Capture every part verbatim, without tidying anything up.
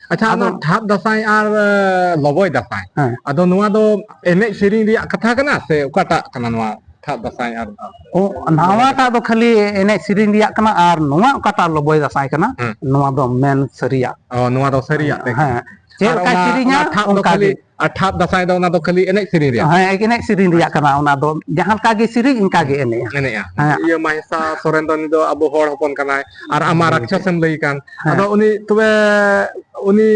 ᱟᱪᱪᱷᱟ, ᱟᱫᱚ ᱚᱱᱟ ᱴᱷᱟᱯ ᱫᱟᱸᱥᱟᱭ ᱟᱨ ᱮ, ᱞᱚᱵᱚᱭ ᱫᱟᱸᱥᱟᱭ, ᱦᱮᱸ᱾ ᱟᱫᱚ ᱱᱚᱣᱟ ᱫᱚ ᱮᱱᱮᱡ ᱥᱮᱨᱮᱧ ᱨᱮᱭᱟᱜ ᱠᱟᱛᱷᱟ ᱠᱟᱱᱟ ᱥᱮ ᱚᱠᱟᱴᱟᱜ ᱠᱟᱱᱟ ᱱᱚᱣᱟ ᱴᱷᱟᱯ ᱫᱟᱸᱥᱟᱭ ᱟᱨ ᱚ, ᱱᱟᱣᱟᱴᱟᱜ ᱫᱚ ᱠᱷᱟᱹᱞᱤ ᱮᱱᱮᱡ ᱥᱮᱨᱮᱧ ᱨᱮᱭᱟᱜ ᱠᱟᱱᱟ, ᱟᱨ ᱱᱚᱣᱟ ᱚᱠᱟᱴᱟᱜ ᱞᱚᱵᱚᱭ ᱫᱟᱸᱥᱟᱭ ᱠᱟᱱᱟ, ᱦᱮᱸ᱾ ᱱᱚᱣᱟ ᱫᱚ ᱢᱮᱱ ᱥᱟᱹᱨᱤᱭᱟᱜ᱾ ᱚ, ᱱᱚᱣᱟ ᱫᱚ ᱥᱟᱹᱨᱤᱭᱟᱜ ᱛᱮ ᱠᱟᱱᱟ᱾ ᱦᱮᱸ, ᱪᱮᱫ ᱟᱨ ᱞᱮᱠᱟᱭ ᱚᱱᱟ, ᱥᱮᱨᱮᱧᱟ ᱚᱱᱟ ᱴᱷᱟᱯ ᱫᱚ ᱚᱱᱠᱟ ᱠᱷᱟᱹᱞᱤ, ᱜᱮ᱾ ᱟᱨ ᱴᱷᱟᱯ ᱫᱟᱸᱥᱟᱭ ᱫᱚ ᱚᱱᱟ ᱫᱚ ᱠᱷᱟᱹᱞᱤ ᱮᱱᱮᱡ ᱥᱮᱨᱮᱧ ᱨᱮᱭᱟᱜ? ᱦᱮᱸ, ᱮᱱᱮᱡ ᱥᱮᱨᱮᱧ ᱨᱮᱭᱟᱜ ᱟᱪᱪᱷᱟ᱾ ᱠᱟᱱᱟ ᱚᱱᱟ ᱫᱚ, ᱡᱟᱦᱟᱸ ᱞᱮᱠᱟ ᱜᱮ ᱥᱮᱨᱮᱧ ᱤᱱᱠᱟ ᱜᱮ ᱮᱱᱮᱡᱼᱟ᱾ ᱮᱱᱮᱡᱼᱟ᱾ ᱦᱮᱸ᱾ ᱤᱭᱟᱹ ᱢᱟᱦᱮᱥᱟ ᱥᱚᱨᱮᱱ ᱫᱚ ᱩᱱᱤ ᱫᱚ ᱟᱵᱚ ᱦᱚᱲ ᱦᱚᱯᱚᱱ ᱠᱟᱱᱟᱭ, ᱟᱨ ᱟᱢᱟ ᱦᱮᱸ᱾ ᱨᱟᱠᱪᱷᱟᱥ ᱮᱢ ᱞᱟᱹᱭ ᱠᱟᱱ᱾ ᱦᱮᱸ᱾ ᱟᱫᱚ ᱩᱱᱤ ᱛᱚᱵᱮ ᱩᱱᱤ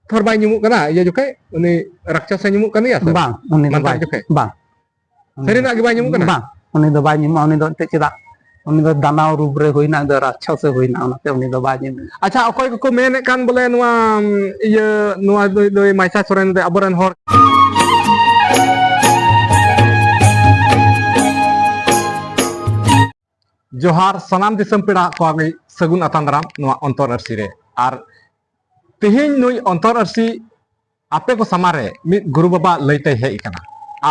ᱛᱷᱚᱨ ᱵᱟᱭ ᱧᱩᱢᱩᱜ ᱠᱟᱱᱟ ᱤᱭᱟᱹ ᱡᱚᱠᱷᱮᱡ? ᱩᱱᱤ ᱨᱟᱠᱪᱟᱥ ᱮ ᱧᱩᱢᱩᱜ ᱠᱟᱱ ᱜᱮᱭᱟ ᱥᱮ? ᱵᱟᱝ, ᱩᱱᱤ ᱫᱚ ᱢᱟᱱᱛᱟᱨ ᱵᱟᱭ, ᱡᱚᱠᱷᱮᱡ? ᱵᱟᱝ᱾ ᱩᱱᱤ ᱥᱟᱹᱨᱤᱱᱟᱜ ᱫᱚ ᱜᱮ ᱵᱟᱭ ᱧᱩᱢᱩᱜ ᱠᱟᱱᱟ? ᱵᱟᱝ, ᱩᱱᱤ ᱫᱚ ᱵᱟᱭ ᱧᱩᱢᱩᱜᱼᱟ᱾ ᱩᱱᱤ ᱫᱚ ᱮᱱᱛᱮᱫ ᱪᱮᱫᱟᱜ? ᱩᱱᱤ ᱫᱚ ᱫᱟᱱᱟᱣ ᱨᱩᱯ ᱨᱮ ᱦᱩᱭᱱᱟ, ᱩᱱᱤ ᱫᱚ ᱨᱟᱠᱪᱟᱥ ᱮ ᱦᱩᱭᱱᱟ, ᱚᱱᱟᱛᱮ ᱩᱱᱤ ᱫᱚ ᱵᱟᱭ ᱧᱩᱢᱩᱜᱼᱟ᱾ ᱟᱪᱪᱷᱟ, ᱚᱠᱚᱭ ᱠᱚᱠᱚ ᱢᱮᱱᱮᱫ ᱠᱟᱱ ᱵᱚᱞᱮ ᱱᱚᱣᱟ, ᱩᱢ, ᱤᱭᱟᱹ, ᱱᱚᱣᱟ ᱫᱚᱭ, ᱫᱚᱭ ᱢᱟᱭᱥᱟ ᱥᱚᱨᱮᱱ ᱫᱚ ᱟᱵᱚᱨᱮᱱ ᱦᱚᱲ᱾ ᱡᱚᱦᱟᱨ ᱥᱟᱱᱟᱢ ᱫᱤᱥᱚᱢ ᱯᱮᱲᱟ ᱠᱚᱣᱟᱜ ᱜᱮ ᱥᱟᱹᱜᱩᱱ ᱟᱛᱟᱝ ᱫᱟᱨᱟᱢ ᱱᱚᱣᱟ ᱚᱱᱛᱚᱨ ᱟᱹᱨᱥᱤ ᱨᱮ᱾ ᱟᱨ ᱛᱮᱦᱮᱧ ᱱᱩᱭ ᱚᱱᱛᱚᱨ ᱟᱹᱨᱥᱤ ᱟᱯᱮ ᱠᱚ ᱥᱟᱢᱟᱝ ᱨᱮ ᱢᱤᱫ ᱜᱩᱨᱩ ᱵᱟᱵᱟ ᱞᱟᱹᱭᱛᱮᱭ ᱦᱮᱡ ᱟᱠᱟᱱᱟ᱾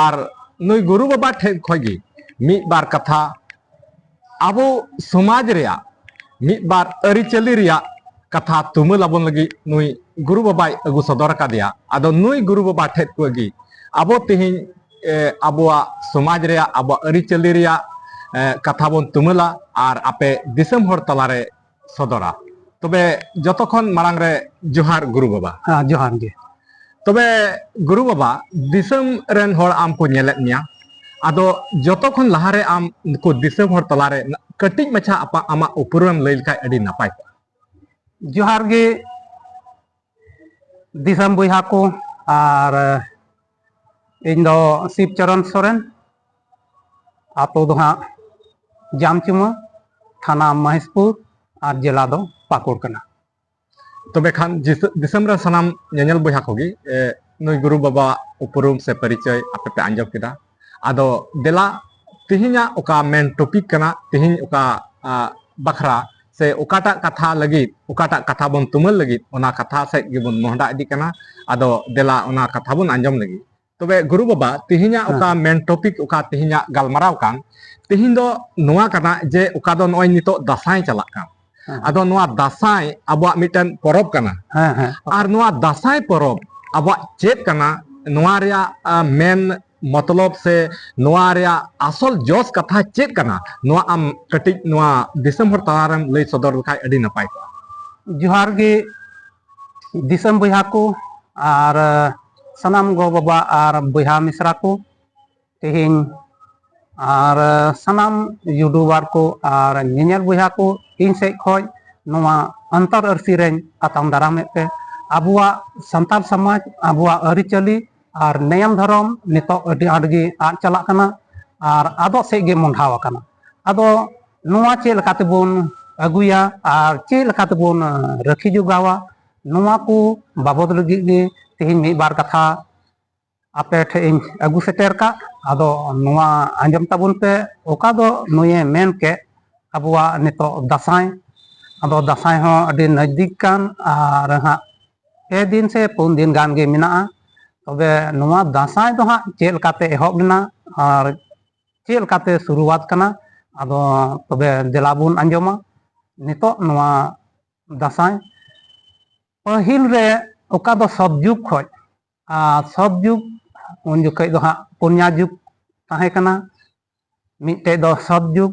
ᱟᱨ ᱱᱩᱭ ᱜᱩᱨᱩ ᱵᱟᱵᱟ ᱴᱷᱮᱱ ᱠᱷᱚᱱ ᱜᱮ ᱢᱤᱫ ᱵᱟᱨ ᱠᱟᱛᱷᱟ ᱟᱵᱚ ᱥᱚᱢᱟᱡᱽ ᱨᱮᱭᱟᱜ ᱢᱤᱫ ᱵᱟᱨ ᱟᱹᱨᱤᱪᱟᱹᱞᱤ ᱨᱮᱭᱟᱜ ᱠᱟᱛᱷᱟ ᱛᱩᱢᱟᱹᱞ ᱟᱵᱚᱱ ᱞᱟᱹᱜᱤᱫ ᱱᱩᱭ ᱜᱩᱨᱩ ᱵᱟᱵᱟᱭ ᱟᱹᱜᱩ ᱥᱚᱫᱚᱨ ᱟᱠᱟᱫᱮᱭᱟ᱾ ᱟᱫᱚ ᱱᱩᱭ ᱜᱩᱨᱩ ᱵᱟᱵᱟ ᱴᱷᱮᱱ ᱠᱷᱚᱱ ᱜᱮ ᱟᱵᱚ ᱛᱮᱦᱮᱧ, ᱮ, ᱟᱵᱚᱣᱟᱜ ᱥᱚᱢᱟᱡᱽ ᱨᱮᱭᱟᱜ, ᱟᱵᱚᱣᱟᱜ ᱟᱹᱨᱤᱪᱟᱹᱞᱤ ᱨᱮᱭᱟᱜ, ᱮ, ᱠᱟᱛᱷᱟ ᱵᱚᱱ ᱛᱩᱢᱟᱹᱞᱟ ᱟᱨ ᱟᱯᱮ ᱫᱤᱥᱚᱢ ᱦᱚᱲ ᱛᱟᱞᱟᱨᱮ ᱥᱚᱫᱚᱨᱟ᱾ ᱛᱚᱵᱮ ᱡᱚᱛᱚ ᱠᱷᱚᱱ ᱢᱟᱲᱟᱝ ᱨᱮ ᱡᱚᱦᱟᱨ ᱜᱩᱨᱩ ᱵᱟᱵᱟ᱾ ᱦᱮᱸ, ᱡᱚᱦᱟᱨ ᱜᱮ᱾ ᱛᱚᱵᱮ ᱜᱩᱨᱩ ᱵᱟᱵᱟ, ᱫᱤᱥᱚᱢ ᱨᱮᱱ ᱦᱚᱲ ᱟᱢ ᱠᱚ ᱧᱮᱞᱮᱫ ᱢᱮᱭᱟ, ᱟᱫᱚ ᱡᱚᱛᱚ ᱠᱷᱚᱱ ᱞᱟᱦᱟᱨᱮ ᱟᱢ ᱱᱩᱠᱩ ᱫᱤᱥᱚᱢ ᱦᱚᱲ ᱛᱟᱞᱟᱨᱮ ᱠᱟᱹᱴᱤᱡ ᱢᱟᱪᱷᱟ ᱟᱯᱟ-, ᱟᱢᱟᱜ ᱩᱯᱨᱩᱢᱮᱢ ᱞᱟᱹᱭ ᱞᱮᱠᱷᱟᱡ ᱟᱹᱰᱤ ᱱᱟᱯᱟᱭ ᱠᱚᱜᱼᱟ᱾ ᱡᱚᱦᱟᱨ ᱜᱮ ᱫᱤᱥᱚᱢ ᱵᱚᱭᱦᱟ ᱠᱚ, ᱟᱨ ᱤᱧ ᱫᱚ ᱥᱤᱵᱪᱚᱨᱚᱱ ᱥᱚᱨᱮᱱ, ᱟᱛᱳ ᱫᱚ ᱦᱟᱸᱜ ᱡᱟᱢᱪᱩᱢᱟᱹ, ᱛᱷᱟᱱᱟ ᱢᱚᱦᱮᱥᱯᱩᱨ ᱟᱨ ᱡᱮᱞᱟ ᱫᱚ ᱯᱟᱹᱠᱩᱲ ᱠᱟᱱᱟ᱾ ᱛᱚᱵᱮ ᱠᱷᱟᱱ ᱡᱤᱥ-, ᱫᱤᱥᱚᱢ ᱨᱮ ᱥᱟᱱᱟᱢ ᱧᱮᱧᱮᱞ ᱵᱚᱭᱦᱟ ᱠᱚᱜᱮ, ᱮ, ᱱᱩᱭ ᱜᱩᱨᱩ ᱵᱟᱵᱟᱣᱟᱜ ᱩᱯᱨᱩᱢ ᱥᱮ ᱯᱚᱨᱤᱪᱚᱭ ᱟᱯᱮ ᱯᱮ ᱟᱸᱡᱚᱢ ᱠᱮᱫᱟ᱾ ᱟᱫᱚ ᱫᱮᱞᱟ, ᱛᱮᱦᱮᱧᱟᱜ ᱚᱠᱟ ᱢᱮᱱ topic ᱠᱟᱱᱟ, ᱛᱮᱦᱮᱧ ᱚᱠᱟ, ᱟ, ᱵᱟᱠᱷᱨᱟ ᱥᱮ ᱚᱠᱟᱴᱟᱜ ᱠᱟᱛᱷᱟ ᱞᱟᱹᱜᱤᱫ, ᱚᱠᱟᱴᱟᱜ ᱠᱟᱛᱷᱟ ᱵᱚᱱ ᱛᱩᱢᱟᱹᱞ ᱞᱟᱹᱜᱤᱫ, ᱚᱱᱟ ᱠᱟᱛᱷᱟ ᱥᱮᱫ ᱜᱮᱵᱚᱱ ᱢᱚᱦᱰᱟ ᱤᱫᱤᱜ ᱠᱟᱱᱟ᱾ ᱟᱫᱚ ᱫᱮᱞᱟ ᱚᱱᱟ ᱠᱟᱛᱷᱟ ᱵᱚᱱ ᱟᱸᱡᱚᱢ ᱞᱟᱹᱜᱤᱫ᱾ ᱛᱚᱵᱮ ᱜᱩᱨᱩ ᱵᱟᱵᱟ, ᱛᱮᱦᱮᱧᱟᱜ ᱦᱮᱸ᱾ ᱚᱠᱟ ᱢᱮᱱ topic, ᱚᱠᱟ ᱛᱮᱦᱮᱧᱟᱜ ᱜᱟᱞᱢᱟᱨᱟᱣ ᱠᱟᱱ, ᱛᱮᱦᱮᱧ ᱫᱚ ᱱᱚᱣᱟ ᱠᱟᱱᱟ ᱡᱮ ᱚᱠᱟ ᱫᱚ ᱱᱚᱜᱼᱚᱭ ᱱᱤᱛᱚᱜ ᱫᱟᱸᱥᱟᱭ ᱪᱟᱞᱟᱜ ᱠᱟᱱ, ᱦᱮᱸ᱾ ᱟᱫᱚ ᱱᱚᱣᱟ ᱫᱟᱸᱥᱟᱭ ᱟᱵᱚᱣᱟᱜ ᱢᱤᱫᱴᱮᱱ ᱯᱚᱨᱚᱵᱽ ᱠᱟᱱᱟ᱾ ᱦᱮᱸ, ᱦᱮᱸ᱾ ᱟᱨ ᱱᱚᱣᱟ ᱫᱟᱸᱥᱟᱭ ᱯᱚᱨᱚᱵᱽ ᱟᱵᱚᱣᱟᱜ ᱪᱮᱫ ᱠᱟᱱᱟ, ᱱᱚᱣᱟ ᱨᱮᱭᱟᱜ, ᱟ, ᱢᱮᱱ ᱢᱚᱛᱞᱚᱵ ᱥᱮ ᱱᱚᱣᱟ ᱨᱮᱭᱟᱜ ᱟᱥᱚᱞ ᱡᱚᱥ ᱠᱟᱛᱷᱟ ᱪᱮᱫ ᱠᱟᱱᱟ, ᱱᱚᱣᱟ ᱟᱢ ᱠᱟᱹᱴᱤᱡ ᱱᱚᱣᱟ ᱫᱤᱥᱚᱢ ᱦᱚᱲ ᱛᱟᱞᱟᱨᱮᱢ ᱞᱟᱹᱭ ᱥᱚᱫᱚᱨ ᱞᱮᱠᱷᱟᱡ ᱟᱹᱰᱤ ᱱᱟᱯᱟᱭ ᱠᱚᱜᱼᱟ᱾ ᱡᱚᱦᱟᱨ ᱜᱮ ᱫᱤᱥᱚᱢ ᱵᱚᱭᱦᱟ ᱠᱚ ᱟᱨ ᱥᱟᱱᱟᱢ ᱜᱚ ᱵᱟᱵᱟ ᱟᱨ ᱵᱚᱭᱦᱟ ᱢᱤᱥᱨᱟ ᱠᱚ, ᱛᱮᱦᱮᱧ ᱟᱨ ᱥᱟᱱᱟᱢ ᱭᱩᱴᱩᱵᱟᱨ ᱠᱚ ᱟᱨ ᱧᱮᱧᱮᱞ ᱵᱚᱭᱦᱟ ᱠᱚ, ᱤᱧ ᱥᱮᱫ ᱠᱷᱚᱡ ᱱᱚᱣᱟ ᱟᱱᱛᱟᱨ ᱟᱹᱨᱥᱤ ᱨᱮᱧ ᱟᱛᱟᱝ ᱫᱟᱨᱟᱢᱮᱫ ᱯᱮ᱾ ᱟᱵᱚᱣᱟᱜ ᱥᱟᱱᱛᱟᱲ ᱥᱚᱢᱟᱡᱽ, ᱟᱵᱚᱣᱟᱜ ᱟᱹᱨᱤᱪᱟᱹᱞᱤ ᱟᱨ ᱱᱮᱭᱟᱢ ᱫᱷᱚᱨᱚᱢ ᱱᱤᱛᱚᱜ ᱟᱹᱰᱤ ᱟᱸᱴ ᱜᱮ ᱟᱫ ᱪᱟᱞᱟᱜ ᱠᱟᱱᱟ᱾ ᱟᱨ ᱟᱫᱚᱜ ᱥᱮᱫ ᱜᱮ ᱢᱚᱦᱰᱟᱣ ᱟᱠᱟᱱᱟ᱾ ᱟᱫᱚ ᱱᱚᱣᱟ ᱪᱮᱫ ᱞᱮᱠᱟ ᱛᱮᱵᱚᱱ ᱟᱹᱜᱩᱭᱟ ᱟᱨ ᱪᱮᱫ ᱞᱮᱠᱟ ᱛᱮᱵᱚᱱ ᱨᱟᱹᱠᱷᱤ ᱡᱚᱜᱟᱣᱟ, ᱱᱚᱣᱟ ᱠᱚ ᱵᱟᱵᱚᱫ ᱞᱟᱹᱜᱤᱫ ᱜᱮ ᱛᱮᱦᱮᱧ ᱢᱤᱫ ᱵᱟᱨ ᱠᱟᱛᱷᱟ ᱟᱯᱮ ᱴᱷᱮᱱ ᱤᱧ ᱟᱹᱜᱩ ᱥᱮᱴᱮᱨ ᱠᱟᱜ᱾ ᱟᱫᱚ ᱱᱚᱣᱟ ᱟᱸᱡᱚᱢ ᱛᱟᱵᱚᱱ ᱯᱮ, ᱚᱠᱟ ᱫᱚ ᱱᱩᱭᱮ ᱢᱮᱱ ᱠᱮᱫ ᱟᱵᱚᱣᱟᱜ ᱱᱤᱛᱚᱜ ᱫᱟᱸᱥᱟᱭ᱾ ᱟᱫᱚ ᱫᱟᱸᱥᱟᱭ ᱦᱚᱸ ᱟᱹᱰᱤ ᱱᱟᱡᱽᱫᱤᱠ ᱠᱟᱱ ᱟᱨ ᱦᱟᱸᱜ ᱯᱮ ᱫᱤᱱ ᱥᱮ ᱯᱩᱱ ᱫᱤᱱ ᱜᱟᱱ ᱜᱮ ᱢᱮᱱᱟᱜᱼᱟ᱾ ᱛᱚᱵᱮ ᱱᱚᱣᱟ ᱫᱟᱸᱥᱟᱭ ᱫᱚ ᱦᱟᱸᱜ ᱪᱮᱫ ᱞᱮᱠᱟᱛᱮ ᱮᱦᱚᱵ ᱞᱮᱱᱟ ᱟᱨ ᱪᱮᱫ ᱞᱮᱠᱟᱛᱮ ᱥᱩᱨᱩᱣᱟᱛ ᱠᱟᱱᱟ, ᱟᱫᱚ ᱛᱚᱵᱮ ᱫᱮᱞᱟ ᱵᱚᱱ ᱟᱸᱡᱚᱢᱟ ᱱᱤᱛᱚᱜ ᱱᱚᱣᱟ ᱫᱟᱸᱥᱟᱭ᱾ ᱯᱟᱹᱦᱤᱞ ᱨᱮ ᱚᱠᱟ ᱫᱚ ᱥᱚᱛᱡᱩᱜᱽ ᱠᱷᱚᱡ, ᱟᱨ ᱥᱚᱛᱡᱩᱜᱽ ᱩᱱ ᱡᱚᱠᱷᱚᱡ ᱫᱚ ᱦᱟᱸᱜ ᱯᱩᱱᱭᱟ ᱡᱩᱜᱽ ᱛᱟᱦᱮᱸ ᱠᱟᱱᱟ᱾ ᱢᱤᱫᱴᱮᱡ ᱫᱚ ᱥᱚᱛᱡᱩᱜᱽ,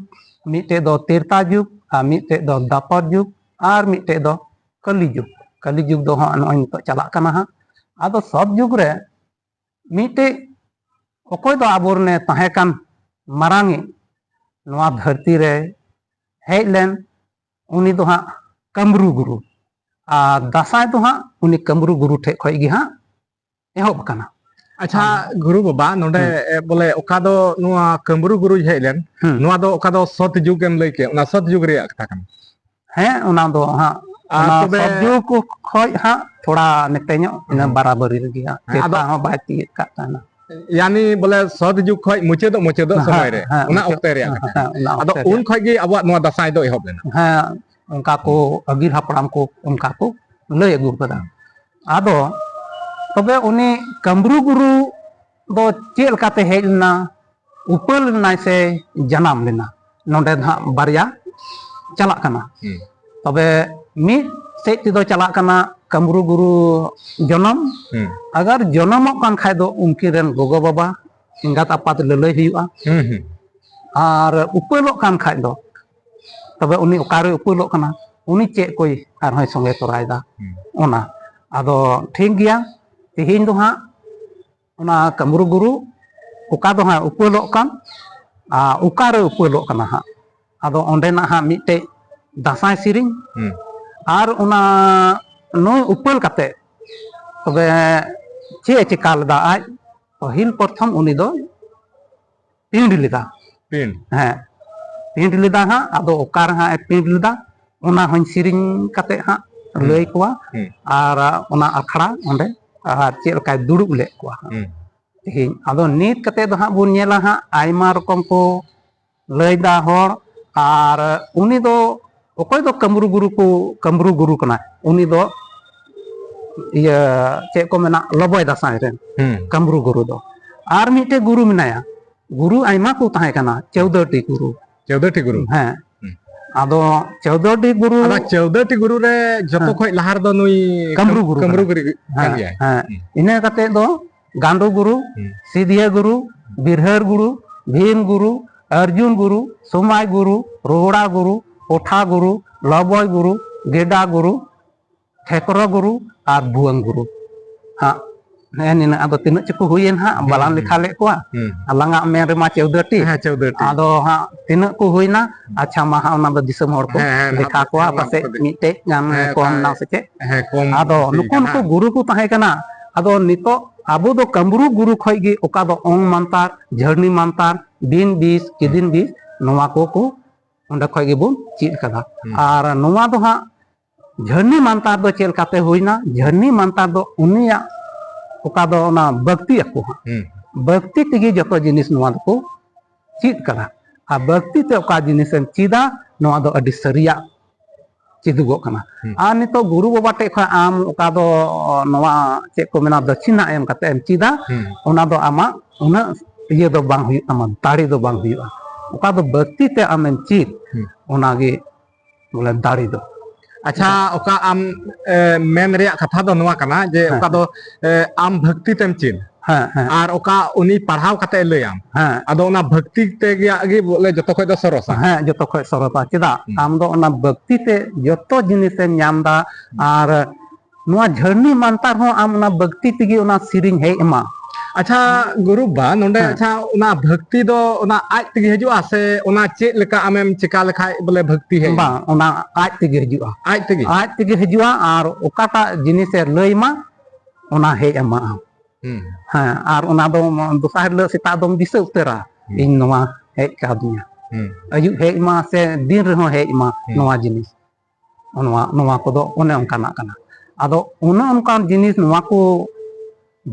ᱢᱤᱫᱴᱮᱡ ᱫᱚ ᱛᱨᱮᱛᱟ ᱡᱩᱜᱽ ᱟᱨ ᱢᱤᱫᱴᱮᱡ ᱫᱚ ᱫᱟᱯᱚᱨ ᱡᱩᱜᱽ ᱟᱨ ᱢᱤᱫᱴᱮᱡ ᱫᱚ ᱠᱟᱹᱞᱤ ᱡᱩᱜᱽ᱾ ᱠᱟᱹᱞᱤ ᱡᱩᱜᱽ ᱫᱚ ᱦᱟᱸᱜ ᱱᱚᱜᱼᱚᱭ ᱱᱤᱛᱚᱜ ᱪᱟᱞᱟᱜ ᱠᱟᱱᱟ ᱦᱟᱸᱜ᱾ ᱟᱫᱚ ᱥᱚᱛᱡᱩᱜᱽ ᱨᱮ ᱢᱤᱫᱴᱮᱡ ᱚᱠᱚᱭ ᱫᱚ ᱟᱵᱚᱨᱮᱱᱮ ᱛᱟᱦᱮᱸ ᱠᱟᱱ ᱢᱟᱨᱟᱝᱤᱡ ᱱᱚᱣᱟ ᱫᱷᱟᱹᱨᱛᱤ ᱨᱮ ᱦᱮᱡ ᱞᱮᱱ, ᱩᱱᱤ ᱫᱚ ᱦᱟᱸᱜ ᱠᱟᱹᱢᱨᱩ ᱜᱩᱨᱩ᱾ ᱟᱨ ᱫᱟᱸᱥᱟᱭ ᱫᱚ ᱦᱟᱸᱜ ᱩᱱᱤ ᱠᱟᱹᱢᱨᱩ ᱜᱩᱨᱩ ᱴᱷᱮᱡ ᱠᱷᱚᱡ ᱜᱮ ᱦᱟᱸᱜ ᱮᱦᱚᱵ ᱟᱠᱟᱱᱟ᱾ ᱟᱪᱪᱷᱟ, ᱟᱨ ᱜᱩᱨᱩ ᱵᱟᱵᱟ, ᱱᱚᱰᱮ, ᱦᱩᱸ᱾ ᱮ, ᱵᱚᱞᱮ ᱚᱠᱟ ᱫᱚ ᱱᱚᱣᱟ ᱠᱟᱹᱢᱨᱩ ᱜᱩᱨᱩᱭ ᱦᱮᱡ ᱞᱮᱱ, ᱦᱩᱸ᱾ ᱱᱚᱣᱟ ᱫᱚ ᱚᱠᱟ ᱫᱚ ᱥᱚᱛ ᱡᱩᱜᱽ ᱮᱢ ᱞᱟᱹᱭ ᱠᱮᱫ, ᱚᱱᱟ ᱥᱚᱛ ᱡᱩᱜᱽ ᱨᱮᱭᱟᱜ ᱠᱟᱛᱷᱟ ᱠᱟᱱᱟ? ᱦᱮᱸ, ᱚᱱᱟ ᱫᱚ ᱦᱟᱸᱜ, ᱟᱨ ᱚᱱᱟ ᱛᱚᱵᱮ ᱥᱚᱛ ᱡᱩᱜᱽ ᱠᱷᱚᱡ ᱦᱟᱸᱜ ᱛᱷᱚᱲᱟ ᱱᱚᱛᱮ ᱧᱚᱜ, ᱤᱱᱟᱹ ᱦᱩᱸ᱾ ᱵᱟᱨᱟᱵᱟᱹᱨᱤ ᱨᱮᱜᱮ ᱦᱟᱸᱜ, ᱦᱮᱸ, ᱟᱫᱚ ᱛᱨᱮᱛᱟ ᱦᱚᱸ ᱵᱟᱭ ᱛᱤᱭᱟᱹᱜ ᱠᱟᱜ ᱛᱟᱦᱮᱱᱟ᱾ ᱭᱟᱱᱤ ᱵᱚᱞᱮ ᱥᱚᱛ ᱡᱩᱜᱽ ᱠᱷᱚᱡ ᱢᱩᱪᱟᱹᱫᱚᱜ, ᱢᱩᱪᱟᱹᱫᱚᱜ ᱦᱮᱸ, ᱥᱚᱢᱚᱭ ᱨᱮ, ᱦᱮᱸ, ᱚᱱᱟ ᱢᱩᱪᱟᱹᱫ, ᱚᱠᱛᱮ ᱨᱮᱭᱟᱜ ᱦᱮᱸ, ᱠᱟᱛᱷᱟ ᱦᱮᱸ, ᱠᱟᱱᱟ᱾ ᱚᱱᱟ ᱟᱫᱚ ᱚᱠᱛᱮ ᱩᱱ ᱨᱮᱭᱟᱜ᱾ ᱠᱷᱚᱡ ᱜᱮ ᱟᱵᱚᱣᱟᱜ ᱱᱚᱣᱟ ᱫᱟᱸᱥᱟᱭ ᱫᱚ ᱮᱦᱚᱵ ᱞᱮᱱᱟ᱾ ᱦᱮᱸ, ᱚᱱᱠᱟ ᱠᱚ ᱦᱩᱸ᱾ ᱟᱹᱜᱤᱞ ᱦᱟᱯᱲᱟᱢ ᱠᱚ ᱚᱱᱠᱟ ᱠᱚ ᱞᱟᱹᱭ ᱟᱹᱜᱩ ᱠᱟᱫᱟ᱾ ᱟᱫᱚ ᱛᱚᱵᱮ ᱩᱱᱤ ᱠᱟᱢᱨᱩ ᱜᱩᱨᱩ ᱫᱚ ᱪᱮᱫ ᱞᱮᱠᱟᱛᱮ ᱦᱮᱡ ᱞᱮᱱᱟ, ᱩᱯᱟᱹᱞ ᱞᱮᱱᱟᱭ ᱥᱮ ᱡᱟᱱᱟᱢ ᱞᱮᱱᱟ? ᱱᱚᱰᱮ ᱫᱚ ᱦᱟᱸᱜ ᱵᱟᱨᱭᱟ ᱪᱟᱞᱟᱜ ᱠᱟᱱᱟ᱾ ᱦᱩᱸ᱾ ᱛᱚᱵᱮ ᱢᱤᱫ ᱥᱮᱫ ᱛᱮᱫᱚ ᱪᱟᱞᱟᱜ ᱠᱟᱱᱟ ᱠᱟᱢᱨᱩ ᱜᱩᱨᱩ ᱡᱚᱱᱚᱢ᱾ ᱦᱩᱸ᱾ ᱟᱜᱟᱨ ᱡᱚᱱᱚᱢᱚᱜ ᱠᱟᱱ ᱠᱷᱟᱡ ᱫᱚ ᱩᱱᱠᱤᱱ ᱨᱮᱱ ᱜᱚᱜᱚ ᱵᱟᱵᱟ, ᱮᱸᱜᱟᱛ ᱟᱯᱟᱛ ᱞᱟᱹᱞᱟᱹᱭ ᱦᱩᱭᱩᱜᱼᱟ᱾ ᱦᱩᱸ, ᱦᱩᱸ᱾ ᱟᱨ ᱩᱯᱟᱹᱞᱚᱜ ᱠᱟᱱ ᱠᱷᱟᱡ ᱫᱚ, ᱛᱚᱵᱮ ᱩᱱᱤ ᱚᱠᱟᱨᱮ ᱩᱯᱟᱹᱞᱚᱜ ᱠᱟᱱᱟ, ᱩᱱᱤ ᱪᱮᱫ ᱠᱚᱭ ᱟᱨᱦᱚᱸᱭ ᱥᱚᱸᱜᱮ ᱛᱚᱨᱟᱭᱮᱫᱟ, ᱦᱩᱸ᱾ ᱚᱱᱟ᱾ ᱟᱫᱚ ᱴᱷᱤᱠ ᱜᱮᱭᱟ, ᱛᱮᱦᱮᱧ ᱫᱚ ᱦᱟᱸᱜ ᱚᱱᱟ ᱠᱟᱢᱨᱩ ᱜᱩᱨᱩ ᱚᱠᱟ ᱫᱚ ᱦᱟᱸᱜ ᱩᱯᱟᱹᱞᱚᱜ ᱠᱟᱱ, ᱟᱨ ᱚᱠᱟᱨᱮ ᱩᱯᱟᱹᱞᱚᱜ ᱠᱟᱱᱟ ᱦᱟᱸᱜ, ᱟᱫᱚ ᱚᱸᱰᱮᱱᱟᱜ ᱦᱟᱸᱜ ᱢᱤᱫᱴᱮᱡ ᱫᱟᱸᱥᱟᱭ ᱥᱮᱨᱮᱧ᱾ ᱦᱩᱸ᱾ ᱟᱨ ᱚᱱᱟ ᱱᱩᱭ ᱩᱯᱟᱹᱞ ᱠᱟᱛᱮ ᱛᱚᱵᱮ ᱪᱮᱫ ᱮ ᱪᱮᱠᱟ ᱞᱮᱫᱟ ᱟᱡ? ᱯᱟᱹᱦᱤᱞ ᱯᱨᱚᱛᱷᱚᱢ ᱩᱱᱤ ᱫᱚ ᱯᱤᱸᱰ ᱞᱮᱫᱟ᱾ ᱯᱤᱸᱰ᱾ ᱦᱮᱸ, ᱯᱤᱸᱰ ᱞᱮᱫᱟ ᱦᱟᱸᱜ᱾ ᱟᱫᱚ ᱚᱠᱟ ᱨᱮ ᱦᱟᱸᱜ ᱮ ᱯᱤᱸᱰ ᱞᱮᱫᱟ, ᱚᱱᱟ ᱦᱚᱸᱧ ᱥᱮᱨᱮᱧ ᱠᱟᱛᱮ ᱦᱟᱸᱜ ᱦᱩᱸ᱾ ᱞᱟᱹᱭ ᱠᱚᱣᱟ᱾ ᱦᱩᱸ᱾ ᱟᱨ ᱚᱱᱟ ᱟᱠᱷᱲᱟ ᱚᱸᱰᱮ ᱟᱨ ᱪᱮᱫ ᱞᱮᱠᱟᱭ ᱫᱩᱲᱩᱵ ᱞᱮᱫ ᱠᱚᱣᱟ ᱦᱟᱸᱜ᱾ ᱦᱩᱸ᱾ ᱛᱮᱦᱮᱧ ᱟᱫᱚ ᱱᱤᱛ ᱠᱟᱛᱮ ᱫᱚ ᱦᱟᱸᱜ ᱵᱚᱱ ᱧᱮᱞᱟ ᱦᱟᱸᱜ, ᱟᱭᱢᱟ ᱨᱚᱠᱚᱢ ᱠᱚ ᱞᱟᱹᱭᱫᱟ ᱦᱚᱲ᱾ ᱟᱨ ᱩᱱᱤ ᱫᱚ, ᱚᱠᱚᱭ ᱫᱚ ᱠᱟᱢᱨᱩ ᱜᱩᱨᱩ ᱠᱚ, ᱠᱟᱢᱨᱩ ᱜᱩᱨᱩ ᱠᱟᱱᱟᱭ, ᱩᱱᱤ ᱫᱚ ᱤᱭᱟᱹ, ᱪᱮᱫ ᱠᱚ ᱢᱮᱱᱟ, ᱞᱚᱵᱚᱭ ᱫᱟᱸᱥᱟᱭ ᱨᱮᱱ ᱦᱩᱸ᱾ ᱠᱟᱢᱨᱩ ᱜᱩᱨᱩ ᱫᱚ᱾ ᱟᱨ ᱢᱤᱫᱴᱮᱡ ᱜᱩᱨᱩ ᱢᱮᱱᱟᱭᱟ, ᱜᱩᱨᱩ ᱟᱭᱢᱟ ᱠᱚ ᱛᱟᱦᱮᱸ ᱠᱟᱱᱟ, ᱪᱳᱣᱫᱚᱴᱤ ᱜᱩᱨᱩ᱾ ᱪᱳᱣᱫᱚᱴᱤ ᱜᱩᱨᱩ? ᱦᱮᱸ᱾ ᱦᱩᱸ᱾ ᱟᱫᱚ ᱪᱳᱣᱫᱚᱴᱤ ᱜᱩᱨᱩ ᱟᱫᱚ ᱪᱳᱣᱫᱚᱴᱤ ᱜᱩᱨᱩ ᱨᱮ ᱡᱚᱛᱚ ᱦᱮᱸ᱾ ᱠᱷᱚᱡ ᱞᱟᱦᱟ ᱨᱮᱫᱚ ᱱᱩᱭ ᱠᱟᱢᱨᱩ ᱜᱩᱨᱩ ᱠᱟᱢᱨᱩ ᱠᱟᱱᱟᱭ᱾ ᱜᱩᱨᱩ ᱠᱟᱱ ᱦᱮᱸ, ᱜᱮᱭᱟᱭ᱾ ᱦᱮᱸ᱾ ᱦᱩᱸ᱾ ᱤᱱᱟᱹ ᱠᱟᱛᱮ ᱫᱚ ᱜᱟᱸᱰᱚ ᱜᱩᱨᱩ, ᱦᱩᱸ᱾ ᱥᱤᱫᱷᱤᱭᱟᱹ ᱜᱩᱨᱩ, ᱵᱤᱨᱦᱟᱹᱨ ᱜᱩᱨᱩ, ᱵᱷᱤᱢ ᱜᱩᱨᱩ, ᱟᱨᱡᱩᱱ ᱜᱩᱨᱩ, ᱥᱚᱢᱟᱭ ᱜᱩᱨᱩ, ᱨᱳᱦᱲᱟ ᱜᱩᱨᱩ, ᱯᱚᱴᱷᱟ ᱜᱩᱨᱩ, ᱞᱚᱵᱚᱭ ᱜᱩᱨᱩ, ᱜᱮᱰᱟ ᱜᱩᱨᱩ, ᱴᱷᱮᱠᱨᱚ ᱜᱩᱨᱩ ᱟᱨ ᱵᱷᱩᱣᱟᱹᱝ ᱜᱩᱨᱩ᱾ ᱦᱟᱸᱜ, ᱱᱮᱜᱼᱮ ᱱᱤᱱᱟᱹᱜ ᱟᱫᱚ ᱛᱤᱱᱟᱹᱜ ᱪᱚᱠᱚ ᱦᱩᱭᱮᱱ ᱦᱟᱸᱜ, ᱦᱩᱸ, ᱵᱟᱞᱟᱝ ᱦᱩᱸ᱾ ᱞᱮᱠᱷᱟ ᱞᱮᱫ ᱠᱚᱣᱟ᱾ ᱦᱩᱸ᱾ ᱟᱞᱟᱝᱟᱜ ᱢᱮᱱ ᱨᱮᱢᱟ ᱪᱳᱣᱫᱚᱴᱤ᱾ ᱦᱮᱸ, ᱪᱳᱣᱫᱚᱴᱤ᱾ ᱟᱫᱚ ᱦᱟᱸᱜ ᱛᱤᱱᱟᱹᱜ ᱠᱚ ᱦᱩᱭᱱᱟ? ᱦᱩᱸ᱾ ᱟᱪᱪᱷᱟ, ᱢᱟ ᱦᱟᱸᱜ ᱚᱱᱟ ᱫᱚ ᱫᱤᱥᱚᱢ ᱦᱚᱲ ᱠᱚ ᱦᱮᱸ, ᱦᱮᱸ, ᱱᱟᱦᱟᱜ ᱞᱮᱠᱷᱟ ᱠᱚᱣᱟ, ᱦᱮᱸ, ᱱᱟᱦᱟᱜ ᱯᱟᱥᱮᱡ ᱠᱚ ᱫᱤ-, ᱢᱤᱫᱴᱮᱡ ᱜᱟᱱ ᱦᱮᱸ, ᱠᱚᱢ ᱯᱟᱭ-, ᱱᱟ ᱥᱮ ᱪᱮᱫ? ᱦᱮᱸ, ᱠᱚᱢ ᱟᱫᱚ ᱵᱮᱥᱤ ᱱᱩᱠᱩ ᱠᱟᱱᱟ᱾ ᱱᱩᱠᱩ ᱜᱩᱨᱩ ᱠᱚ ᱛᱟᱦᱮᱸ ᱠᱟᱱᱟ᱾ ᱟᱫᱚ ᱱᱤᱛᱚᱜ ᱟᱵᱚ ᱫᱚ ᱠᱟᱢᱨᱩ ᱜᱩᱨᱩ ᱠᱷᱚᱡ ᱜᱮ ᱚᱠᱟ ᱫᱚ ᱚᱝ ᱢᱟᱱᱛᱟᱨ, ᱡᱷᱟᱹᱨᱱᱤ ᱢᱟᱱᱛᱟᱨ, ᱵᱤᱱ ᱵᱤᱥ, ᱠᱤᱫᱤᱱ ᱵᱤᱥ, ᱱᱚᱣᱟ ᱠᱚ ᱠᱚ ᱚᱸᱰᱮ ᱠᱷᱚᱡ ᱜᱮᱵᱚᱱ ᱪᱮᱫ ᱠᱟᱫᱟ᱾ ᱦᱩᱸ᱾ ᱟᱨ ᱱᱚᱣᱟ ᱫᱚ ᱦᱟᱸᱜ ᱡᱷᱟᱹᱨᱱᱤ ᱢᱟᱱᱛᱟᱨ ᱫᱚ ᱪᱮᱫ ᱞᱮᱠᱟᱛᱮ ᱦᱩᱭᱱᱟ? ᱡᱷᱟᱹᱨᱱᱤ ᱢᱟᱱᱛᱟᱨ ᱫᱚ ᱩᱱᱤᱭᱟᱜ ᱚᱠᱟ ᱫᱚ ᱚᱱᱟ ᱵᱷᱟᱹᱠᱛᱤ ᱟᱠᱚ ᱦᱟᱸᱜ᱾ ᱦᱩᱸ᱾ ᱵᱷᱟᱹᱠᱛᱤ ᱛᱮᱜᱮ ᱡᱚᱛᱚ ᱡᱤᱱᱤᱥ ᱱᱚᱣᱟ ᱫᱚᱠᱚ ᱪᱮᱫ ᱠᱟᱫᱟ᱾ ᱟᱨ ᱵᱷᱟᱹᱠᱛᱤ ᱛᱮ ᱚᱠᱟ ᱡᱤᱱᱤᱥᱮᱢ ᱪᱮᱫᱟ, ᱱᱚᱣᱟ ᱫᱚ ᱟᱹᱰᱤ ᱥᱟᱹᱨᱤᱭᱟᱜ ᱪᱮᱫᱚᱜᱚᱜ ᱠᱟᱱᱟ᱾ ᱦᱩᱸ᱾ ᱟᱨ ᱱᱤᱛᱚᱜ ᱜᱩᱨᱩ ᱵᱟᱵᱟ ᱴᱷᱮᱡ ᱠᱷᱚᱱ ᱟᱢ ᱚᱠᱟ ᱫᱚ ᱱᱚᱣᱟ ᱪᱮᱫ ᱠᱚ ᱢᱮᱱᱟ, ᱫᱚᱠᱷᱤᱱᱟ ᱮᱢ ᱠᱟᱛᱮ ᱮᱢ ᱪᱮᱫᱟ, ᱦᱩᱸ᱾ ᱚᱱᱟ ᱫᱚ ᱟᱢᱟᱜ ᱩᱱᱟᱹᱜ ᱤᱭᱟᱹ ᱫᱚ ᱵᱟᱝ ᱦᱩᱭᱩᱜ ᱛᱟᱢᱟ, ᱫᱟᱲᱮ ᱫᱚ ᱵᱟᱝ ᱦᱩᱭᱩᱜᱼᱟ᱾ ᱚᱠᱟ ᱫᱚ ᱵᱷᱟᱹᱠᱛᱤ ᱛᱮ ᱟᱢᱮᱢ ᱪᱮᱫ, ᱦᱩᱸ᱾ ᱚᱱᱟᱜᱮ ᱵᱚᱞᱮ ᱫᱟᱲᱮ ᱫᱚ᱾ ᱟᱪᱪᱷᱟ, ᱚᱠᱟ ᱟᱢ ᱮ, ᱢᱮᱱ ᱨᱮᱭᱟᱜ ᱠᱟᱛᱷᱟ ᱫᱚ ᱱᱚᱣᱟ ᱠᱟᱱᱟ ᱡᱮ ᱦᱮᱸ, ᱚᱠᱟ ᱫᱚ ᱮ, ᱟᱢ ᱵᱷᱟᱹᱠᱛᱤ ᱛᱮᱢ ᱪᱮᱫ ᱦᱮᱸ ᱦᱮᱸ ᱟᱨ ᱚᱠᱟ ᱩᱱᱤ ᱯᱟᱲᱦᱟᱣ ᱠᱟᱛᱮ ᱞᱟᱹᱭᱟᱢ, ᱦᱮᱸ ᱟᱫᱚ ᱚᱱᱟ ᱵᱷᱟᱹᱠᱛᱤ ᱛᱮᱜᱮ ᱟᱜ ᱜᱮ ᱵᱚᱞᱮ ᱡᱚᱛᱚ ᱠᱷᱚᱡ ᱫᱚ ᱥᱚᱨᱚᱥᱟ᱾ ᱦᱮᱸ, ᱡᱚᱛᱚ ᱠᱷᱚᱡ ᱥᱚᱨᱚᱥᱟ᱾ ᱪᱮᱫᱟᱜ? ᱦᱩᱸ᱾ ᱟᱢ ᱫᱚ ᱚᱱᱟ ᱵᱷᱟᱹᱠᱛᱤ ᱛᱮ ᱡᱚᱛᱚ ᱡᱤᱱᱤᱥᱮᱢ ᱧᱟᱢ ᱮᱫᱟ᱾ ᱟᱨ ᱱᱚᱣᱟ ᱡᱷᱟᱹᱨᱱᱤ ᱢᱟᱱᱛᱟᱨ ᱦᱚᱸ ᱟᱢ ᱚᱱᱟ ᱵᱷᱟᱹᱠᱛᱤ ᱛᱮᱜᱮ ᱚᱱᱟ ᱥᱮᱨᱮᱧ ᱦᱮᱡ ᱟᱢᱟ᱾ ᱟᱪᱪᱷᱟ ᱜᱩᱨᱩ ᱵᱟ, ᱱᱚᱰᱮ ᱦᱮᱸ᱾ ᱟᱪᱪᱷᱟ, ᱚᱱᱟ ᱵᱷᱟᱹᱠᱛᱤ ᱫᱚ ᱚᱱᱟ ᱟᱡ ᱛᱮᱜᱮ ᱦᱤᱡᱩᱜᱼᱟ ᱥᱮ ᱚᱱᱟ ᱪᱮᱫ ᱞᱮᱠᱟ ᱟᱢᱮᱢ ᱪᱮᱠᱟ ᱞᱮᱠᱷᱟᱡ ᱵᱚᱞᱮ ᱵᱷᱟᱹᱠᱛᱤ ᱦᱮᱡ ᱮᱱᱟ? ᱵᱟᱝ, ᱚᱱᱟ ᱟᱡ ᱛᱮᱜᱮ ᱦᱤᱡᱩᱜᱼᱟ᱾ ᱟᱡ ᱛᱮᱜᱮ? ᱟᱡ ᱛᱮᱜᱮ ᱦᱤᱡᱩᱜᱼᱟ᱾ ᱟᱨ ᱚᱠᱟᱴᱟᱜ ᱡᱤᱱᱤᱥᱮ ᱞᱟᱹᱭ ᱢᱟ, ᱚᱱᱟ ᱦᱮᱡ ᱟᱢᱟ ᱟᱢ᱾ ᱦᱩᱸ᱾ ᱦᱮᱸ, ᱟᱨ ᱚᱱᱟ ᱫᱚ ᱫᱚᱥᱟᱨ ᱦᱤᱞᱳᱜ ᱥᱮᱛᱟᱜ ᱫᱚᱢ ᱫᱤᱥᱟᱹ ᱩᱛᱟᱹᱨᱟ, ᱦᱩᱸ᱾ ᱤᱧ ᱱᱚᱣᱟ ᱦᱮᱡ ᱠᱟᱣᱫᱤᱧᱟ᱾ ᱦᱩᱸ᱾ ᱟᱹᱭᱩᱵ ᱦᱮᱡ ᱢᱟ ᱥᱮ ᱫᱤᱱ ᱨᱮᱦᱚᱸ ᱦᱮᱡ ᱢᱟ, ᱦᱩᱸ᱾ ᱱᱚᱣᱟ ᱡᱤᱱᱤᱥ, ᱱᱚᱣᱟ, ᱱᱚᱣᱟ ᱠᱚᱫᱚ ᱚᱱᱮ ᱚᱱᱠᱟᱱᱟᱜ ᱠᱟᱱᱟ᱾ ᱟᱫᱚ ᱚᱱᱮ ᱚᱱᱠᱟᱱ ᱡᱤᱱᱤᱥ, ᱱᱚᱣᱟ ᱠᱚ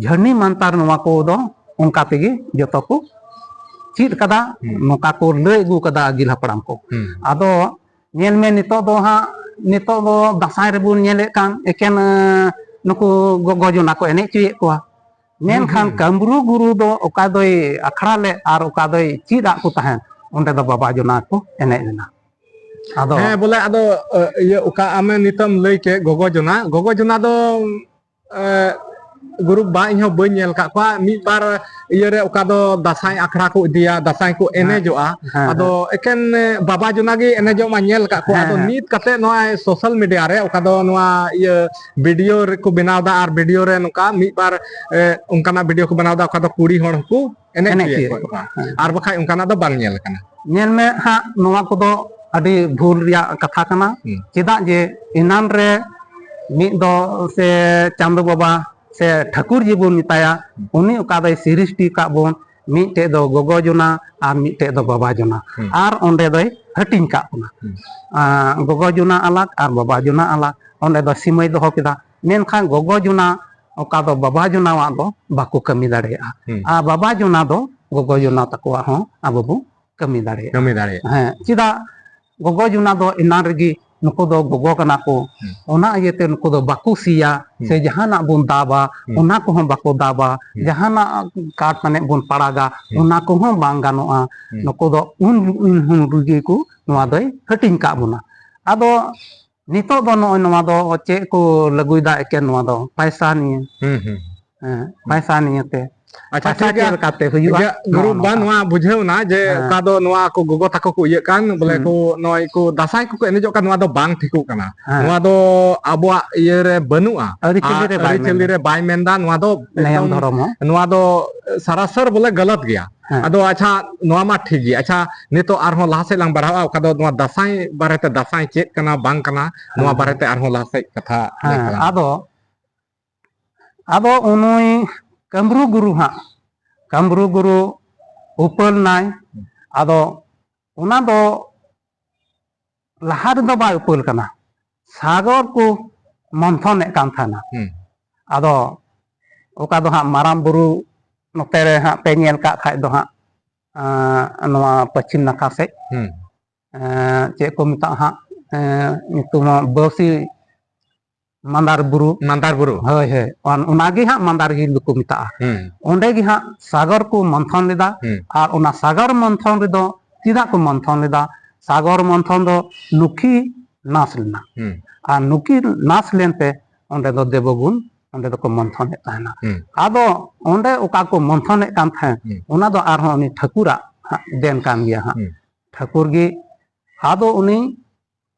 ᱡᱷᱟᱹᱨᱱᱤ ᱢᱟᱱᱛᱟᱨ, ᱱᱚᱣᱟ ᱠᱚᱫᱚ ᱚᱱᱠᱟ ᱛᱮᱜᱮ ᱡᱚᱛᱚ ᱠᱚ ᱪᱮᱫ ᱠᱟᱫᱟ, ᱦᱩᱸ᱾ ᱱᱚᱝᱠᱟ ᱠᱚ ᱞᱟᱹᱭ ᱟᱹᱜᱩ ᱠᱟᱫᱟ ᱟᱹᱜᱤᱞ ᱦᱟᱯᱲᱟᱢ ᱠᱚ᱾ ᱦᱩᱸ᱾ ᱟᱫᱚ ᱧᱮᱞ ᱢᱮ, ᱱᱤᱛᱚᱜ ᱫᱚ ᱦᱟᱸᱜ, ᱱᱤᱛᱚᱜ ᱫᱚ ᱫᱟᱸᱥᱟᱭ ᱨᱮᱵᱚᱱ ᱧᱮᱞᱮᱫ ᱠᱟᱱ ᱮᱠᱮᱱ ᱮᱸ, ᱱᱩᱠᱩ ᱜᱚᱜᱚ ᱡᱚᱱᱟ ᱠᱚ ᱮᱱᱮᱡ ᱦᱚᱪᱚᱭᱮᱫ ᱠᱚᱣᱟ᱾ ᱢᱮᱱᱠᱷᱟᱱ ᱦᱩᱸ᱾ ᱠᱟᱹᱢᱨᱩ ᱜᱩᱨᱩ ᱫᱚ ᱚᱠᱟ ᱫᱚᱭ ᱟᱠᱷᱲᱟ ᱞᱮᱫ ᱟᱨ ᱚᱠᱟ ᱫᱚᱭ ᱪᱮᱫ ᱟᱫ ᱠᱚ ᱛᱟᱦᱮᱸᱫ, ᱚᱸᱰᱮ ᱫᱚ ᱵᱟᱵᱟ ᱡᱚᱱᱟ ᱠᱚ ᱮᱱᱮᱡ ᱞᱮᱱᱟ᱾ ᱟᱫᱚ ᱦᱮᱸ, ᱵᱚᱞᱮ ᱟᱫᱚ ᱮ, ᱤᱭᱟᱹ ᱚᱠᱟ ᱟᱢᱮ ᱱᱤᱛᱚᱢ ᱞᱟᱹᱭ ᱠᱮᱫ ᱜᱚᱜᱚ ᱡᱚᱱᱟ, ᱜᱚᱜᱚ ᱡᱚᱱᱟ ᱫᱚ ᱮ, ᱜᱩᱨᱩ ᱵᱟ, ᱤᱧ ᱦᱚᱸ ᱵᱟᱹᱧ ᱧᱮᱞ ᱟᱠᱟᱫ ᱠᱚᱣᱟ᱾ ᱢᱤᱫ ᱵᱟᱨ ᱤᱭᱟᱹᱨᱮ ᱚᱠᱟ ᱫᱚ ᱫᱟᱸᱥᱟᱭ ᱟᱠᱷᱲᱟ ᱠᱚ ᱤᱫᱤᱭᱟ, ᱫᱟᱸᱥᱟᱭ ᱠᱚ ᱮᱱᱮᱡᱚᱜᱼᱟ, ᱦᱮᱸ, ᱟᱫᱚ ᱮᱠᱮᱱ ᱮ, ᱵᱟᱵᱟ ᱡᱚᱱᱟ ᱜᱮ ᱮᱱᱮᱡᱚᱜ ᱢᱟ ᱧᱮᱞ ᱟᱠᱟᱫ ᱠᱚᱣᱟ᱾ ᱦᱮᱸ, ᱟᱫᱚ ᱦᱮᱸ᱾ ᱱᱤᱛ ᱠᱟᱛᱮ ᱱᱚᱣᱟ ᱥᱳᱥᱟᱞ ᱢᱤᱰᱤᱭᱟ ᱨᱮ ᱚᱠᱟ ᱫᱚ ᱱᱚᱣᱟ ᱤᱭᱟᱹ ᱵᱷᱤᱰᱤᱭᱳ ᱨᱮᱠᱚ ᱵᱮᱱᱟᱣ ᱮᱫᱟ ᱟᱨ ᱵᱷᱤᱰᱤᱭᱳ ᱨᱮ ᱱᱚᱝᱠᱟ ᱢᱤᱫ ᱵᱟᱨ ᱮ, ᱚᱱᱠᱟᱱᱟᱜ ᱵᱷᱤᱰᱤᱭᱳ ᱠᱚ ᱵᱮᱱᱟᱣ ᱮᱫᱟ ᱚᱠᱟ ᱫᱚ ᱠᱩᱲᱤ ᱦᱚᱲ ᱦᱚᱸᱠᱚ ᱮᱱᱮᱡ ᱮᱱᱮᱡ ᱦᱚᱪᱚᱭᱮᱫ ᱦᱚᱪᱚᱭᱮᱫ ᱠᱚᱣᱟ᱾ ᱠᱚᱣᱟ᱾ ᱦᱮᱸ᱾ ᱟᱨ ᱵᱟᱠᱷᱟᱡ ᱚᱱᱠᱟᱱᱟᱜ ᱫᱚ ᱵᱟᱝ ᱧᱮᱞ ᱟᱠᱟᱱᱟ᱾ ᱧᱮᱞ ᱢᱮ ᱦᱟᱸᱜ, ᱱᱚᱣᱟ ᱠᱚᱫᱚ ᱟᱹᱰᱤ ᱵᱷᱩᱞ ᱨᱮᱭᱟᱜ ᱠᱟᱛᱷᱟ ᱠᱟᱱᱟ᱾ ᱦᱩᱸ᱾ ᱪᱮᱫᱟᱜ ᱡᱮ ᱮᱱᱟᱱ ᱨᱮ ᱢᱤᱫ ᱫᱚ ᱥᱮ ᱪᱟᱸᱫᱚ ᱵᱟᱵᱟ ᱥᱮ ᱴᱷᱟᱹᱠᱩᱨ ᱡᱤᱵᱚᱱ ᱢᱮᱛᱟᱭᱟ, ᱦᱩᱸ᱾ ᱩᱱᱤ ᱚᱠᱟ ᱫᱚᱭ ᱥᱤᱨᱤᱥᱴᱤ ᱟᱠᱟᱫ ᱵᱚᱱ, ᱢᱤᱫᱴᱮᱡ ᱫᱚ ᱜᱚᱜᱚ ᱡᱚᱱᱟ ᱟᱨ ᱢᱤᱫᱴᱮᱡ ᱫᱚ ᱵᱟᱵᱟ ᱡᱚᱱᱟ, ᱦᱩᱸ᱾ ᱟᱨ ᱚᱸᱰᱮ ᱫᱚᱭ ᱦᱟᱹᱴᱤᱧ ᱠᱟᱜ ᱵᱚᱱᱟ᱾ ᱦᱩᱸ᱾ ᱟᱸ, ᱜᱚᱜᱚ ᱡᱚᱱᱟ ᱟᱞᱟᱜᱽ ᱟᱨ ᱵᱟᱵᱟ ᱡᱚᱱᱟ ᱟᱞᱟᱜᱽ, ᱚᱸᱰᱮ ᱫᱚ ᱥᱤᱢᱟᱹᱭ ᱫᱚᱦᱚ ᱠᱮᱫᱟ᱾ ᱢᱮᱱᱠᱷᱟᱱ ᱜᱚᱜᱚ ᱡᱚᱱᱟ ᱚᱠᱟ ᱫᱚ ᱵᱟᱵᱟ ᱡᱚᱱᱟᱣᱟᱜ ᱫᱚ ᱵᱟᱠᱚ ᱠᱟᱹᱢᱤ ᱫᱟᱲᱮᱭᱟᱜᱼᱟ, ᱦᱩᱸ᱾ ᱟᱨ ᱵᱟᱵᱟ ᱡᱚᱱᱟ ᱫᱚ ᱜᱚᱜᱚ ᱡᱚᱱᱟ ᱛᱟᱠᱚᱣᱟᱜ ᱦᱚᱸ ᱟᱵᱚ ᱵᱚ ᱠᱟᱹᱢᱤ ᱫᱟᱲᱮᱭᱟᱜᱼᱟ᱾ ᱠᱟᱹᱢᱤ ᱫᱟᱲᱮᱭᱟᱜᱼᱟ᱾ ᱦᱮᱸ, ᱪᱮᱫᱟᱜ? ᱜᱚᱜᱚ ᱡᱚᱱᱟ ᱫᱚ ᱮᱱᱟᱱ ᱨᱮᱜᱮ ᱱᱩᱠᱩ ᱫᱚ ᱜᱚᱜᱚ ᱠᱟᱱᱟ ᱠᱚ, ᱦᱩᱸ᱾ ᱚᱱᱟ ᱤᱭᱟᱹᱛᱮ ᱱᱩᱠᱩ ᱫᱚ ᱵᱟᱠᱚ ᱥᱤᱭᱟ ᱦᱩᱸ᱾ ᱥᱮ ᱡᱟᱦᱟᱱᱟᱜ ᱵᱚᱱ ᱫᱟᱵᱟ, ᱦᱩᱸ᱾ ᱚᱱᱟ ᱠᱚᱦᱚᱸ ᱵᱟᱠᱚ ᱫᱟᱵᱟ, ᱦᱩᱸ᱾ ᱡᱟᱦᱟᱱᱟᱜ ᱠᱟᱴ ᱢᱟᱱᱮ ᱵᱚᱱ ᱯᱟᱲᱟᱜᱟ, ᱦᱩᱸ᱾ ᱚᱱᱟ ᱠᱚᱦᱚᱸ ᱵᱟᱝ ᱜᱟᱱᱚᱜᱼᱟ᱾ ᱦᱩᱸ᱾ ᱱᱩᱠᱩ ᱫᱚ ᱩᱱ, ᱩᱱ, ᱩᱱ ᱨᱮᱜᱮ ᱠᱚ ᱱᱚᱣᱟ ᱫᱚᱭ ᱦᱟᱹᱴᱤᱧ ᱠᱟᱜ ᱵᱚᱱᱟ᱾ ᱟᱫᱚ ᱱᱤᱛᱚᱜ ᱫᱚ ᱱᱚᱜᱼᱚᱭ ᱱᱚᱣᱟ ᱫᱚ ᱪᱮᱫ ᱠᱚ ᱞᱟᱹᱜᱩᱭᱮᱫᱟ, ᱮᱠᱮᱱ ᱱᱚᱣᱟ ᱫᱚ ᱯᱟᱭᱥᱟ ᱱᱤᱭᱮ᱾ ᱦᱩᱸ, ᱦᱩᱸ᱾ ᱦᱮᱸ, ᱯᱟᱭᱥᱟ ᱱᱤᱭᱮᱛᱮ᱾ ᱟᱪᱪᱷᱟ, ᱯᱟᱭᱥᱟ ᱴᱷᱤᱠ ᱪᱮᱫ ᱜᱮᱭᱟ᱾ ᱞᱮᱠᱟᱛᱮ ᱦᱩᱭᱩᱜᱼᱟ? ᱤᱭᱟᱹ, ᱜᱩᱨᱩ ᱱᱚᱜᱼᱚ ᱵᱟ, ᱱᱚᱝᱠᱟ᱾ ᱱᱚᱣᱟ ᱵᱩᱡᱷᱟᱹᱣ ᱮᱱᱟ ᱡᱮ ᱦᱮᱸ᱾ ᱚᱠᱟ ᱫᱚ ᱱᱚᱣᱟ ᱠᱚ ᱜᱚᱜᱚ ᱛᱟᱠᱚ ᱠᱚ ᱤᱭᱟᱹᱜ ᱠᱟᱱ, ᱵᱚᱞᱮ ᱦᱩᱸ᱾ ᱠᱚ ᱱᱚᱜᱼᱚᱭ ᱠᱚ ᱫᱟᱸᱥᱟᱭ ᱠᱚᱠᱚ ᱮᱱᱮᱡᱚᱜ ᱠᱟᱱ, ᱱᱚᱣᱟ ᱫᱚ ᱵᱟᱝ ᱴᱷᱤᱠᱚᱜ ᱠᱟᱱᱟ᱾ ᱦᱮᱸ᱾ ᱱᱚᱣᱟ ᱫᱚ ᱟᱵᱚᱣᱟᱜ ᱤᱭᱟᱹ ᱨᱮ ᱵᱟᱹᱱᱩᱜᱼᱟ᱾ ᱟᱹᱨᱤᱪᱟᱹᱞᱤ ᱟᱨ ᱨᱮ ᱵᱟᱭ ᱟᱹᱨᱤᱪᱟᱹᱞᱤ ᱢᱮᱱᱫᱟ᱾ ᱨᱮ ᱵᱟᱭ ᱢᱮᱱᱫᱟ, ᱱᱚᱣᱟ ᱫᱚ ᱱᱮᱭᱟᱢ ᱮᱠᱫᱚᱢ, ᱫᱷᱚᱨᱚᱢ ᱦᱚᱸ᱾ ᱱᱚᱣᱟ ᱫᱚ ᱥᱟᱨᱟᱥᱟᱨ ᱵᱚᱞᱮ ᱜᱟᱞᱟᱛ ᱜᱮᱭᱟ᱾ ᱦᱮᱸ᱾ ᱟᱫᱚ ᱟᱪᱪᱷᱟ, ᱱᱚᱣᱟ ᱢᱟ ᱴᱷᱤᱠ ᱜᱮ᱾ ᱟᱪᱪᱷᱟ, ᱱᱤᱛᱚᱜ ᱟᱨᱦᱚᱸ ᱞᱟᱦᱟ ᱥᱮᱫ ᱞᱟᱝ ᱵᱟᱲᱦᱟᱣᱟ, ᱚᱠᱟ ᱫᱚ ᱱᱚᱣᱟ ᱫᱟᱸᱥᱟᱭ ᱵᱟᱨᱮᱛᱮ, ᱫᱟᱸᱥᱟᱭ ᱪᱮᱫ ᱠᱟᱱᱟ ᱵᱟᱝ ᱠᱟᱱᱟ, ᱱᱚᱣᱟ ᱦᱮᱸ᱾ ᱵᱟᱨᱮᱛᱮ ᱟᱨᱦᱚᱸ ᱞᱟᱦᱟ ᱥᱮᱫ ᱠᱟᱛᱷᱟ ᱞᱟᱝ ᱦᱮᱸ, ᱛᱟᱞᱟᱝᱟ᱾ ᱟᱫᱚ ᱟᱫᱚ ᱩᱱᱩᱭ ᱠᱟᱹᱢᱨᱩ ᱜᱩᱨᱩ ᱦᱟᱸᱜ, ᱠᱟᱹᱢᱨᱩ ᱜᱩᱨᱩ ᱩᱯᱟᱹᱞ ᱱᱟᱭ᱾ ᱟᱫᱚ ᱚᱱᱟ ᱫᱚ ᱞᱟᱦᱟ ᱨᱮᱫᱚ ᱵᱟᱭ ᱩᱯᱟᱹᱞ ᱠᱟᱱᱟ, ᱥᱟᱜᱚᱨ ᱠᱚ ᱢᱚᱱᱛᱷᱚᱱᱮᱫ ᱠᱟᱱ ᱛᱟᱦᱮᱱᱟ᱾ ᱦᱩᱸ᱾ ᱟᱫᱚ ᱚᱠᱟ ᱫᱚ ᱦᱟᱸᱜ ᱢᱟᱨᱟᱝ ᱵᱩᱨᱩ ᱱᱚᱛᱮ ᱨᱮ ᱦᱟᱸᱜ ᱯᱮ ᱧᱮᱞ ᱠᱟᱜ ᱠᱷᱟᱡ ᱫᱚ ᱦᱟᱸᱜ, ᱟᱸ, ᱱᱚᱣᱟ ᱯᱚᱪᱷᱤᱢ ᱱᱟᱠᱷᱟ ᱥᱮᱫ, ᱦᱩᱸ᱾ ᱮᱸ, ᱪᱮᱫ ᱠᱚ ᱢᱮᱛᱟᱜᱼᱟ ᱦᱟᱸᱜ, ᱮᱸ, ᱧᱩᱛᱩᱢ ᱦᱚᱸ ᱵᱟᱹᱣᱥᱤ ᱢᱟᱱᱫᱟᱨ ᱵᱩᱨᱩ᱾ ᱢᱟᱱᱫᱟᱨ ᱵᱩᱨᱩ᱾ ᱦᱳᱭ, ᱦᱳᱭ, ᱚᱱ-, ᱚᱱᱟᱜᱮ ᱦᱟᱸᱜ ᱢᱟᱱᱫᱟᱨ ᱦᱤᱞ ᱫᱚᱠᱚ ᱢᱮᱛᱟᱜᱼᱟ᱾ ᱦᱩᱸ᱾ ᱚᱸᱰᱮ ᱜᱮ ᱦᱟᱸᱜ ᱥᱟᱜᱚᱨ ᱠᱚ ᱢᱚᱱᱛᱷᱚᱱ ᱞᱮᱫᱟ᱾ ᱦᱩᱸ᱾ ᱟᱨ ᱚᱱᱟ ᱥᱟᱜᱚᱨ ᱢᱚᱱᱛᱷᱚᱱ ᱨᱮᱫᱚ ᱪᱮᱫᱟᱜ ᱠᱚ ᱢᱚᱱᱛᱷᱚᱱ ᱞᱮᱫᱟ? ᱥᱟᱜᱚᱨ ᱢᱚᱱᱛᱷᱚᱱ ᱫᱚ ᱱᱩᱠᱷᱤ ᱱᱟᱥ ᱞᱮᱱᱟ᱾ ᱦᱩᱸ᱾ ᱟᱨ ᱱᱩᱠᱷᱤ ᱱᱟᱥ ᱞᱮᱱᱛᱮ ᱚᱸᱰᱮ ᱫᱚ ᱫᱮᱵᱚᱜᱩᱱ ᱚᱸᱰᱮ ᱫᱚᱠᱚ ᱢᱚᱱᱛᱷᱚᱱᱮᱫ ᱛᱟᱦᱮᱱᱟ᱾ ᱦᱩᱸ᱾ ᱟᱫᱚ ᱚᱸᱰᱮ ᱚᱠᱟ ᱠᱚ ᱢᱚᱱᱛᱷᱚᱱᱮᱫ ᱠᱟᱱ ᱛᱟᱦᱮᱸᱫ, ᱦᱩᱸ᱾ ᱚᱱᱟ ᱫᱚ ᱟᱨᱦᱚᱸ ᱩᱱᱤ ᱴᱷᱟᱹᱠᱩᱨᱟᱜ ᱦᱟᱸᱜ ᱫᱮᱱ ᱠᱟᱱ ᱜᱮᱭᱟ ᱦᱟᱸᱜ᱾ ᱦᱩᱸ᱾ ᱴᱷᱟᱹᱠᱩᱨ ᱜᱮ ᱟᱫᱚ ᱩᱱᱤ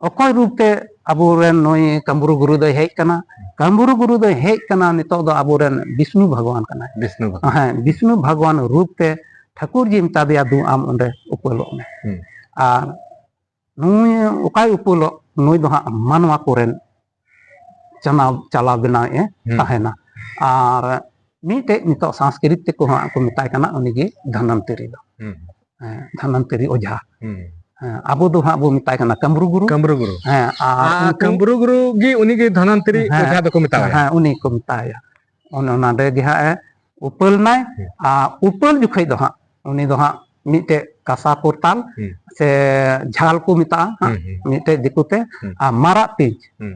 ᱚᱠᱚᱭ ᱨᱩᱯ ᱛᱮ ᱟᱵᱚᱨᱮᱱ ᱱᱩᱭ ᱠᱟᱢᱨᱩ ᱜᱩᱨᱩ ᱫᱚᱭ ᱦᱮᱡ ᱠᱟᱱᱟ? ᱠᱟᱢᱨᱩ ᱜᱩᱨᱩ ᱫᱚᱭ ᱦᱮᱡ ᱠᱟᱱᱟ, ᱱᱤᱛᱚᱜ ᱫᱚ ᱟᱵᱚᱨᱮᱱ ᱵᱤᱥᱱᱩ ᱵᱷᱟᱜᱽᱣᱟᱱ ᱠᱟᱱᱟᱭ᱾ ᱵᱤᱥᱱᱩ ᱵᱷᱟᱜᱽᱣᱟᱱ᱾ ᱦᱮᱸ, ᱵᱤᱥᱱᱩ ᱵᱷᱟᱜᱽᱣᱟᱱ ᱨᱩᱯ ᱛᱮ ᱴᱷᱟᱹᱠᱩᱨ ᱡᱤ ᱢᱮᱛᱟ ᱫᱮᱭᱟ, "ᱫᱩ, ᱟᱢ ᱚᱸᱰᱮ ᱩᱯᱟᱹᱞᱚᱜ ᱢᱮ᱾" ᱦᱩᱸ᱾ ᱟᱨ ᱱᱩᱭ ᱚᱠᱟᱭ ᱩᱯᱟᱹᱞᱚᱜ? ᱱᱩᱭ ᱫᱚ ᱦᱟᱸᱜ ᱢᱟᱱᱣᱟ ᱠᱚᱨᱮᱱ ᱪᱟᱞᱟᱣ, ᱪᱟᱞᱟᱣ ᱵᱮᱱᱟᱣ ᱮ ᱦᱩᱸ᱾ ᱛᱟᱦᱮᱱᱟ᱾ ᱟᱨ ᱢᱤᱫᱴᱮᱡ ᱱᱤᱛᱚᱜ ᱥᱟᱝᱥᱠᱨᱤᱛ ᱛᱮᱠᱚ ᱦᱟᱸᱜ ᱠᱚ ᱢᱮᱛᱟᱭ ᱠᱟᱱᱟ, ᱩᱱᱤᱜᱮ ᱫᱷᱟᱱᱟᱱᱛᱤᱨᱤ ᱫᱚ᱾ ᱦᱩᱸ᱾ ᱦᱮᱸ, ᱫᱷᱟᱱᱟᱱᱛᱤᱨᱤ ᱚᱡᱷᱟ᱾ ᱦᱩᱸ᱾ ᱦᱮᱸ, ᱟᱵᱚ ᱫᱚ ᱦᱟᱸᱜ ᱵᱚ ᱢᱮᱛᱟᱭ ᱠᱟᱱᱟ ᱠᱟᱢᱨᱩ ᱜᱩᱨᱩ᱾ ᱠᱟᱢᱨᱩ ᱜᱩᱨᱩ᱾ ᱦᱮᱸ, ᱟᱨ ᱟᱨ ᱩᱱᱠᱩ ᱠᱟᱢᱨᱩ ᱜᱩᱨᱩ ᱜᱮ ᱩᱱᱤ ᱜᱮ ᱫᱷᱟᱱᱟᱱᱛᱤᱨᱤ ᱦᱮᱸ, ᱚᱡᱷᱟ ᱫᱚᱠᱚ ᱢᱮᱛᱟᱣᱟᱭᱟ᱾ ᱦᱮᱸ, ᱩᱱᱤ ᱠᱚ ᱢᱮᱛᱟᱭᱟ᱾ ᱚᱱᱮ ᱚᱱᱟ ᱨᱮ ᱜᱮ ᱦᱟᱸᱜ ᱮ ᱩᱯᱟᱹᱞ ᱱᱟᱭ᱾ ᱦᱩᱸ᱾ ᱟᱨ ᱩᱯᱟᱹᱞ ᱡᱚᱠᱷᱮᱡ ᱫᱚ ᱦᱟᱸᱜ ᱩᱱᱤ ᱫᱚ ᱦᱟᱸᱜ ᱢᱤᱫᱴᱮᱡ ᱠᱟᱸᱥᱟ ᱠᱚᱨᱛᱟᱞ ᱦᱩᱸ᱾ ᱥᱮ ᱡᱷᱟᱞ ᱠᱚ ᱢᱮᱛᱟᱜᱼᱟ ᱦᱟᱸᱜ, ᱦᱩᱸ, ᱦᱩᱸ᱾ ᱢᱤᱫᱴᱮᱡ ᱫᱤᱠᱩᱛᱮ, ᱦᱩᱸ᱾ ᱟᱨ ᱢᱟᱨᱟᱜ ᱯᱤᱧᱪ᱾ ᱦᱩᱸ᱾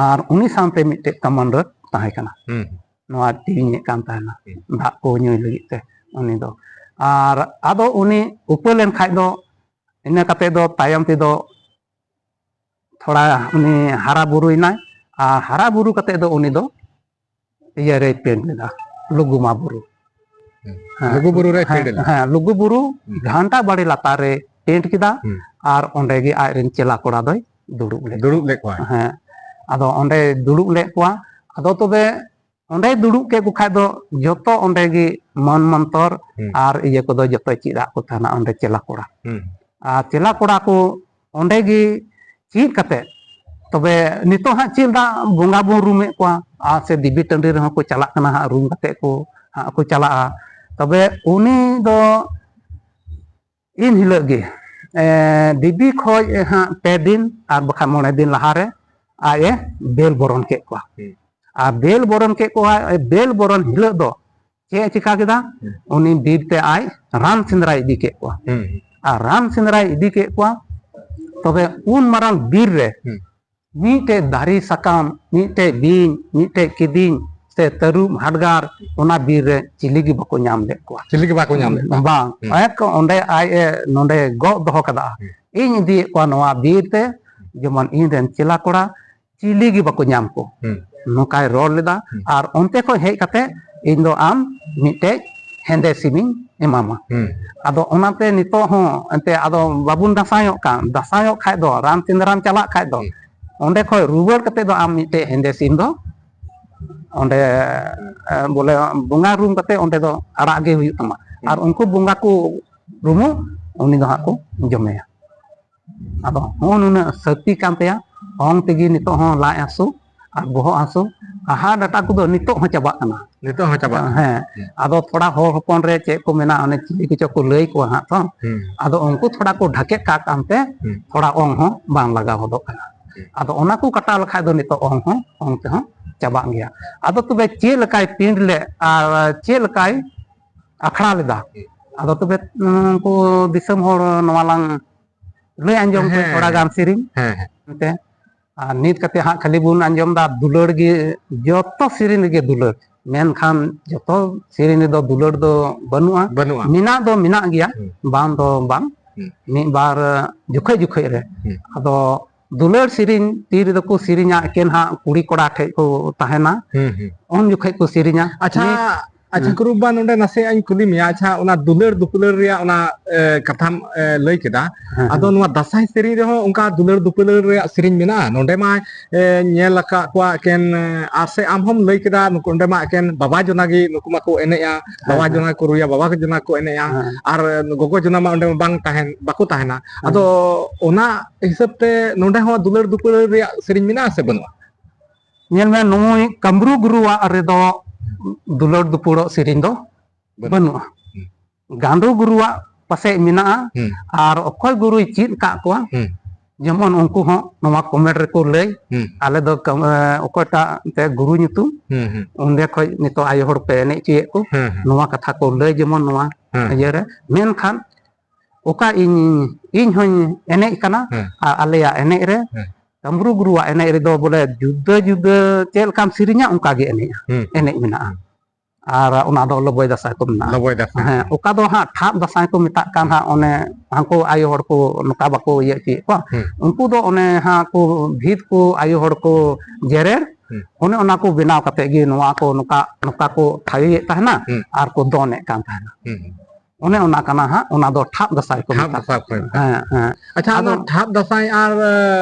ᱟᱨ ᱩᱱᱤ ᱥᱟᱶᱛᱮ ᱢᱤᱫᱴᱮᱡ ᱠᱟᱢᱟᱱᱰᱟᱨ ᱛᱟᱦᱮᱸ ᱠᱟᱱᱟ᱾ ᱦᱩᱸ᱾ ᱱᱚᱣᱟ ᱛᱮᱣᱤᱧᱮᱫ ᱠᱟᱱ ᱛᱟᱦᱮᱱᱟ, ᱦᱩᱸ᱾ ᱫᱟᱜ ᱠᱚ ᱧᱩᱭ ᱞᱟᱹᱜᱤᱫ ᱛᱮ ᱩᱱᱤ ᱫᱚ᱾ ᱟᱨ ᱟᱫᱚ ᱩᱱᱤ ᱩᱯᱟᱹᱞ ᱮᱱ ᱠᱷᱟᱡ ᱫᱚ, ᱤᱱᱟᱹ ᱠᱟᱛᱮ ᱫᱚ ᱛᱟᱭᱚᱢ ᱛᱮᱫᱚ ᱛᱷᱚᱲᱟ ᱩᱱᱤ ᱦᱟᱨᱟ ᱵᱩᱨᱩᱭᱮᱱᱟᱭ, ᱟᱨ ᱦᱟᱨᱟ ᱵᱩᱨᱩ ᱠᱟᱛᱮ ᱫᱚ ᱩᱱᱤ ᱫᱚ ᱤᱭᱟᱹ ᱨᱮᱭ ᱯᱮᱱᱴ ᱞᱮᱫᱟ, ᱞᱩᱜᱩᱢᱟ ᱵᱩᱨᱩ᱾ ᱦᱮᱸ, ᱞᱩᱜᱩ ᱵᱩᱨᱩ ᱨᱮ ᱦᱮᱸ, ᱯᱮᱱᱴ ᱞᱮᱫᱟ᱾ ᱦᱮᱸ, ᱞᱩᱜᱩ ᱵᱩᱨᱩ ᱦᱩᱸ᱾ ᱜᱷᱟᱱᱴᱟ ᱵᱟᱲᱮ ᱞᱟᱛᱟᱨ ᱨᱮ ᱯᱮᱱᱴ ᱠᱮᱫᱟ᱾ ᱦᱩᱸ᱾ ᱟᱨ ᱚᱸᱰᱮ ᱜᱮ ᱟᱡᱨᱮᱱ ᱪᱮᱞᱟ ᱠᱚᱲᱟ ᱫᱚᱭ ᱫᱩᱲᱩᱵ ᱞᱮᱫ ᱫᱩᱲᱩᱵ ᱞᱮᱫ ᱠᱚᱣᱟ᱾ ᱦᱮᱸ, ᱟᱫᱚ ᱚᱸᱰᱮ ᱫᱩᱲᱩᱵ ᱞᱮᱫ ᱠᱚᱣᱟ᱾ ᱟᱫᱚ ᱛᱚᱵᱮ ᱚᱸᱰᱮ ᱫᱩᱲᱩᱵ ᱠᱮᱫ ᱠᱚ ᱠᱷᱟᱡ ᱫᱚ ᱡᱚᱛᱚ ᱚᱸᱰᱮ ᱜᱮ ᱢᱚᱱ ᱢᱚᱱᱛᱚᱨ ᱦᱩᱸ᱾ ᱟᱨ ᱤᱭᱟᱹ ᱠᱚᱫᱚ ᱡᱚᱛᱚᱭ ᱪᱮᱫ ᱟᱫ ᱠᱚ ᱛᱟᱦᱮᱱᱟ ᱚᱸᱰᱮ ᱪᱮᱞᱟ ᱠᱚᱲᱟ᱾ ᱦᱩᱸ᱾ ᱟᱨ ᱪᱮᱞᱟ ᱠᱚᱲᱟ ᱠᱚ ᱚᱸᱰᱮ ᱜᱮ ᱪᱮᱫ ᱠᱟᱛᱮ ᱛᱚᱵᱮ ᱱᱤᱛᱚᱜ ᱦᱟᱸᱜ ᱪᱮᱫ ᱞᱮᱠᱟ ᱵᱚᱸᱜᱟ ᱵᱚᱱ ᱨᱩᱢᱮᱫ ᱠᱚᱣᱟ, ᱟᱨ ᱥᱮ ᱫᱮᱵᱤ ᱴᱟᱺᱰᱤ ᱨᱮᱦᱚᱸ ᱠᱚ ᱪᱟᱞᱟᱜ ᱠᱟᱱᱟ ᱦᱟᱸᱜ, ᱨᱩᱢ ᱠᱟᱛᱮ ᱠᱚ ᱦᱟᱸᱜ ᱠᱚ ᱪᱟᱞᱟᱜᱼᱟ᱾ ᱛᱚᱵᱮ ᱩᱱᱤ ᱫᱚ ᱤᱱ ᱦᱤᱞᱳᱜ ᱜᱮ ᱮ, ᱫᱮᱵᱤ ᱠᱷᱚᱡ ᱦᱟᱸᱜ ᱯᱮ ᱫᱤᱱ ᱟᱨ ᱵᱟᱠᱷᱟᱱ ᱢᱚᱬᱮ ᱫᱤᱱ ᱞᱟᱦᱟᱨᱮ ᱟᱡ ᱮ ᱵᱮᱞ ᱵᱚᱨᱚᱱ ᱠᱮᱫ ᱠᱚᱣᱟ᱾ ᱦᱩᱸ᱾ ᱟᱨ ᱵᱮᱞ ᱵᱚᱨᱚᱱ ᱠᱮᱫ ᱠᱚᱣᱟ᱾ ᱵᱮᱞ ᱵᱚᱨᱚᱱ ᱦᱤᱞᱳᱜ ᱫᱚ ᱪᱮᱫ ᱮ ᱪᱤᱠᱟ ᱠᱮᱫᱟ? ᱦᱩᱸ᱾ ᱩᱱᱤ ᱵᱤᱨ ᱛᱮ ᱟᱡ ᱨᱟᱱ ᱥᱮᱸᱫᱽᱨᱟᱭ ᱤᱫᱤ ᱠᱮᱫ ᱠᱚᱣᱟ᱾ ᱦᱩᱸ᱾ ᱟᱨ ᱨᱟᱱ ᱥᱮᱸᱫᱽᱨᱟᱭ ᱤᱫᱤ ᱠᱮᱫ ᱠᱚᱣᱟ᱾ ᱛᱚᱵᱮ ᱩᱱ ᱢᱟᱨᱟᱝ ᱵᱤᱨ ᱨᱮ ᱦᱩᱸ᱾ ᱢᱤᱫᱴᱮᱡ ᱫᱟᱨᱮ ᱥᱟᱠᱟᱢ, ᱢᱤᱫᱴᱮᱡ ᱵᱤᱧ, ᱢᱤᱫᱴᱮᱡ ᱠᱤᱫᱤᱧ ᱥᱮ ᱛᱟᱹᱨᱩᱵ, ᱦᱟᱰᱜᱟᱨ ᱚᱱᱟ ᱵᱤᱨ ᱨᱮ ᱪᱤᱞᱤ ᱜᱮ ᱵᱟᱠᱚ ᱧᱟᱢ ᱞᱮᱫ ᱠᱚᱣᱟ᱾ ᱪᱤᱞᱤ ᱜᱮ ᱵᱟᱠᱚ ᱧᱟᱢ ᱞᱮᱫ ᱠᱚᱣᱟ᱾ ᱵᱟᱝ, ᱦᱩᱸ᱾ ᱮᱠ ᱚᱸᱰᱮ ᱟᱡ ᱮ ᱱᱚᱰᱮ ᱜᱚᱜ ᱫᱚᱦᱚ ᱠᱟᱫᱟ᱾ ᱦᱩᱸ᱾ ᱤᱧ ᱤᱫᱤᱭᱮᱫ ᱠᱚᱣᱟ ᱱᱚᱣᱟ ᱵᱤᱨ ᱛᱮ, ᱡᱮᱢᱚᱱ ᱤᱧ ᱨᱮᱱ ᱪᱮᱞᱟ ᱠᱚᱲᱟ ᱪᱤᱞᱤ ᱜᱮ ᱵᱟᱠᱚ ᱧᱟᱢ ᱠᱚ᱾ ᱦᱩᱸ᱾ ᱱᱚᱝᱠᱟᱭ ᱨᱚᱲ ᱞᱮᱫᱟ᱾ ᱦᱩᱸ᱾ ᱟᱨ ᱚᱱᱛᱮ ᱠᱷᱚᱱ ᱦᱮᱡ ᱠᱟᱛᱮ ᱤᱧ ᱫᱚ ᱟᱢ ᱢᱤᱫᱴᱮᱡ ᱦᱮᱸᱫᱮ ᱥᱤᱢᱤᱧ ᱮᱢᱟᱢᱟ᱾ ᱦᱩᱸ᱾ ᱟᱫᱚ ᱚᱱᱟᱛᱮ ᱱᱤᱛᱚᱜ ᱦᱚᱸ ᱮᱱᱛᱮ ᱟᱫᱚ ᱵᱟᱵᱚᱱ ᱫᱟᱸᱥᱟᱭᱚᱜ ᱠᱟᱱ, ᱫᱟᱸᱥᱟᱭᱚᱜ ᱠᱷᱟᱡ ᱫᱚ, ᱨᱟᱢ ᱥᱮᱸᱫᱽᱨᱟᱢ ᱪᱟᱞᱟᱜ ᱠᱷᱟᱡ ᱫᱚ, ᱦᱩᱸ᱾ ᱚᱸᱰᱮ ᱠᱷᱚᱡ ᱨᱩᱣᱟᱹᱲ ᱠᱟᱛᱮ ᱫᱚ ᱟᱢ ᱢᱤᱫᱴᱮᱡ ᱦᱮᱸᱫᱮ ᱥᱤᱢ ᱫᱚ ᱚᱸᱰᱮ ᱮ, ᱵᱚᱞᱮ ᱵᱚᱸᱜᱟ ᱨᱩᱢ ᱠᱟᱛᱮ ᱚᱸᱰᱮ ᱫᱚ ᱟᱲᱟᱜ ᱜᱮ ᱦᱩᱭᱩᱜ ᱛᱟᱢᱟ᱾ ᱟᱨ ᱩᱱᱠᱩ ᱵᱚᱸᱜᱟ ᱠᱚ ᱨᱩᱢᱩᱜ ᱩᱱᱤ ᱫᱚ ᱦᱟᱸᱜ ᱠᱚ ᱡᱚᱢᱮᱭᱟ᱾ ᱟᱫᱚ ᱦᱚᱸ ᱱᱩᱱᱟᱹᱜ ᱥᱟᱹᱠᱛᱤ ᱠᱟᱱ ᱛᱟᱭᱟ, ᱚᱝ ᱛᱮᱜᱮ ᱱᱤᱛᱚᱜ ᱦᱚᱸ ᱞᱟᱡ ᱦᱟᱹᱥᱩ ᱟᱨ ᱵᱚᱦᱚᱜ ᱦᱟᱹᱥᱩ, ᱦᱟᱦᱟ ᱰᱟᱴᱟ ᱠᱚᱫᱚ ᱱᱤᱛᱚᱜ ᱦᱚᱸ ᱪᱟᱵᱟᱜ ᱠᱟᱱᱟ᱾ ᱱᱤᱛᱚᱜ ᱦᱚᱸ ᱪᱟᱵᱟᱜ ᱠᱟᱱᱟ᱾ ᱦᱮᱸ, ᱟᱫᱚ ᱛᱷᱚᱲᱟ ᱦᱚᱲ ᱦᱚᱯᱚᱱ ᱨᱮ ᱪᱮᱫ ᱠᱚ ᱢᱮᱱᱟ, ᱚᱱᱮ ᱪᱤᱞᱤ ᱠᱚᱪᱚ ᱠᱚ ᱞᱟᱹᱭ ᱠᱚᱣᱟ ᱦᱟᱸᱜ ᱛᱚ, ᱦᱩᱸ᱾ ᱟᱫᱚ ᱩᱱᱠᱩ ᱛᱷᱚᱲᱟ ᱠᱚ ᱰᱷᱟᱠᱮᱫ ᱠᱟᱜ ᱠᱟᱱᱛᱮ ᱦᱩᱸ᱾ ᱛᱷᱚᱲᱟ ᱚᱝ ᱦᱚᱸ ᱵᱟᱝ ᱞᱟᱜᱟᱣ ᱦᱚᱫᱚᱜ ᱠᱟᱱᱟ᱾ ᱦᱩᱸ᱾ ᱟᱫᱚ ᱚᱱᱟ ᱠᱚ ᱠᱟᱴᱟᱣ ᱞᱮᱠᱷᱟᱡ ᱫᱚ ᱱᱤᱛᱚᱜ ᱚᱝ ᱦᱚᱸ ᱚᱝ ᱛᱮᱦᱚᱸ ᱪᱟᱵᱟᱜ ᱜᱮᱭᱟ᱾ ᱟᱫᱚ ᱛᱚᱵᱮ ᱪᱮᱫ ᱞᱮᱠᱟᱭ ᱯᱤᱸᱰ ᱞᱮᱫ ᱟᱨ ᱪᱮᱫ ᱞᱮᱠᱟᱭ ᱟᱠᱷᱲᱟ ᱞᱮᱫᱟ? ᱦᱩᱸ᱾ ᱟᱫᱚ ᱛᱚᱵᱮ ᱩᱱᱠᱩ ᱫᱤᱥᱚᱢ ᱦᱚᱲ ᱱᱚᱣᱟ ᱞᱟᱝ ᱞᱟᱹᱭ ᱟᱸᱡᱚᱢ ᱠᱚ ᱦᱮᱸ, ᱛᱷᱚᱲᱟ ᱦᱮᱸ᱾ ᱜᱟᱱ ᱥᱮᱨᱮᱧ ᱦᱮᱸ, ᱦᱮᱸ᱾ ᱮᱱᱛᱮ᱾ ᱟᱨ ᱱᱤᱛ ᱠᱟᱛᱮ ᱦᱟᱸᱜ ᱠᱷᱟᱹᱞᱤ ᱵᱚᱱ ᱟᱸᱡᱚᱢ ᱫᱟ ᱫᱩᱞᱟᱹᱲ ᱜᱮ, ᱡᱚᱛᱚ ᱥᱮᱨᱮᱧ ᱨᱮᱜᱮ ᱫᱩᱞᱟᱹᱲ, ᱢᱮᱱᱠᱷᱟᱱ ᱡᱚᱛᱚ ᱥᱮᱨᱮᱧ ᱨᱮᱫᱚ ᱫᱩᱞᱟᱹᱲ ᱫᱚ ᱵᱟᱹᱱᱩᱜᱼᱟ᱾ ᱵᱟᱹᱱᱩᱜᱼᱟ᱾ ᱢᱮᱱᱟᱜ ᱫᱚ ᱢᱮᱱᱟᱜ ᱜᱮᱭᱟ, ᱦᱩᱸ᱾ ᱵᱟᱝ ᱫᱚ ᱵᱟᱝ, ᱦᱩᱸ᱾ ᱢᱤᱫ ᱵᱟᱨ ᱡᱚᱠᱷᱮᱡ ᱡᱚᱠᱷᱮᱡ ᱨᱮ᱾ ᱦᱩᱸ᱾ ᱟᱫᱚ ᱫᱩᱞᱟᱹᱲ ᱥᱮᱨᱮᱧ ᱛᱤ ᱨᱮᱫᱚ ᱠᱚ ᱥᱮᱨᱮᱧᱟ ᱮᱠᱮᱱ ᱦᱟᱸᱜ ᱠᱩᱲᱤ ᱠᱚᱲᱟ ᱴᱷᱮᱡ ᱠᱚ ᱛᱟᱦᱮᱱᱟ᱾ ᱦᱩᱸ, ᱦᱩᱸ᱾ ᱩᱱ ᱡᱚᱠᱷᱮᱡ ᱠᱚ ᱥᱮᱨᱮᱧᱟ᱾ ᱟᱪᱪᱷᱟ, ᱱᱤᱛ ᱟᱪᱪᱷᱟ, ᱦᱮᱸ᱾ ᱠᱩᱨᱩᱯ ᱵᱟ, ᱱᱚᱰᱮ ᱱᱟᱥᱮᱭᱟᱜ ᱤᱧ ᱠᱩᱞᱤ ᱢᱮᱭᱟ᱾ ᱟᱪᱪᱷᱟ, ᱚᱱᱟ ᱫᱩᱞᱟᱹᱲ ᱫᱩᱯᱞᱟᱹᱲ ᱨᱮᱭᱟᱜ ᱚᱱᱟ, ᱮ, ᱠᱟᱛᱷᱟᱢ, ᱮ, ᱞᱟᱹᱭ ᱠᱮᱫᱟ, ᱦᱮᱸ, ᱟᱫᱚ ᱦᱮᱸ᱾ ᱱᱚᱣᱟ ᱫᱟᱸᱥᱟᱭ ᱥᱮᱨᱮᱧ ᱨᱮᱦᱚᱸ ᱚᱱᱠᱟ ᱫᱩᱞᱟᱹᱲ ᱫᱩᱯᱞᱟᱹᱲ ᱨᱮᱭᱟᱜ ᱥᱮᱨᱮᱧ ᱢᱮᱱᱟᱜᱼᱟ? ᱱᱚᱰᱮ ᱢᱟ, ᱮ, ᱧᱮᱞ ᱟᱠᱟᱫ ᱠᱚᱣᱟ ᱮᱠᱮᱱ, ᱮ, ᱟᱨ ᱥᱮ ᱟᱢ ᱦᱚᱸᱢ ᱞᱟᱹᱭ ᱠᱮᱫᱟ, ᱱᱩᱠᱩ ᱚᱸᱰᱮ ᱢᱟ ᱮᱠᱮᱱ ᱵᱟᱵᱟ ᱡᱚᱱᱟ ᱜᱮ ᱱᱩᱠᱩ ᱢᱟᱠᱚ ᱮᱱᱮᱡᱼᱟ, ᱦᱮᱸ, ᱵᱟᱵᱟ ᱦᱮᱸ᱾ ᱡᱚᱱᱟ ᱠᱚ ᱨᱩᱭᱟ, ᱵᱟᱵᱟ ᱡᱚᱱᱟ ᱠᱚ ᱮᱱᱮᱡᱼᱟ, ᱦᱮᱸ᱾ ᱟᱨ ᱜᱚᱜᱚ ᱡᱚᱱᱟ ᱢᱟ ᱚᱸᱰᱮ ᱢᱟ ᱵᱟᱝ ᱛᱟᱦᱮᱱ, ᱵᱟᱠᱚ ᱛᱟᱦᱮᱱᱟ᱾ ᱦᱮᱸ᱾ ᱟᱫᱚ ᱚᱱᱟ ᱦᱤᱥᱟᱹᱵ ᱛᱮ ᱱᱚᱰᱮ ᱦᱚᱸ ᱫᱩᱞᱟᱹᱲ ᱫᱩᱯᱞᱟᱹᱲ ᱨᱮᱭᱟᱜ ᱥᱮᱨᱮᱧ ᱢᱮᱱᱟᱜᱼᱟ ᱥᱮ ᱵᱟᱹᱱᱩᱜᱼᱟ? ᱧᱮᱞ ᱢᱮ, ᱱᱩᱭ ᱠᱟᱢᱨᱩ ᱜᱩᱨᱩᱣᱟᱜ ᱨᱮᱫᱚ ᱫᱩᱞᱟᱹᱲ ᱫᱩᱯᱩᱲᱚᱜ ᱥᱮᱨᱮᱧ ᱫᱚ ᱵᱟᱹᱱᱩᱜᱼᱟ᱾ ᱵᱟᱹᱱᱩᱜᱼᱟ᱾ ᱦᱩᱸ᱾ ᱜᱟᱸᱰᱳ ᱜᱩᱨᱩᱣᱟᱜ ᱯᱟᱥᱮᱡ ᱢᱮᱱᱟᱜᱼᱟ, ᱦᱩᱸ᱾ ᱟᱨ ᱚᱠᱚᱭ ᱜᱩᱨᱩᱭ ᱪᱮᱫ ᱟᱠᱟᱫ ᱠᱚᱣᱟ, ᱦᱩᱸ᱾ ᱡᱮᱢᱚᱱ ᱩᱱᱠᱩ ᱦᱚᱸ ᱱᱚᱣᱟ comment ᱨᱮᱠᱚ ᱞᱟᱹᱭ, ᱦᱩᱸ᱾ ᱟᱞᱮ ᱫᱚ ᱠᱟᱢ-, ᱮ, ᱚᱠᱚᱭᱴᱟᱜ ᱮᱱᱛᱮ ᱜᱩᱨᱩ ᱧᱩᱛᱩᱢ, ᱦᱩᱸ, ᱦᱩᱸ᱾ ᱚᱸᱰᱮ ᱠᱷᱚᱡ ᱱᱤᱛᱚᱜ ᱟᱭᱳ ᱦᱚᱲ ᱯᱮ ᱮᱱᱮᱡ ᱦᱚᱪᱚᱭᱮᱫ ᱠᱚ, ᱦᱮᱸ, ᱦᱮᱸ᱾ ᱱᱚᱣᱟ ᱠᱟᱛᱷᱟ ᱠᱚ ᱞᱟᱹᱭ ᱡᱮᱢᱚᱱ ᱱᱚᱣᱟ ᱦᱮᱸ᱾ ᱤᱭᱟᱹᱨᱮ᱾ ᱢᱮᱱᱠᱷᱟᱱ ᱚᱠᱟ ᱤᱧ, ᱤᱧ ᱦᱚᱧ ᱮᱱᱮᱡ ᱠᱟᱱᱟ, ᱦᱮᱸ᱾ ᱟᱨ ᱟᱞᱮᱭᱟᱜ ᱮᱱᱮᱡ ᱨᱮ, ᱦᱮᱸ᱾ ᱠᱟᱢᱨᱩ ᱜᱩᱨᱩᱣᱟᱜ ᱮᱱᱮᱡ ᱨᱮᱫᱚ ᱵᱚᱞᱮ ᱡᱩᱫᱟᱹ ᱡᱩᱫᱟᱹ ᱪᱮᱫ ᱞᱮᱠᱟᱢ ᱥᱮᱨᱮᱧᱟ ᱚᱱᱠᱟ ᱜᱮ ᱮᱱᱮᱡᱼᱟ, ᱦᱩᱸ᱾ ᱮᱱᱮᱡ ᱢᱮᱱᱟᱜᱼᱟ᱾ ᱦᱩᱸ᱾ ᱟᱨ ᱚᱱᱟ ᱫᱚ ᱞᱚᱵᱚᱭ ᱫᱟᱸᱥᱟᱭ ᱠᱚ ᱢᱮᱱᱟᱜᱼᱟ᱾ ᱞᱚᱵᱚᱭ ᱫᱟᱸᱥᱟᱭ᱾ ᱦᱮᱸ, ᱚᱠᱟ ᱫᱚ ᱦᱟᱸᱜ ᱴᱷᱟᱯ ᱫᱟᱸᱥᱟᱭ ᱠᱚ ᱢᱮᱛᱟᱜ ᱠᱟᱱ ᱦᱩᱸ᱾ ᱦᱟᱸᱜ, ᱚᱱᱮ ᱦᱟᱱᱠᱩ ᱟᱭᱳ ᱦᱚᱲ ᱠᱚ ᱱᱚᱝᱠᱟ ᱵᱟᱠᱚ ᱤᱭᱟᱹ ᱦᱚᱪᱚᱭᱮᱫ ᱠᱚᱣᱟ᱾ ᱦᱩᱸ᱾ ᱩᱱᱠᱩ ᱫᱚ ᱚᱱᱮ ᱦᱟᱸᱜ ᱠᱚ ᱵᱷᱤᱛ ᱠᱚ ᱟᱭᱳ ᱦᱚᱲ ᱠᱚ ᱡᱮᱨᱮᱲ, ᱦᱩᱸ᱾ ᱚᱱᱮ ᱚᱱᱟ ᱠᱚ ᱵᱮᱱᱟᱣ ᱠᱟᱛᱮ ᱜᱮ ᱱᱚᱣᱟ ᱠᱚ ᱱᱚᱝᱠᱟ, ᱱᱚᱝᱠᱟ ᱠᱚ ᱛᱷᱟᱭᱚᱭᱮᱫ ᱛᱟᱦᱮᱱᱟ ᱦᱩᱸ᱾ ᱟᱨ ᱠᱚ ᱫᱚᱱᱮᱫ ᱠᱟᱱ ᱛᱟᱦᱮᱱᱟ᱾ ᱦᱩᱸ᱾ ᱚᱱᱮ ᱚᱱᱟ ᱠᱟᱱᱟ ᱦᱟᱸᱜ, ᱚᱱᱟ ᱫᱚ ᱴᱷᱟᱯ ᱫᱟᱸᱥᱟᱭ ᱠᱚ ᱴᱷᱟᱯ ᱢᱮᱛᱟᱜ ᱫᱟᱸᱥᱟᱭ ᱠᱚ ᱠᱟᱱᱟ᱾ ᱢᱮᱛᱟᱜ ᱦᱮᱸ, ᱠᱟᱱᱟ᱾ ᱦᱮᱸ᱾ ᱟᱪᱪᱷᱟ, ᱟᱫᱚ ᱚᱱᱟ ᱴᱷᱟᱯ ᱫᱟᱸᱥᱟᱭ ᱟᱨ, ᱮ,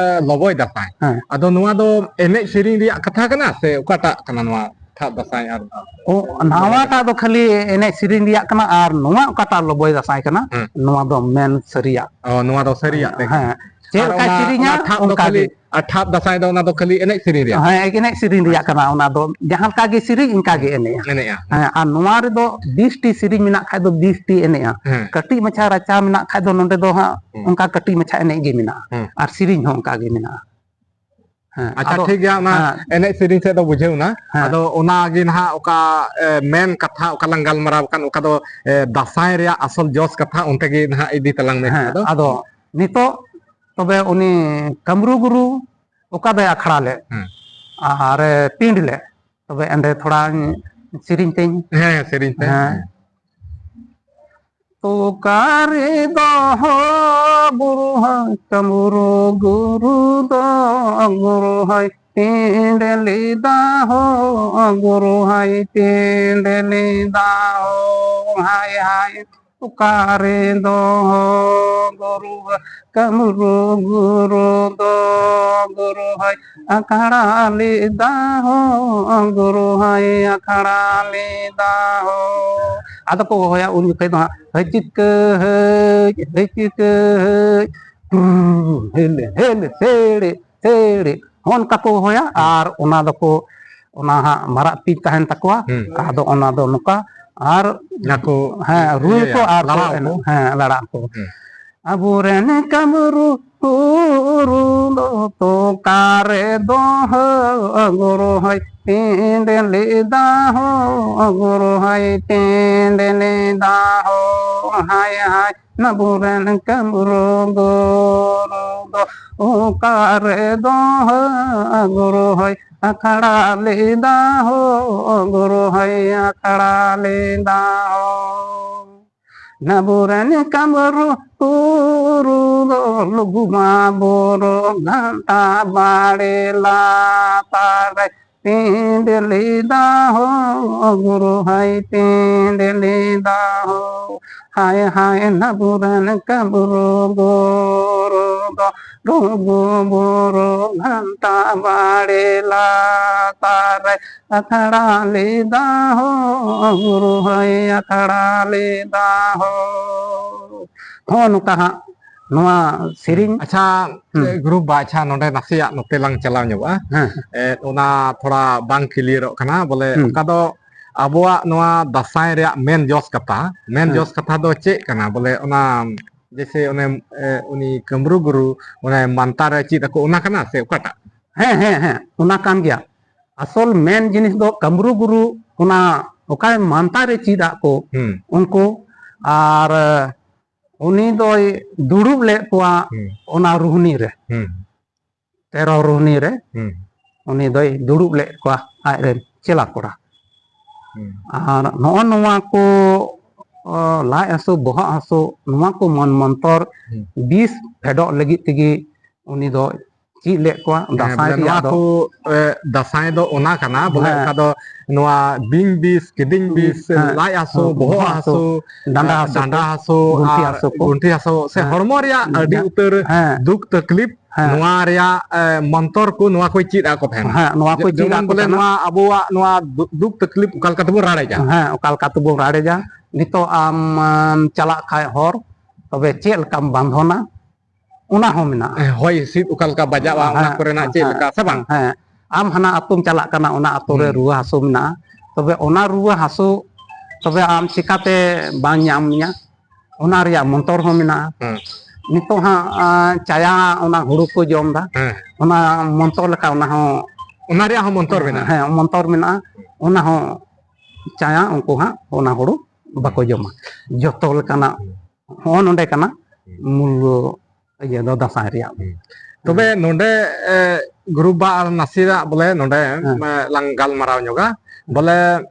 ᱞᱚᱵᱚᱭ ᱫᱟᱸᱥᱟᱭ, ᱦᱮᱸ᱾ ᱟᱫᱚ ᱱᱚᱣᱟ ᱫᱚ ᱮᱱᱮᱡ ᱥᱮᱨᱮᱧ ᱨᱮᱭᱟᱜ ᱠᱟᱛᱷᱟ ᱠᱟᱱᱟ ᱥᱮ ᱚᱠᱟᱴᱟᱜ ᱠᱟᱱᱟ ᱱᱚᱣᱟ ᱴᱷᱟᱯ ᱫᱟᱸᱥᱟᱭ ᱟᱨ ᱚ, ᱞᱚᱵᱚᱭ ᱱᱟᱣᱟᱴᱟᱜ ᱫᱟᱸᱥᱟᱭ? ᱫᱚ ᱠᱷᱟᱹᱞᱤ ᱮᱱᱮᱡ ᱥᱮᱨᱮᱧ ᱨᱮᱭᱟᱜ ᱠᱟᱱᱟ, ᱟᱨ ᱱᱚᱣᱟ ᱚᱠᱟᱴᱟᱜ ᱞᱚᱵᱚᱭ ᱫᱟᱸᱥᱟᱭ ᱠᱟᱱᱟ, ᱦᱮᱸ᱾ ᱱᱚᱣᱟ ᱫᱚ ᱢᱮᱱ ᱥᱟᱹᱨᱤᱭᱟᱜ᱾ ᱚ, ᱱᱚᱣᱟ ᱫᱚ ᱥᱟᱹᱨᱤᱭᱟᱜ ᱛᱮ ᱠᱟᱱᱟ᱾ ᱦᱮᱸ, ᱪᱮᱫ ᱟᱨ ᱞᱮᱠᱟᱭ ᱚᱱᱟ, ᱥᱮᱨᱮᱧᱟ, ᱚᱱᱟ ᱴᱷᱟᱯ ᱫᱚ ᱚᱱᱠᱟ ᱠᱷᱟᱹᱞᱤ, ᱜᱮ᱾ ᱟᱨ ᱴᱷᱟᱯ ᱫᱟᱸᱥᱟᱭ ᱫᱚ ᱚᱱᱟ ᱫᱚ ᱠᱷᱟᱹᱞᱤ ᱮᱱᱮᱡ ᱥᱮᱨᱮᱧ ᱨᱮᱭᱟᱜ? ᱦᱮᱸ, ᱮᱱᱮᱡ ᱥᱮᱨᱮᱧ ᱨᱮᱭᱟᱜ ᱟᱪᱪᱷᱟ᱾ ᱠᱟᱱᱟ᱾ ᱚᱱᱟ ᱫᱚ ᱡᱟᱦᱟᱸ ᱞᱮᱠᱟ ᱜᱮ ᱥᱮᱨᱮᱧ, ᱤᱱᱠᱟ ᱜᱮ ᱦᱩᱸ᱾ ᱮᱱᱮᱡᱼᱟ᱾ ᱮᱱᱮᱡᱼᱟ᱾ ᱦᱮᱸ, ᱟᱨ ᱱᱚᱣᱟ ᱨᱮᱫᱚ ᱵᱤᱥ ᱴᱤ ᱥᱮᱨᱮᱧ ᱢᱮᱱᱟᱜ ᱠᱷᱟᱡ ᱫᱚ ᱵᱤᱥ ᱴᱤ ᱮᱱᱮᱡᱼᱟ᱾ ᱦᱮᱸ᱾ ᱠᱟᱹᱴᱤᱡ ᱢᱟᱪᱷᱟ ᱨᱟᱪᱟ ᱢᱮᱱᱟᱜ ᱠᱷᱟᱡ ᱫᱚ ᱱᱚᱸᱰᱮ ᱫᱚ ᱦᱟᱸᱜ ᱦᱩᱸ᱾ ᱚᱱᱠᱟ ᱠᱟᱹᱴᱤᱡ ᱢᱟᱪᱷᱟ ᱮᱱᱮᱡ ᱜᱮ ᱢᱮᱱᱟᱜᱼᱟ᱾ ᱦᱩᱸ᱾ ᱟᱨ ᱥᱮᱨᱮᱧ ᱦᱚᱸ ᱚᱱᱠᱟ ᱜᱮ ᱢᱮᱱᱟᱜᱼᱟ᱾ ᱦᱮᱸ, ᱟᱪᱪᱷᱟ, ᱟᱫᱚ, ᱴᱷᱤᱠ ᱜᱮᱭᱟ, ᱚᱱᱟ ᱦᱮᱸ᱾ ᱮᱱᱮᱡ ᱥᱮᱨᱮᱧ ᱥᱮᱫ ᱫᱚ ᱵᱩᱡᱷᱟᱹᱣ ᱮᱱᱟ᱾ ᱦᱮᱸ᱾ ᱟᱫᱚ ᱚᱱᱟ ᱜᱮ ᱱᱟᱦᱟᱜ ᱚᱠᱟ, ᱮ, ᱢᱮᱱ ᱠᱟᱛᱷᱟ, ᱚᱠᱟ ᱞᱟᱝ ᱜᱟᱞᱢᱟᱨᱟᱣ ᱠᱟᱱ, ᱚᱠᱟ ᱫᱚ, ᱮ, ᱫᱟᱸᱥᱟᱭ ᱨᱮᱭᱟᱜ ᱟᱥᱚᱞ ᱡᱚᱥ ᱠᱟᱛᱷᱟ ᱚᱱᱛᱮ ᱜᱮ ᱱᱟᱦᱟᱜ ᱤᱫᱤ ᱛᱟᱞᱟᱝ ᱢᱮ᱾ ᱦᱮᱸ, ᱟᱫᱚ ᱟᱫᱚ ᱱᱤᱛᱚᱜ ᱛᱚᱵᱮ ᱩᱱᱤ ᱠᱟᱢᱨᱩ ᱜᱩᱨᱩ ᱚᱠᱟ ᱫᱚᱭ ᱟᱠᱷᱲᱟ ᱞᱮᱫ ᱦᱮᱸ᱾ ᱟᱨᱮ ᱯᱤᱸᱰ ᱞᱮᱫ, ᱛᱚᱵᱮ ᱮᱸᱰᱮ ᱛᱷᱚᱲᱟᱧ ᱥᱮᱨᱮᱧ ᱛᱮᱧ᱾ ᱦᱮᱸ, ᱥᱮᱨᱮᱧ ᱛᱮ᱾ ᱦᱮᱸ᱾ ᱦᱮᱸ᱾ ᱚᱠᱟᱨᱮ ᱫᱚᱦᱚ ᱜᱩᱨᱩ ᱦᱟᱭ, ᱠᱟᱢᱨᱩ ᱜᱩᱨᱩ ᱫᱚ ᱜᱩᱨᱩ ᱦᱟᱭ, ᱯᱤᱸᱰ ᱞᱮᱫᱟ ᱦᱳ ᱜᱩᱨᱩ ᱦᱟᱭ, ᱯᱤᱸᱰ ᱞᱮᱫᱟ ᱦᱳ ᱦᱟᱭ ᱦᱟᱭ᱾ ᱚᱠᱟᱨᱮ ᱫᱚᱦᱚ ᱜᱩᱨᱩ ᱦᱟᱭ, ᱠᱟᱢᱨᱩ ᱜᱩᱨᱩ ᱫᱚ ᱜᱩᱨᱩ ᱦᱟᱭ, ᱟᱠᱷᱲᱟ ᱞᱮᱫᱟ ᱦᱳ ᱜᱩᱨᱩ ᱦᱟᱭ, ᱟᱠᱷᱲᱟ ᱞᱮᱫᱟ ᱦᱳ᱾ ᱟᱫᱚ ᱠᱚ ᱦᱚᱦᱚᱭᱟ ᱩᱱ ᱡᱚᱠᱷᱮᱡ ᱫᱚ ᱦᱟᱸᱜ, "ᱦᱟᱹᱭ ᱪᱤᱠᱟᱹ ᱦᱟᱹᱭ, ᱦᱟᱹᱭ ᱪᱤᱠᱟᱹ ᱦᱟᱹᱭ, ᱦᱮᱞᱮ ᱦᱮᱞᱮ ᱥᱮᱲᱮ ᱥᱮᱲᱮ", ᱦᱚᱸᱜᱼᱚ ᱱᱚᱝᱠᱟ ᱠᱚ ᱦᱚᱦᱚᱭᱟ᱾ ᱟᱨ ᱚᱱᱟ ᱫᱚᱠᱚ, ᱚᱱᱟ ᱦᱟᱸᱜ ᱢᱟᱨᱟᱜ ᱯᱤᱧ ᱛᱟᱦᱮᱱ ᱛᱟᱠᱚᱣᱟ᱾ ᱦᱩᱸ᱾ ᱟᱫᱚ ᱚᱱᱟ ᱫᱚ ᱱᱚᱝᱠᱟ, ᱟᱨ ᱚᱱᱟ ᱠᱚ ᱦᱮᱸ, ᱨᱩᱭᱟᱠᱚ ᱤᱭᱟᱹᱭᱟ, ᱟᱨ ᱠᱚ ᱞᱟᱲᱟᱣ ᱮᱱᱮᱡ, ᱟᱠᱚ᱾ ᱦᱮᱸ, ᱞᱟᱲᱟᱜ ᱟᱠᱚ᱾ ᱦᱩᱸ᱾ ᱟᱵᱚᱨᱮᱱ ᱠᱟᱢᱨᱩ ᱜᱩᱨᱩ ᱫᱚ ᱛᱚᱠᱟᱨᱮ ᱫᱚᱦᱚ ᱜᱩᱨᱩ ᱦᱚᱭ ᱯᱤᱸᱰ ᱞᱮᱫᱟ ᱦᱳ, ᱜᱩᱨᱩ ᱦᱚᱭ ᱯᱤᱸᱰ ᱞᱮᱫᱟ ᱦᱳ, ᱦᱟᱭ ᱦᱟᱭ᱾ ᱟᱵᱚᱨᱮᱱ ᱠᱟᱢᱨᱩ ᱜᱩᱨᱩ ᱫᱚ ᱚᱠᱟᱨᱮ ᱫᱚᱦᱚ ᱜᱩᱨᱩ ᱦᱚᱭ ᱟᱠᱷᱲᱟ ᱞᱮᱫᱟ ᱦᱳ, ᱜᱩᱨᱩ ᱦᱚᱭ ᱟᱠᱷᱲᱟ ᱞᱮᱫᱟ ᱦᱳ᱾ ᱟᱵᱚᱨᱮᱱ ᱠᱟᱢᱨᱩ ᱜᱩᱨᱩ ᱫᱚ ᱞᱩᱜᱩ ᱢᱟ ᱵᱩᱨᱩ ᱜᱷᱟᱱᱴᱟ ᱵᱟᱲᱮ ᱞᱟᱛᱟᱨ ᱨᱮ ᱯᱤᱸᱰ ᱞᱮᱫᱟ ᱦᱳ, ᱜᱩᱨᱩ ᱦᱚᱭ ᱯᱤᱸᱰ ᱞᱮᱫᱟ ᱦᱳ, ᱦᱟᱭ ᱦᱟᱭ᱾ ᱟᱵᱚᱨᱮᱱ ᱠᱟᱢᱨᱩ ᱜᱩᱨᱩ ᱫᱚ ᱞᱩᱜᱩ ᱵᱩᱨᱩ ᱜᱷᱟᱱᱴᱟ ᱵᱟᱲᱮ ᱞᱟᱛᱟᱨ ᱨᱮ ᱟᱠᱷᱲᱟ ᱞᱮᱫᱟ ᱦᱳ, ᱜᱩᱨᱩ ᱦᱚᱭ ᱟᱠᱷᱲᱟ ᱞᱮᱫᱟ ᱦᱳ᱾ ᱦᱚᱸ, ᱱᱚᱝᱠᱟ ᱦᱟᱸᱜ ᱱᱚᱣᱟ ᱥᱮᱨᱮᱧ᱾ ᱟᱪᱪᱷᱟ, ᱦᱩᱸ᱾ ᱜᱩᱨᱩ ᱵᱟ, ᱟᱪᱪᱷᱟ, ᱱᱚᱰᱮ ᱱᱟᱥᱮᱭᱟᱜ ᱱᱚᱛᱮ ᱞᱟᱝ ᱪᱟᱞᱟᱣ ᱧᱚᱜᱚᱜᱼᱟ᱾ ᱦᱮᱸ᱾ ᱮ, ᱚᱱᱟ ᱛᱷᱚᱲᱟ ᱵᱟᱝ ᱠᱞᱤᱭᱟᱨᱚᱜ ᱠᱟᱱᱟ, ᱵᱚᱞᱮ ᱦᱩᱸ᱾ ᱚᱠᱟ ᱫᱚ ᱟᱵᱚᱣᱟᱜ ᱱᱚᱣᱟ ᱫᱟᱸᱥᱟᱭ ᱨᱮᱭᱟᱜ ᱢᱮᱱ ᱡᱚᱥ ᱠᱟᱛᱷᱟ, ᱢᱮᱱ ᱦᱮᱸ᱾ ᱡᱚᱥ ᱠᱟᱛᱷᱟ ᱫᱚ ᱪᱮᱫ ᱠᱟᱱᱟ? ᱵᱚᱞᱮ ᱚᱱᱟ ᱡᱮᱭᱥᱮ ᱚᱱᱮ, ᱮ, ᱩᱱᱤ ᱠᱟᱢᱨᱩ ᱜᱩᱨᱩ ᱚᱱᱮ ᱢᱟᱱᱛᱟᱨ ᱮ ᱪᱮᱫ ᱟᱠᱚ, ᱚᱱᱟ ᱠᱟᱱᱟ ᱥᱮ ᱚᱠᱟᱴᱟᱜ? ᱦᱮᱸ, ᱦᱮᱸ, ᱦᱮᱸ, ᱚᱱᱟ ᱠᱟᱱ ᱜᱮᱭᱟ᱾ ᱟᱥᱚᱞ ᱢᱮᱱ ᱡᱤᱱᱤᱥ ᱫᱚ ᱠᱟᱢᱨᱩ ᱜᱩᱨᱩ ᱚᱱᱟ ᱚᱠᱟᱭ ᱢᱟᱱᱛᱟᱨ ᱮ ᱪᱮᱫ ᱟᱫ ᱠᱚ ᱦᱩᱸ᱾ ᱩᱱᱠᱩ, ᱟᱨ ᱩᱱᱤ ᱫᱚᱭ ᱫᱩᱲᱩᱵ ᱞᱮᱫ ᱠᱚᱣᱟ ᱦᱩᱸ᱾ ᱚᱱᱟ ᱨᱩᱦᱱᱤ ᱨᱮ᱾ ᱦᱩᱸ᱾ ᱛᱮᱨᱚ ᱨᱩᱦᱱᱤ ᱨᱮ ᱦᱩᱸ᱾ ᱩᱱᱤ ᱫᱚᱭ ᱫᱩᱲᱩᱵ ᱞᱮᱫ ᱠᱚᱣᱟ ᱟᱡᱨᱮᱱ ᱪᱮᱞᱟ ᱠᱚᱲᱟ᱾ ᱦᱩᱸ᱾ ᱟᱨ ᱱᱚᱜᱼᱚ ᱱᱚᱣᱟ ᱠᱚ ᱚ, ᱞᱟᱡ ᱦᱟᱹᱥᱩ, ᱵᱚᱦᱚᱜ ᱦᱟᱹᱥᱩ, ᱱᱚᱣᱟ ᱠᱚ ᱢᱚᱱ ᱢᱚᱱᱛᱚᱨ ᱦᱩᱸ᱾ ᱵᱤᱥ ᱯᱷᱮᱰᱚᱜ ᱞᱟᱹᱜᱤᱫ ᱛᱮᱜᱮ ᱩᱱᱤ ᱫᱚ ᱪᱮᱫ ᱞᱮᱫ ᱠᱚᱣᱟ᱾ ᱦᱮᱸ, ᱫᱟᱸᱥᱟᱭ ᱵᱚᱞᱮ ᱨᱮᱭᱟᱜ ᱱᱚᱣᱟ ᱫᱚ ᱠᱚ, ᱮ, ᱫᱟᱸᱥᱟᱭ ᱫᱚ ᱚᱱᱟ ᱠᱟᱱᱟ, ᱵᱚᱞᱮ ᱦᱮᱸ᱾ ᱚᱠᱟ ᱫᱚ ᱱᱚᱣᱟ ᱵᱤᱧ ᱵᱤᱥ, ᱠᱤᱫᱤᱧ ᱵᱤᱥ, ᱦᱮᱸ᱾ ᱞᱟᱡ ᱦᱟᱹᱥᱩ, ᱦᱮᱸ, ᱵᱚᱦᱚᱜ ᱵᱚᱦᱚᱜ ᱦᱟᱹᱥᱩ, ᱦᱟᱹᱥᱩ, ᱰᱟᱸᱰᱟ ᱮ, ᱦᱟᱹᱥᱩ ᱰᱟᱸᱰᱟ ᱠᱚ, ᱦᱟᱹᱥᱩ, ᱜᱩᱱᱴᱷᱤ ᱟᱨ ᱦᱟᱹᱥᱩ ᱠᱚ᱾ ᱜᱩᱱᱴᱷᱤ ᱦᱟᱹᱥᱩ ᱥᱮ ᱦᱮᱸ᱾ ᱦᱚᱲᱢᱚ ᱨᱮᱭᱟᱜ ᱟᱹᱰᱤ ᱦᱮᱸ᱾ ᱩᱛᱟᱹᱨ ᱦᱮᱸ᱾ ᱫᱩᱠ ᱛᱟᱠᱞᱤᱯ, ᱦᱮᱸ᱾ ᱱᱚᱣᱟ ᱨᱮᱭᱟᱜ, ᱮ, ᱢᱚᱱᱛᱚᱨ ᱠᱚ, ᱱᱚᱣᱟ ᱠᱚᱭ ᱪᱮᱫ ᱟᱠᱚ ᱛᱟᱦᱮᱱᱟ᱾ ᱦᱮᱸ, ᱱᱚᱣᱟ ᱠᱚᱭ ᱪᱮᱫ ᱡᱮᱢᱚᱱ ᱟᱠᱚ ᱵᱚᱞᱮ ᱛᱟᱦᱮᱱᱟ᱾ ᱱᱚᱣᱟ ᱟᱵᱚᱣᱟᱜ ᱱᱚᱣᱟ ᱫᱩ-, ᱫᱩᱠ ᱛᱟᱠᱞᱤᱯ ᱚᱠᱟ ᱞᱮᱠᱟ ᱛᱮᱵᱚᱱ ᱨᱟᱲᱮᱡᱟ᱾ ᱦᱮᱸ, ᱚᱠᱟ ᱞᱮᱠᱟ ᱛᱮᱵᱚᱱ ᱨᱟᱲᱮᱡᱟ᱾ ᱱᱤᱛᱚᱜ ᱟᱢ, ᱟᱢ ᱪᱟᱞᱟᱜ ᱠᱷᱟᱡ ᱦᱚᱨ, ᱛᱚᱵᱮ ᱪᱮᱫ ᱞᱮᱠᱟᱢ ᱵᱟᱸᱫᱷᱚᱱᱟ, ᱚᱱᱟ ᱦᱚᱸ ᱢᱮᱱᱟᱜᱼᱟ᱾ ᱦᱮᱸ, ᱦᱚᱭ ᱦᱤᱸᱥᱤᱫ ᱚᱠᱟ ᱞᱮᱠᱟ ᱵᱟᱡᱟᱜᱼᱟ, ᱚᱱᱟ ᱦᱮᱸ, ᱠᱚᱨᱮᱱᱟᱜ ᱪᱮᱫ ᱦᱮᱸ, ᱞᱮᱠᱟ, ᱥᱮ ᱵᱟᱝ? ᱦᱮᱸ, ᱟᱢ ᱦᱟᱱᱟ ᱟᱹᱛᱩᱢ ᱪᱟᱞᱟᱜ ᱠᱟᱱᱟ, ᱚᱱᱟ ᱟᱹᱛᱩ ᱨᱮ ᱦᱩᱸ᱾ ᱨᱩᱣᱟᱹ ᱦᱟᱹᱥᱩ ᱢᱮᱱᱟᱜᱼᱟ, ᱛᱚᱵᱮ ᱚᱱᱟ ᱨᱩᱣᱟᱹ ᱦᱟᱹᱥᱩ ᱛᱚᱵᱮ ᱟᱢ ᱪᱤᱠᱟᱛᱮ ᱵᱟᱝ ᱧᱟᱢ ᱢᱮᱭᱟ, ᱚᱱᱟ ᱨᱮᱭᱟᱜ ᱢᱚᱱᱛᱚᱨ ᱦᱚᱸ ᱢᱮᱱᱟᱜᱼᱟ᱾ ᱦᱮᱸ᱾ ᱱᱤᱛᱚᱜ ᱦᱟᱸᱜ, ᱟ, ᱪᱟᱭᱟ ᱚᱱᱟ ᱦᱩᱲᱩ ᱠᱚ ᱡᱚᱢ ᱫᱟ, ᱦᱮᱸ᱾ ᱚᱱᱟ ᱢᱚᱱᱛᱚᱨ ᱞᱮᱠᱟ ᱚᱱᱟ ᱦᱚᱸ ᱚᱱᱟ ᱨᱮᱭᱟᱜ ᱦᱚᱸ ᱢᱚᱱᱛᱚᱨ ᱢᱮᱱᱟᱜᱼᱟ? ᱦᱮᱸ, ᱢᱚᱱᱛᱚᱨ ᱢᱮᱱᱟᱜᱼᱟ᱾ ᱚᱱᱟ ᱦᱚᱸ ᱪᱟᱭᱟ ᱩᱱᱠᱩ ᱦᱟᱸᱜ ᱚᱱᱟ ᱦᱩᱲᱩ ᱵᱟᱠᱚ ᱡᱚᱢᱟ᱾ ᱡᱚᱛᱚ ᱞᱮᱠᱟᱱᱟᱜ ᱦᱚᱸ ᱱᱚᱰᱮ ᱠᱟᱱᱟ ᱢᱩᱞ ᱤᱭᱟᱹ ᱫᱚ ᱫᱟᱸᱥᱟᱭ ᱨᱮᱭᱟᱜ᱾ ᱛᱚᱵᱮ ᱱᱚᱰᱮ, ᱮ, ᱜᱩᱨᱩ ᱵᱟ ᱟᱨ ᱱᱟᱥᱮᱱᱟᱜ ᱵᱚᱞᱮ ᱱᱚᱰᱮ, ᱦᱮᱸ᱾ ᱮ, ᱞᱟᱝ ᱜᱟᱞᱢᱟᱨᱟᱣ ᱧᱚᱜᱟ᱾ ᱵᱚᱞᱮ,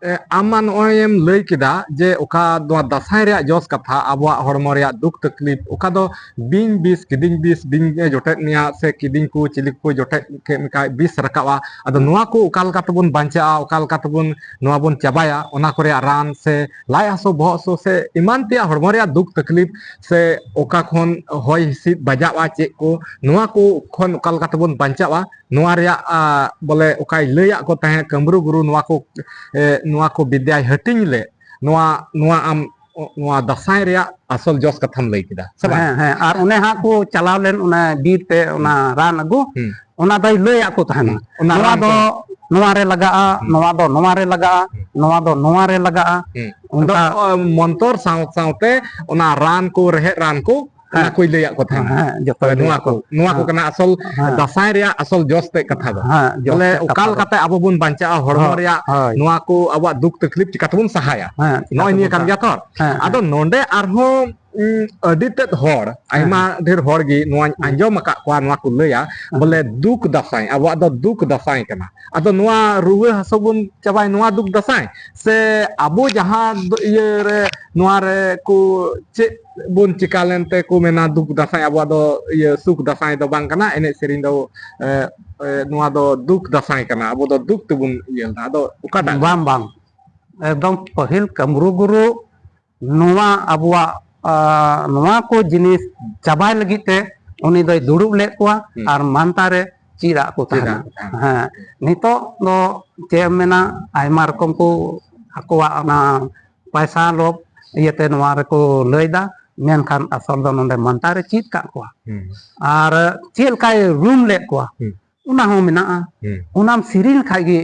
ᱮ, ᱟᱢ ᱢᱟ ᱱᱚᱜᱼᱚᱭ ᱮᱢ ᱞᱟᱹᱭ ᱠᱮᱫᱟ ᱡᱮ ᱚᱠᱟ ᱱᱚᱣᱟ ᱫᱟᱸᱥᱟᱭ ᱨᱮᱭᱟᱜ ᱡᱚᱥ ᱠᱟᱛᱷᱟ, ᱟᱵᱚᱣᱟᱜ ᱦᱚᱲᱢᱚ ᱨᱮᱭᱟᱜ ᱫᱩᱠ ᱛᱟᱠᱞᱤᱯ, ᱚᱠᱟ ᱫᱚ ᱵᱤᱧ ᱵᱤᱥ, ᱠᱤᱫᱤᱧ ᱵᱤᱥ, ᱵᱤᱧ ᱮ ᱡᱚᱴᱮᱫ ᱢᱮᱭᱟ ᱥᱮ ᱠᱤᱫᱤᱧ ᱠᱚ ᱪᱤᱞᱤ ᱠᱚ ᱡᱚᱴᱮᱫ ᱠᱮᱫ ᱢᱮᱠᱷᱟᱡ ᱵᱤᱥ ᱨᱟᱠᱟᱵᱼᱟ, ᱟᱫᱚ ᱱᱚᱣᱟ ᱠᱚ ᱚᱠᱟ ᱞᱮᱠᱟ ᱛᱮᱵᱚᱱ ᱵᱟᱧᱪᱟᱜᱼᱟ, ᱚᱠᱟ ᱞᱮᱠᱟ ᱛᱮᱵᱚᱱ ᱱᱚᱣᱟ ᱵᱚᱱ ᱪᱟᱵᱟᱭᱟ, ᱚᱱᱟ ᱠᱚ ᱨᱮᱭᱟᱜ ᱨᱟᱱ ᱥᱮ ᱞᱟᱡ ᱦᱟᱹᱥᱩ, ᱵᱚᱦᱚᱜ ᱦᱟᱹᱥᱩ ᱥᱮ ᱮᱢᱟᱱ ᱛᱮᱭᱟᱜ ᱦᱚᱲᱢᱚ ᱨᱮᱭᱟᱜ ᱫᱩᱠ ᱛᱟᱠᱞᱤᱯ ᱥᱮ ᱚᱠᱟ ᱠᱷᱚᱱ ᱦᱚᱭ ᱦᱤᱸᱥᱤᱫ ᱵᱟᱡᱟᱜᱼᱟ, ᱪᱮᱫ ᱠᱚ, ᱱᱚᱣᱟ ᱠᱚ ᱠᱷᱚᱱ ᱚᱠᱟ ᱞᱮᱠᱟ ᱛᱮᱵᱚᱱ ᱵᱟᱧᱪᱟᱜᱼᱟ, ᱱᱚᱣᱟ ᱨᱮᱭᱟᱜ, ᱟ, ᱵᱚᱞᱮ ᱚᱠᱟᱭ ᱞᱟᱹᱭᱟᱫ ᱠᱚ ᱛᱟᱦᱮᱸᱫ ᱠᱟᱹᱢᱨᱩ ᱜᱩᱨᱩ, ᱱᱚᱣᱟ ᱠᱚ, ᱮ, ᱱᱚᱣᱟ ᱠᱚ ᱵᱤᱫᱽᱭᱟᱭ ᱦᱟᱹᱴᱤᱧ ᱞᱮᱫ, ᱱᱚᱣᱟ, ᱱᱚᱣᱟ ᱟᱢ, ᱱᱚᱣᱟ ᱫᱟᱸᱥᱟᱭ ᱨᱮᱭᱟᱜ ᱟᱥᱚᱞ ᱡᱚᱥ ᱠᱟᱛᱷᱟᱢ ᱞᱟᱹᱭ ᱠᱮᱫᱟ, ᱥᱮ ᱵᱟᱝ? ᱦᱮᱸ, ᱦᱮᱸ, ᱟᱨ ᱚᱱᱮ ᱦᱟᱸᱜ ᱠᱚ ᱪᱟᱞᱟᱣ ᱞᱮᱱ ᱚᱱᱟ ᱵᱤᱨ ᱛᱮ ᱚᱱᱟ ᱦᱩᱸ᱾ ᱨᱟᱱ ᱟᱹᱜᱩ, ᱦᱩᱸ᱾ ᱚᱱᱟ ᱫᱚᱭ ᱞᱟᱹᱭᱟᱫ ᱠᱚ ᱛᱟᱦᱮᱱᱟ᱾ ᱦᱩᱸ᱾ ᱚᱱᱟ ᱱᱚᱣᱟ ᱨᱟᱱ ᱫᱚ ᱠᱚ ᱱᱚᱣᱟ ᱨᱮ ᱞᱟᱜᱟᱜᱼᱟ, ᱦᱩᱸ᱾ ᱱᱚᱣᱟ ᱫᱚ ᱱᱚᱣᱟ ᱨᱮ ᱞᱟᱜᱟᱜᱼᱟ, ᱦᱩᱸ᱾ ᱱᱚᱣᱟ ᱫᱚ ᱱᱚᱣᱟ ᱨᱮ ᱞᱟᱜᱟᱜᱼᱟ᱾ ᱦᱩᱸ᱾ ᱟᱫᱚ, ᱚᱱᱠᱟ ᱚ, ᱢᱚᱱᱛᱚᱨ ᱥᱟᱶ ᱥᱟᱶᱛᱮ ᱚᱱᱟ ᱨᱟᱱ ᱠᱚ, ᱨᱮᱦᱮᱫ ᱨᱟᱱ ᱠᱚ ᱚᱱᱟ ᱦᱮᱸ᱾ ᱠᱚᱭ ᱞᱟᱹᱭᱟᱫ ᱠᱚ ᱛᱟᱦᱮᱱᱟ᱾ ᱦᱮᱸ, ᱡᱚᱛᱚ ᱦᱳᱭ, ᱱᱚᱣᱟ ᱞᱟᱹᱭᱟᱫ ᱠᱚ, ᱠᱚ᱾ ᱱᱚᱣᱟ ᱠᱚ ᱦᱮᱸ᱾ ᱠᱟᱱᱟ ᱟᱥᱚᱞ ᱦᱮᱸ᱾ ᱫᱟᱸᱥᱟᱭ ᱨᱮᱭᱟᱜ ᱟᱥᱚᱞ ᱡᱚᱥ ᱛᱮᱫ ᱠᱟᱛᱷᱟ ᱫᱚ᱾ ᱦᱮᱸ, ᱡᱚᱥ ᱵᱚᱞᱮ ᱛᱮᱫ ᱚᱠᱟ ᱠᱟᱛᱷᱟ ᱫᱚ᱾ ᱞᱮᱠᱟᱛᱮ ᱟᱵᱚ ᱵᱚᱱ ᱵᱟᱧᱪᱟᱜᱼᱟ, ᱦᱚᱲᱢᱚ ᱦᱳᱭ, ᱨᱮᱭᱟᱜ ᱦᱳᱭ᱾ ᱱᱚᱣᱟ ᱠᱚ ᱟᱵᱚᱣᱟᱜ ᱫᱩᱠ ᱛᱟᱠᱞᱤᱯ ᱪᱤᱠᱟᱹ ᱛᱮᱵᱚᱱ ᱥᱟᱦᱟᱭᱟ? ᱦᱮᱸ, ᱪᱤᱠᱟᱹ ᱱᱚᱜᱼᱚᱭ ᱱᱤᱭᱟᱹ ᱛᱮᱵᱚᱱ ᱠᱟᱱ ᱥᱟᱦᱟᱭᱟ? ᱜᱮᱭᱟ ᱛᱚ᱾ ᱦᱮᱸ, ᱟᱫᱚ ᱦᱮᱸ᱾ ᱱᱚᱰᱮ ᱟᱨᱦᱚᱸ, ᱩᱸ, ᱟᱹᱰᱤ ᱛᱮᱫ ᱦᱚᱲ, ᱦᱮᱸ, ᱟᱭᱢᱟ ᱦᱮᱸ᱾ ᱰᱷᱮᱨ ᱦᱚᱲ ᱜᱮ ᱱᱚᱣᱟᱧ ᱦᱮᱸ᱾ ᱟᱸᱡᱚᱢ ᱟᱠᱟᱫ ᱠᱚᱣᱟ, ᱱᱚᱣᱟ ᱠᱚ ᱞᱟᱹᱭᱟ, ᱦᱮᱸ᱾ ᱵᱚᱞᱮ ᱫᱩᱠ ᱫᱟᱸᱥᱟᱭ, ᱟᱵᱚᱣᱟᱜ ᱫᱚ ᱫᱩᱠ ᱫᱟᱸᱥᱟᱭ ᱠᱟᱱᱟ᱾ ᱟᱫᱚ ᱱᱚᱣᱟ ᱨᱩᱣᱟᱹ ᱦᱟᱹᱥᱩ ᱵᱚᱱ ᱪᱟᱵᱟᱭ, ᱱᱚᱣᱟ ᱫᱩᱠ ᱫᱟᱸᱥᱟᱭ? ᱥᱮ ᱟᱵᱚ ᱡᱟᱦᱟᱸ ᱫᱚ ᱤᱭᱟᱹ ᱨᱮ, ᱱᱚᱣᱟ ᱨᱮ ᱠᱚ ᱪᱮᱫ ᱵᱚᱱ ᱪᱤᱠᱟ ᱞᱮᱱᱛᱮ ᱠᱚ ᱢᱮᱱᱟ ᱫᱩᱠ ᱫᱟᱸᱥᱟᱭ, ᱟᱵᱚᱣᱟᱜ ᱫᱚ ᱤᱭᱟᱹ ᱥᱩᱠ ᱫᱟᱸᱥᱟᱭ ᱫᱚ ᱵᱟᱝ ᱠᱟᱱᱟ, ᱮᱱᱮᱡ ᱥᱮᱨᱮᱧ ᱫᱚ, ᱮ, ᱮ, ᱱᱚᱣᱟ ᱫᱚ ᱫᱩᱠ ᱫᱟᱸᱥᱟᱭ ᱠᱟᱱᱟ, ᱟᱵᱚ ᱫᱚ ᱫᱩᱠ ᱛᱮᱵᱚᱱ ᱤᱭᱟᱹ ᱞᱮᱱᱟ᱾ ᱟᱫᱚ ᱚᱠᱟᱴᱟᱜ? ᱵᱟᱝ, ᱵᱟᱝ, ᱮᱠᱫᱚᱢ ᱯᱟᱹᱦᱤᱞ ᱠᱟᱹᱢᱨᱩ ᱜᱩᱨᱩ ᱱᱚᱣᱟ ᱟᱵᱚᱣᱟᱜ, ᱟ, ᱱᱚᱣᱟ ᱠᱚ ᱡᱤᱱᱤᱥ ᱪᱟᱵᱟᱭ ᱞᱟᱹᱜᱤᱫ ᱛᱮ ᱩᱱᱤ ᱫᱚᱭ ᱫᱩᱲᱩᱵ ᱞᱮᱫ ᱠᱚᱣᱟ ᱦᱩᱸ᱾ ᱟᱨ ᱢᱟᱱᱛᱟ ᱨᱮ ᱪᱮᱫ ᱟᱜ ᱠᱚ ᱪᱮᱫ ᱛᱟᱦᱮᱱᱟ᱾ ᱟᱜ ᱠᱚ ᱛᱟᱦᱮᱱᱟ᱾ ᱦᱮᱸ, ᱱᱤᱛᱚᱜ ᱫᱚ ᱪᱮᱫ ᱮᱢ ᱢᱮᱱᱟ, ᱟᱭᱢᱟ ᱨᱚᱠᱚᱢ ᱠᱚ ᱟᱠᱚᱣᱟᱜ ᱚᱱᱟ ᱯᱟᱭᱥᱟ ᱞᱳᱵᱷ ᱤᱭᱟᱹᱛᱮ ᱱᱚᱣᱟ ᱨᱮᱠᱚ ᱞᱟᱹᱭᱫᱟ, ᱢᱮᱱᱠᱷᱟᱱ ᱟᱥᱚᱞ ᱫᱚ ᱱᱚᱰᱮ ᱢᱟᱱᱛᱟ ᱨᱮ ᱪᱮᱫ ᱠᱟᱜ ᱠᱚᱣᱟ᱾ ᱦᱩᱸ᱾ ᱟᱨ ᱪᱮᱫ ᱞᱮᱠᱟᱭ ᱨᱩᱢ ᱞᱮᱫ ᱠᱚᱣᱟ, ᱦᱩᱸ᱾ ᱚᱱᱟ ᱦᱚᱸ ᱢᱮᱱᱟᱜᱼᱟ᱾ ᱦᱩᱸ᱾ ᱚᱱᱟᱢ ᱥᱮᱨᱮᱧ ᱞᱮᱠᱷᱟᱡ ᱜᱮ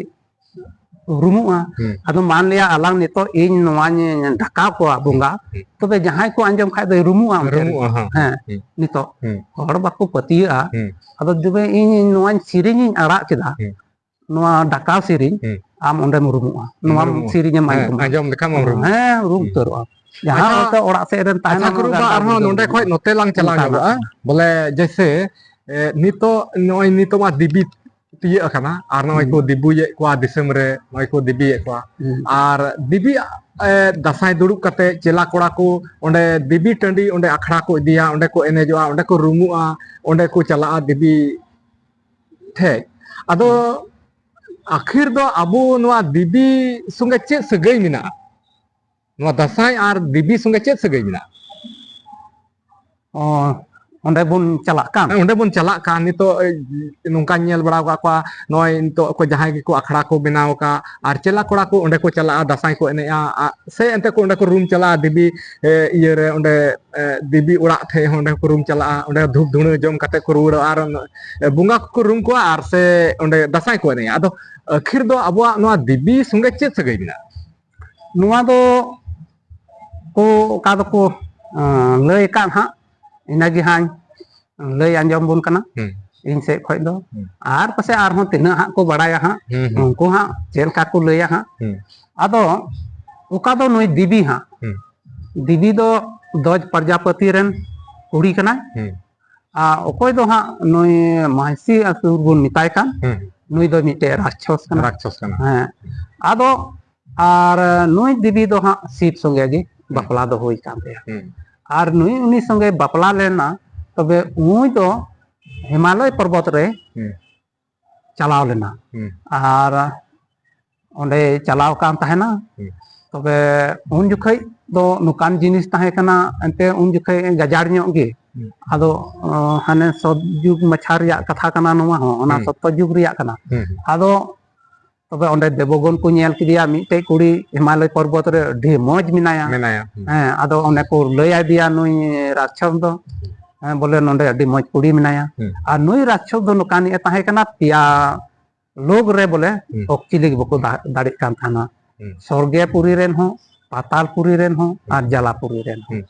ᱨᱩᱢᱩᱜᱼᱟ᱾ ᱦᱩᱸ᱾ ᱟᱫᱚ ᱢᱟᱱ ᱞᱤᱭᱟ ᱟᱞᱟᱝ ᱱᱤᱛᱚᱜ ᱤᱧ ᱱᱚᱣᱟᱧ ᱰᱟᱠᱟᱣ ᱠᱚᱣᱟ ᱵᱚᱸᱜᱟ, ᱦᱩᱸ᱾ ᱛᱚᱵᱮ ᱡᱟᱦᱟᱸᱭ ᱠᱚ ᱟᱸᱡᱚᱢ ᱠᱷᱟᱡ ᱫᱚᱭ ᱨᱩᱢᱩᱜᱼᱟ ᱚᱱᱛᱮ ᱨᱮ᱾ ᱨᱩᱢᱩᱜᱼᱟ, ᱦᱮᱸ᱾ ᱦᱮᱸ, ᱦᱩᱸ᱾ ᱱᱤᱛᱚᱜ ᱦᱩᱸ᱾ ᱦᱚᱲ ᱵᱟᱠᱚ ᱯᱟᱹᱛᱭᱟᱹᱜᱼᱟ᱾ ᱦᱩᱸ᱾ ᱟᱫᱚ ᱛᱚᱵᱮ ᱤᱧ ᱱᱚᱣᱟᱧ ᱥᱮᱨᱮᱧ ᱤᱧ ᱟᱲᱟᱜ ᱠᱮᱫᱟ, ᱦᱩᱸ᱾ ᱱᱚᱣᱟ ᱰᱟᱠᱟᱣ ᱥᱮᱨᱮᱧ, ᱦᱩᱸ᱾ ᱟᱢ ᱚᱸᱰᱮᱢ ᱨᱩᱢᱩᱜᱼᱟ᱾ ᱱᱚᱣᱟᱢ ᱨᱩᱢᱩᱜᱼᱟ᱾ ᱥᱮᱨᱮᱧ ᱮᱢ ᱦᱮᱸ, ᱟᱸᱡᱚᱢᱟ᱾ ᱟᱸᱡᱚᱢ ᱞᱮᱠᱷᱟᱱ ᱮᱢ ᱨᱩᱢᱩᱜᱼᱟ᱾ ᱦᱮᱸ, ᱨᱩᱢ ᱦᱩᱸ᱾ ᱩᱛᱟᱹᱨᱚᱜᱼᱟ᱾ ᱡᱟᱦᱟᱸ ᱟᱪᱪᱷᱟ, ᱦᱚᱭᱛᱳ ᱚᱲᱟᱜ ᱥᱮᱫ ᱨᱮᱱ ᱛᱟᱦᱮᱱᱟ, ᱟᱪᱪᱷᱟ, ᱜᱩᱨᱩ ᱚᱱᱟ ᱵᱟ, ᱜᱟᱱ ᱟᱨᱦᱚᱸ ᱜᱩᱨᱩ ᱱᱚᱰᱮ ᱜᱩᱨᱩ ᱠᱷᱚᱡ ᱱᱚᱛᱮ ᱞᱟᱝ ᱪᱟᱞᱟᱣ ᱚᱱᱠᱟᱱᱟᱜ᱾ ᱧᱚᱜᱚᱜᱼᱟ᱾ ᱵᱚᱞᱮ, ᱡᱮᱭᱥᱮ, ᱮ, ᱱᱤᱛᱚᱜ ᱱᱚᱜᱼᱚᱭ ᱱᱤᱛᱚᱜ ᱢᱟ ᱫᱮᱵᱤ ᱛᱤᱭᱟᱹᱜ ᱟᱠᱟᱱᱟ, ᱟᱨ ᱱᱚᱜᱼᱚᱭ ᱦᱩᱸ᱾ ᱠᱚ ᱫᱮᱵᱩᱭᱮᱫ ᱠᱚᱣᱟ, ᱫᱤᱥᱚᱢ ᱨᱮ ᱱᱚᱜᱼᱚᱭ ᱠᱚ ᱫᱮᱵᱤᱭᱮᱫ ᱠᱚᱣᱟ᱾ ᱦᱩᱸ᱾ ᱟᱨ ᱫᱮᱵᱤ, ᱮ, ᱫᱟᱸᱥᱟᱭ ᱫᱩᱲᱩᱵ ᱠᱟᱛᱮ ᱪᱮᱞᱟ ᱠᱚᱲᱟ ᱠᱚ ᱚᱸᱰᱮ ᱫᱮᱵᱤ ᱴᱟᱺᱰᱤ, ᱚᱸᱰᱮ ᱟᱠᱷᱲᱟ ᱠᱚ ᱤᱫᱤᱭᱟ, ᱚᱸᱰᱮ ᱠᱚ ᱮᱱᱮᱡᱚᱜᱼᱟ, ᱚᱸᱰᱮ ᱠᱚ ᱨᱩᱢᱩᱜᱼᱟ, ᱚᱸᱰᱮ ᱠᱚ ᱪᱟᱞᱟᱜᱼᱟ ᱫᱮᱵᱤ ᱴᱷᱮᱡ᱾ ᱟᱫᱚ ᱦᱩᱸ᱾ ᱟᱹᱠᱷᱤᱨ ᱫᱚ ᱟᱵᱚ ᱱᱚᱣᱟ ᱫᱮᱵᱤ ᱥᱚᱸᱜᱮ ᱪᱮᱫ ᱥᱟᱹᱜᱟᱹᱭ ᱢᱮᱱᱟᱜᱼᱟ? ᱱᱚᱣᱟ ᱫᱟᱸᱥᱟᱭ ᱟᱨ ᱫᱮᱵᱤ ᱥᱚᱸᱜᱮ ᱪᱮᱫ ᱥᱟᱹᱜᱟᱹᱭ ᱢᱮᱱᱟᱜᱼᱟ? ᱚ, ᱚᱸᱰᱮ ᱵᱚᱱ ᱪᱟᱞᱟᱜ ᱠᱟᱱ? ᱦᱮᱸ, ᱚᱸᱰᱮ ᱵᱚᱱ ᱪᱟᱞᱟᱜ ᱠᱟᱱ᱾ ᱱᱤᱛᱚᱜ, ᱮ, ᱱᱚᱝᱠᱟᱧ ᱧᱮᱞ ᱵᱟᱲᱟ ᱟᱠᱟᱫ ᱠᱚᱣᱟ, ᱱᱚᱜᱼᱚᱭ ᱱᱤᱛᱚᱜ ᱠᱚ ᱡᱟᱦᱟᱸᱭ ᱜᱮᱠᱚ ᱟᱠᱷᱲᱟ ᱠᱚ ᱵᱮᱱᱟᱣ ᱟᱠᱟᱫ, ᱟᱨ ᱪᱮᱞᱟ ᱠᱚᱲᱟ ᱠᱚ ᱚᱸᱰᱮ ᱠᱚ ᱪᱟᱞᱟᱜᱼᱟ, ᱫᱟᱸᱥᱟᱭ ᱠᱚ ᱮᱱᱮᱡᱼᱟ, ᱟ-, ᱥᱮ ᱮᱱᱛᱮ ᱠᱚ ᱚᱸᱰᱮ ᱠᱚ ᱨᱩᱢ ᱪᱟᱞᱟᱜᱼᱟ, ᱫᱮᱵᱤ, ᱮ, ᱤᱭᱟᱹᱨᱮ ᱚᱸᱰᱮ, ᱮ, ᱫᱮᱵᱤ ᱚᱲᱟᱜ ᱴᱷᱮᱡ ᱦᱚᱸ ᱚᱸᱰᱮ ᱠᱚ ᱨᱩᱢ ᱪᱟᱞᱟᱜᱼᱟ, ᱚᱸᱰᱮ ᱫᱷᱩᱯ ᱫᱷᱩᱬᱟᱹ ᱡᱚᱢ ᱠᱟᱛᱮ ᱠᱚ ᱨᱩᱣᱟᱹᱲᱚᱜᱼᱟ, ᱟᱨ, ᱮ, ᱵᱚᱸᱜᱟ ᱠᱚᱠᱚ ᱨᱩᱢ ᱠᱚᱣᱟ, ᱟᱨ ᱥᱮ ᱚᱸᱰᱮ ᱫᱟᱸᱥᱟᱭ ᱠᱚ ᱮᱱᱮᱡᱼᱟ᱾ ᱟᱫᱚ ᱟᱹᱠᱷᱤᱨ ᱫᱚ ᱟᱵᱚᱣᱟᱜ ᱱᱚᱣᱟ ᱫᱮᱵᱤ ᱥᱚᱸᱜᱮ ᱪᱮᱫ ᱥᱟᱹᱜᱟᱹᱭ ᱢᱮᱱᱟᱜᱼᱟ? ᱱᱚᱣᱟ ᱫᱚ ᱠᱚ, ᱚᱠᱟ ᱫᱚᱠᱚ, ᱟᱸ, ᱞᱟᱹᱭ ᱟᱠᱟᱫ ᱦᱟᱸᱜ, ᱤᱱᱟᱹᱜᱮ ᱦᱟᱸᱜ ᱞᱟᱹᱭ ᱟᱸᱡᱚᱢ ᱵᱚᱱ ᱠᱟᱱᱟ ᱦᱩᱸ᱾ ᱤᱧ ᱥᱮᱫ ᱠᱷᱚᱱ ᱫᱚ᱾ ᱦᱩᱸ᱾ ᱟᱨ ᱯᱟᱥᱮᱡ ᱟᱨᱦᱚᱸ ᱛᱤᱱᱟᱹᱜ ᱦᱟᱸᱜ ᱠᱚ ᱵᱟᱲᱟᱭᱟ ᱦᱟᱸᱜ, ᱦᱩᱸ, ᱦᱩᱸ᱾ ᱩᱱᱠᱩ ᱦᱟᱸᱜ ᱪᱮᱫ ᱞᱮᱠᱟ ᱠᱚ ᱞᱟᱹᱭᱟ ᱦᱟᱸᱜ᱾ ᱦᱩᱸ᱾ ᱟᱫᱚ ᱚᱠᱟ ᱫᱚ ᱱᱩᱭ ᱫᱮᱵᱤ ᱦᱟᱸᱜ, ᱦᱩᱸ᱾ ᱫᱮᱵᱤ ᱫᱚ ᱫᱚᱡᱽ ᱯᱨᱚᱡᱟᱯᱚᱛᱤ ᱨᱮᱱ ᱠᱩᱲᱤ ᱠᱟᱱᱟᱭ᱾ ᱦᱩᱸ᱾ ᱟᱨ ᱚᱠᱚᱭ ᱫᱚ ᱦᱟᱸᱜ ᱱᱩᱭ ᱢᱟᱹᱦᱤᱥᱤ ᱟᱥᱩᱨ ᱵᱚᱱ ᱢᱮᱛᱟᱭ ᱠᱟᱱ, ᱦᱩᱸ᱾ ᱱᱩᱭ ᱫᱚ ᱢᱤᱫᱴᱮᱡ ᱨᱟᱠᱪᱷᱚᱥ ᱠᱟᱱᱟ᱾ ᱨᱟᱠᱪᱷᱚᱥ ᱠᱟᱱᱟ᱾ ᱦᱮᱸ᱾ ᱟᱫᱚ ᱟᱨ ᱱᱩᱭ ᱫᱮᱵᱤ ᱫᱚ ᱦᱟᱸᱜ ᱥᱤᱵ ᱥᱚᱸᱜᱮ ᱜᱮ ᱦᱩᱸ᱾ ᱵᱟᱯᱞᱟ ᱫᱚ ᱦᱩᱭ ᱠᱟᱱ ᱛᱟᱭᱟ᱾ ᱦᱩᱸ᱾ ᱟᱨ ᱱᱩᱭ ᱩᱱᱤ ᱥᱚᱸᱜᱮ ᱵᱟᱯᱞᱟ ᱞᱮᱱᱟ, ᱛᱚᱵᱮ ᱩᱱᱤ ᱫᱚ ᱦᱤᱢᱟᱞᱚᱭ ᱯᱚᱨᱵᱚᱛ ᱨᱮ ᱦᱩᱸ᱾ ᱪᱟᱞᱟᱣ ᱞᱮᱱᱟ᱾ ᱦᱩᱸ᱾ ᱟᱨ ᱚᱸᱰᱮ ᱪᱟᱞᱟᱣ ᱠᱟᱱ ᱛᱟᱦᱮᱱᱟ᱾ ᱦᱩᱸ᱾ ᱛᱚᱵᱮ ᱩᱱ ᱡᱚᱠᱷᱮᱡ ᱫᱚ ᱱᱚᱝᱠᱟᱱ ᱡᱤᱱᱤᱥ ᱛᱟᱦᱮᱸ ᱠᱟᱱᱟ, ᱮᱱᱛᱮ ᱩᱱ ᱡᱚᱠᱷᱮᱡ ᱜᱟᱡᱟᱲ ᱧᱚᱜ ᱜᱮ᱾ ᱦᱩᱸ᱾ ᱟᱫᱚ, ᱚ, ᱦᱟᱱᱮ ᱥᱚᱛ ᱡᱩᱜᱽ ᱢᱟᱪᱷᱟ ᱨᱮᱭᱟᱜ ᱠᱟᱛᱷᱟ ᱠᱟᱱᱟ ᱱᱚᱣᱟ ᱦᱚᱸ, ᱚᱱᱟ ᱦᱩᱸ᱾ ᱥᱚᱛᱛᱚ ᱡᱩᱜᱽ ᱨᱮᱭᱟᱜ ᱠᱟᱱᱟ᱾ ᱦᱩᱸ, ᱦᱩᱸ᱾ ᱟᱫᱚ ᱛᱚᱵᱮ ᱚᱸᱰᱮ ᱫᱮᱵᱚᱜᱚᱱ ᱠᱚ ᱧᱮᱞ ᱠᱮᱫᱮᱭᱟ, ᱢᱤᱫᱴᱮᱡ ᱠᱩᱲᱤ ᱦᱤᱢᱟᱞᱚᱭ ᱯᱚᱨᱵᱚᱛ ᱨᱮ ᱟᱹᱰᱤ ᱢᱚᱡᱽ ᱢᱮᱱᱟᱭᱟ᱾ ᱢᱮᱱᱟᱭᱟ᱾ ᱦᱩᱸ᱾ ᱦᱮᱸ, ᱟᱫᱚ ᱚᱱᱮ ᱠᱚ ᱞᱟᱹᱭ ᱟᱫᱮᱭᱟ ᱱᱩᱭ ᱨᱟᱠᱪᱷᱚᱥ ᱫᱚ, ᱦᱮᱸ, ᱵᱚᱞᱮ ᱱᱚᱰᱮ ᱟᱹᱰᱤ ᱢᱚᱡᱽ ᱠᱩᱲᱤ ᱢᱮᱱᱟᱭᱟ᱾ ᱦᱩᱸ᱾ ᱟᱨ ᱱᱩᱭ ᱨᱟᱠᱪᱷᱚᱥ ᱫᱚ ᱱᱚᱝᱠᱟᱱᱤᱡ ᱮ ᱛᱟᱦᱮᱸ ᱠᱟᱱᱟ, ᱯᱮᱭᱟ ᱞᱳᱠ ᱨᱮ ᱵᱚᱞᱮ ᱦᱩᱸ᱾ ᱚᱠᱪᱤᱞᱤ ᱵᱟᱠᱚ ᱫᱟ-, ᱫᱟᱲᱮᱜ ᱠᱟᱱ ᱛᱟᱦᱮᱱᱟ᱾ ᱦᱩᱸ᱾ ᱥᱚᱨᱜᱮ ᱯᱩᱨᱤ ᱨᱮᱱ ᱦᱚᱸ, ᱯᱟᱛᱟᱞ ᱯᱩᱨᱤ ᱨᱮᱱ ᱦᱚᱸ, ᱟᱨ ᱦᱩᱸ᱾ ᱡᱟᱞᱟ ᱯᱩᱨᱤ ᱨᱮᱱ ᱦᱚᱸ᱾ ᱦᱩᱸ᱾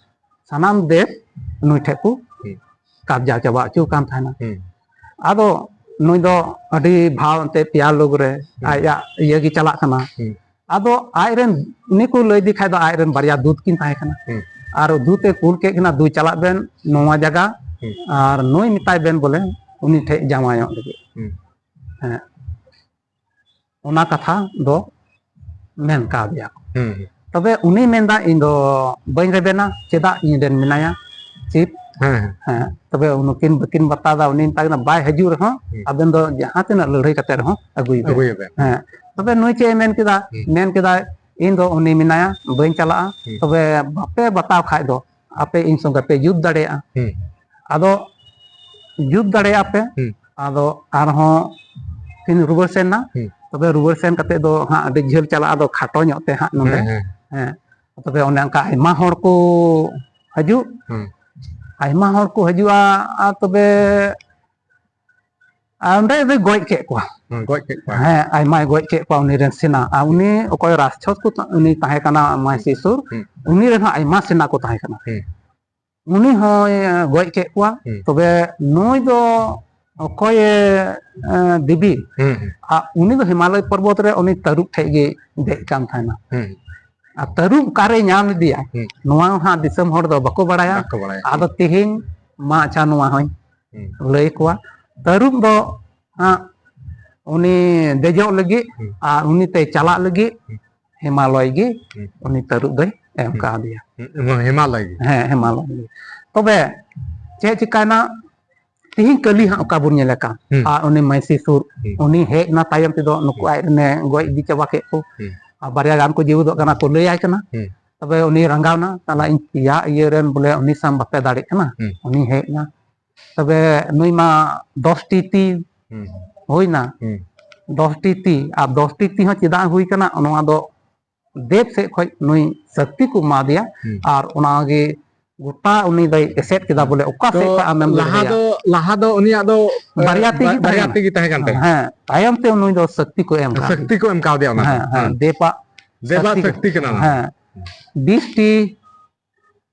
ᱥᱟᱱᱟᱢ ᱫᱮᱵ ᱱᱩᱭ ᱴᱷᱮᱡ ᱠᱚ ᱦᱩᱸ᱾ ᱠᱟᱵᱡᱟ ᱪᱟᱵᱟ ᱦᱚᱪᱚ ᱠᱟᱱ ᱛᱟᱦᱮᱱᱟ᱾ ᱦᱩᱸ᱾ ᱟᱫᱚ ᱱᱩᱭ ᱫᱚ ᱟᱹᱰᱤ ᱵᱷᱟᱣ ᱮᱱᱛᱮ ᱯᱮᱭᱟ ᱞᱳᱠ ᱨᱮ ᱦᱩᱸ᱾ ᱟᱭᱟᱜ ᱤᱭᱟᱹ ᱜᱮ ᱪᱟᱞᱟᱜ ᱠᱟᱱᱟ᱾ ᱦᱩᱸ᱾ ᱟᱫᱚ ᱟᱡ ᱨᱮᱱ ᱩᱱᱤ ᱠᱚ ᱞᱟᱹᱭ ᱤᱫᱤ ᱠᱷᱟᱡ ᱫᱚ ᱟᱡ ᱨᱮᱱ ᱵᱟᱨᱭᱟ ᱫᱩᱛ ᱠᱤᱱ ᱛᱟᱦᱮᱸ ᱠᱟᱱᱟ᱾ ᱦᱩᱸ᱾ ᱟᱨ ᱫᱩᱛ ᱮ ᱠᱩᱞ ᱠᱮᱫ ᱠᱤᱱᱟ, "ᱫᱩ ᱪᱟᱞᱟᱜ ᱵᱮᱱ ᱱᱚᱣᱟ ᱡᱟᱭᱜᱟ ᱦᱩᱸ᱾ ᱟᱨ ᱱᱩᱭ ᱢᱮᱛᱟᱭ ᱵᱮᱱ ᱵᱚᱞᱮ ᱩᱱᱤ ᱴᱷᱮᱡ ᱡᱟᱶᱟᱭᱚᱜ ᱞᱟᱹᱜᱤᱫ᱾" ᱦᱩᱸ᱾ ᱦᱮᱸ᱾ ᱚᱱᱟ ᱠᱟᱛᱷᱟ ᱫᱚ ᱢᱮᱱ ᱠᱟᱣᱫᱮᱭᱟ ᱠᱚ᱾ ᱦᱩᱸ, ᱦᱩᱸ᱾ ᱛᱚᱵᱮ ᱩᱱᱤ ᱢᱮᱱᱫᱟ, "ᱤᱧ ᱫᱚ ᱵᱟᱹᱧ ᱨᱮᱵᱮᱱᱟ, ᱪᱮᱫᱟᱜ ᱤᱧ ᱨᱮᱱ ᱢᱮᱱᱟᱭᱟ ᱪᱤᱯ?" ᱦᱮᱸ, ᱦᱮᱸ᱾ ᱦᱮᱸ, ᱛᱚᱵᱮ ᱩᱱᱠᱤᱱ ᱵᱟᱹᱠᱤᱱ ᱵᱟᱛᱟᱣ ᱮᱫᱟ, ᱩᱱᱤ ᱢᱮᱛᱟᱭ ᱠᱟᱱᱟ, "ᱵᱟᱭ ᱦᱤᱡᱩᱜ ᱨᱮᱦᱚᱸ ᱦᱩᱸ᱾ ᱟᱵᱮᱱ ᱫᱚ ᱡᱟᱦᱟᱸ ᱛᱤᱱᱟᱹᱜ ᱞᱟᱹᱲᱦᱟᱹᱭ ᱠᱟᱛᱮ ᱨᱮᱦᱚᱸ ᱟᱹᱜᱩᱭ ᱵᱮᱱ᱾" ᱟᱹᱜᱩᱭᱮᱵᱮᱱ᱾ ᱦᱮᱸ, ᱛᱚᱵᱮ ᱱᱩᱭ ᱪᱮᱫ ᱮ ᱢᱮᱱ ᱠᱮᱫᱟ? ᱦᱩᱸ᱾ ᱢᱮᱱ ᱠᱮᱫᱟᱭ, "ᱤᱧ ᱫᱚ ᱩᱱᱤ ᱢᱮᱱᱟᱭᱟ, ᱵᱟᱹᱧ ᱪᱟᱞᱟᱜᱼᱟ, ᱦᱩᱸ᱾ ᱛᱚᱵᱮ ᱵᱟᱯᱮ ᱵᱟᱛᱟᱣ ᱠᱷᱟᱡ ᱫᱚ ᱟᱯᱮ ᱤᱧ ᱥᱚᱸᱜᱮ ᱯᱮ ᱡᱩᱛ ᱫᱟᱲᱮᱭᱟᱜᱼᱟ᱾" ᱦᱩᱸ᱾ ᱟᱫᱚ ᱡᱩᱛ ᱫᱟᱲᱮᱭᱟᱜᱼᱟ ᱯᱮ᱾ ᱦᱩᱸ᱾ ᱟᱫᱚ ᱟᱨᱦᱚᱸ ᱠᱤᱱ ᱨᱩᱣᱟᱹᱲ ᱥᱮᱱ ᱱᱟ᱾ ᱦᱩᱸ᱾ ᱛᱚᱵᱮ ᱨᱩᱣᱟᱹᱲ ᱥᱮᱱ ᱠᱟᱛᱮ ᱫᱚ ᱦᱟᱸᱜ ᱟᱹᱰᱤ ᱡᱷᱟᱹᱞ ᱪᱟᱞᱟᱜᱼᱟ, ᱟᱫᱚ ᱠᱷᱟᱴᱚ ᱧᱚᱜ ᱛᱮ ᱦᱟᱸᱜ ᱱᱚᱰᱮ᱾ ᱦᱮᱸ, ᱦᱮᱸ᱾ ᱦᱮᱸ᱾ ᱛᱚᱵᱮ ᱚᱱᱮ ᱚᱱᱠᱟ ᱟᱭᱢᱟ ᱦᱚᱲ ᱠᱚ ᱦᱤᱡᱩᱜ᱾ ᱦᱩᱸ᱾ ᱟᱭᱢᱟ ᱦᱚᱲ ᱠᱚ ᱦᱤᱡᱩᱜᱼᱟ, ᱟᱨ ᱛᱚᱵᱮ ᱟᱨ ᱚᱸᱰᱮ ᱫᱚᱭ ᱜᱚᱡ ᱠᱮᱫ ᱠᱚᱣᱟ᱾ ᱦᱩᱸ, ᱜᱚᱡ ᱠᱮᱫ ᱠᱚᱣᱟ᱾ ᱦᱮᱸ, ᱟᱭᱢᱟᱭ ᱜᱚᱡ ᱠᱮᱫ ᱠᱚᱣᱟ ᱩᱱᱤ ᱨᱮᱱ ᱥᱮᱱᱟ᱾ ᱟᱨ ᱦᱩᱸ᱾ ᱩᱱᱤ ᱚᱠᱚᱭ ᱨᱟᱠᱪᱷᱚᱥ ᱠᱚ ᱛᱟ-, ᱩᱱᱤ ᱛᱟᱦᱮᱸ ᱠᱟᱱᱟ ᱢᱟᱹᱦᱤᱥᱟᱥᱩᱨ, ᱦᱩᱸ᱾ ᱩᱱᱤ ᱨᱮᱱ ᱦᱚᱸ ᱟᱭᱢᱟ ᱥᱮᱱᱟ ᱠᱚ ᱛᱟᱦᱮᱸ ᱠᱟᱱᱟ᱾ ᱦᱩᱸ᱾ ᱩᱱᱤ ᱦᱚᱸᱭ ᱜᱚᱡ ᱠᱮᱫ ᱠᱚᱣᱟ᱾ ᱦᱩᱸ᱾ ᱛᱚᱵᱮ ᱱᱩᱭ ᱫᱚ ᱚᱠᱚᱭᱮ, ᱮ, ᱫᱮᱵᱤ, ᱦᱩᱸ, ᱦᱩᱸ᱾ ᱟᱨ ᱩᱱᱤ ᱫᱚ ᱦᱤᱢᱟᱞᱚᱭ ᱯᱚᱨᱵᱚᱛ ᱨᱮ ᱩᱱᱤ ᱛᱟᱹᱨᱩᱵ ᱴᱷᱮᱡ ᱜᱮ ᱫᱮᱡ ᱠᱟᱱ ᱛᱟᱦᱮᱱᱟ᱾ ᱦᱩᱸ᱾ ᱟᱨ ᱛᱟᱹᱨᱩᱵ ᱚᱠᱟᱨᱮ ᱧᱟᱢ ᱞᱮᱫᱮᱭᱟ, ᱦᱩᱸ᱾ ᱱᱚᱣᱟ ᱦᱚᱸ ᱦᱟᱸᱜ ᱫᱤᱥᱚᱢ ᱦᱚᱲ ᱫᱚ ᱵᱟᱠᱚ ᱵᱟᱲᱟᱭᱟ᱾ ᱵᱟᱠᱚ ᱵᱟᱲᱟᱭᱟ᱾ ᱟᱫᱚ ᱛᱮᱦᱮᱧ ᱢᱟ ᱟᱪᱪᱷᱟ ᱱᱚᱣᱟ ᱦᱚᱸᱧ ᱦᱩᱸ᱾ ᱞᱟᱹᱭ ᱠᱚᱣᱟ᱾ ᱛᱟᱹᱨᱩᱵ ᱫᱚ ᱦᱟᱸᱜ ᱩᱱᱤ ᱫᱮᱡᱚᱜ ᱞᱟᱹᱜᱤᱫ ᱦᱩᱸ᱾ ᱟᱨ ᱩᱱᱤ ᱛᱮ ᱪᱟᱞᱟᱜ ᱞᱟᱹᱜᱤᱫ ᱦᱩᱸ᱾ ᱦᱤᱢᱟᱞᱚᱭ ᱜᱮ ᱦᱩᱸ᱾ ᱩᱱᱤ ᱛᱟᱹᱨᱩᱵ ᱫᱚᱭ ᱮᱢ ᱦᱩᱸ᱾ ᱠᱟᱣᱫᱮᱭᱟ᱾ ᱦᱩᱸ, ᱦᱤᱢᱟᱞᱚᱭ ᱜᱮ᱾ ᱦᱮᱸ, ᱦᱤᱢᱟᱞᱚᱭ ᱜᱮ᱾ ᱛᱚᱵᱮ ᱪᱮᱫ ᱪᱤᱠᱟᱭᱱᱟ, ᱛᱤᱦᱤᱧ ᱠᱟᱹᱞᱤ ᱦᱟᱸᱜ ᱚᱠᱟ ᱵᱚᱱ ᱧᱮᱞᱮ ᱠᱟᱱ, ᱦᱩᱸ᱾ ᱟᱨ ᱩᱱᱤ ᱢᱟᱹᱭᱥᱤ ᱥᱩᱨ, ᱦᱩᱸ᱾ ᱩᱱᱤ ᱦᱮᱡ ᱮᱱᱟ ᱛᱟᱭᱚᱢ ᱛᱮᱫᱚ ᱱᱩᱠᱩ ᱦᱩᱸ᱾ ᱟᱡ ᱨᱮᱱᱮ ᱜᱚᱡ ᱤᱫᱤ ᱪᱟᱵᱟ ᱠᱮᱫ ᱠᱚ᱾ ᱦᱩᱸ᱾ ᱟᱨ ᱵᱟᱨᱭᱟ ᱜᱟᱱ ᱠᱚ ᱡᱤᱣᱤᱫᱚᱜ ᱠᱟᱱᱟ ᱠᱚ, ᱞᱟᱹᱭᱟᱭ ᱠᱟᱱᱟ᱾ ᱦᱩᱸ᱾ ᱛᱚᱵᱮ ᱩᱱᱤ ᱨᱟᱸᱜᱟᱣ ᱮᱱᱟ, ᱛᱟᱦᱞᱮ ᱤᱧ ᱯᱮᱭᱟ ᱤᱭᱟᱹ ᱨᱮᱱ ᱵᱚᱞᱮ ᱩᱱᱤ ᱥᱟᱶ ᱵᱟᱯᱮ ᱫᱟᱲᱮᱜ ᱠᱟᱱᱟ᱾ ᱦᱩᱸ᱾ ᱩᱱᱤ ᱦᱮᱡ ᱮᱱᱟ᱾ ᱛᱚᱵᱮ ᱱᱩᱭ ᱢᱟ ᱫᱚᱥᱴᱤ ᱛᱤ ᱦᱩᱸ᱾ ᱦᱩᱭᱱᱟ᱾ ᱦᱩᱸ᱾ ᱫᱚᱥᱴᱤ ᱛᱤ, ᱟᱨ ᱫᱚᱥᱴᱤ ᱛᱤ ᱦᱚᱸ ᱪᱮᱫᱟᱜ ᱦᱩᱭ ᱠᱟᱱᱟ, ᱱᱚᱣᱟ ᱫᱚ ᱫᱮᱵ ᱥᱮᱫ ᱠᱷᱚᱡ ᱱᱩᱭ ᱥᱟᱹᱠᱛᱤ ᱠᱚ ᱮᱢᱟ ᱫᱮᱭᱟ, ᱦᱩᱸ᱾ ᱟᱨ ᱚᱱᱟᱜᱮ ᱜᱚᱴᱟ ᱩᱱᱤ ᱫᱚᱭ ᱮᱥᱮᱫ ᱠᱮᱫᱟ, ᱵᱚᱞᱮ ᱚᱠᱟ ᱛᱚ ᱥᱮᱫ ᱠᱷᱚᱡ ᱟᱢᱮᱢ ᱞᱟᱦᱟ ᱞᱟᱹᱲᱦᱟᱹᱭᱟ᱾ ᱫᱚ, ᱞᱟᱦᱟ ᱫᱚ ᱩᱱᱤᱭᱟᱜ ᱫᱚ, ᱵᱟᱨᱭᱟ ᱮ, ᱛᱤ ᱜᱮ ᱵᱟ-, ᱵᱟᱨᱭᱟ ᱛᱟᱦᱮᱸ ᱛᱤ ᱜᱮ ᱛᱟᱦᱮᱸ ᱠᱟᱱ ᱠᱟᱱᱟ᱾ ᱛᱟᱭᱟ᱾ ᱦᱮᱸ, ᱛᱟᱭᱚᱢ ᱛᱮ ᱩᱱᱤ ᱫᱚ ᱥᱟᱹᱠᱛᱤ ᱠᱚ ᱮᱢ ᱠᱟᱣᱫᱮᱭᱟ᱾ ᱥᱟᱹᱠᱛᱤ ᱠᱚ ᱮᱢ ᱠᱟᱣᱫᱮᱭᱟ ᱚᱱᱟ ᱦᱮᱸ, ᱫᱚ᱾ ᱦᱮᱸ, ᱦᱮᱸ᱾ ᱫᱮᱵᱟᱜ ᱫᱮᱵᱟᱜ ᱥᱟᱹᱠᱛᱤ ᱥᱟᱹᱠᱛᱤ ᱠᱟᱱᱟ ᱚᱱᱟ᱾ ᱦᱮᱸ᱾ ᱵᱤᱥ ᱴᱤ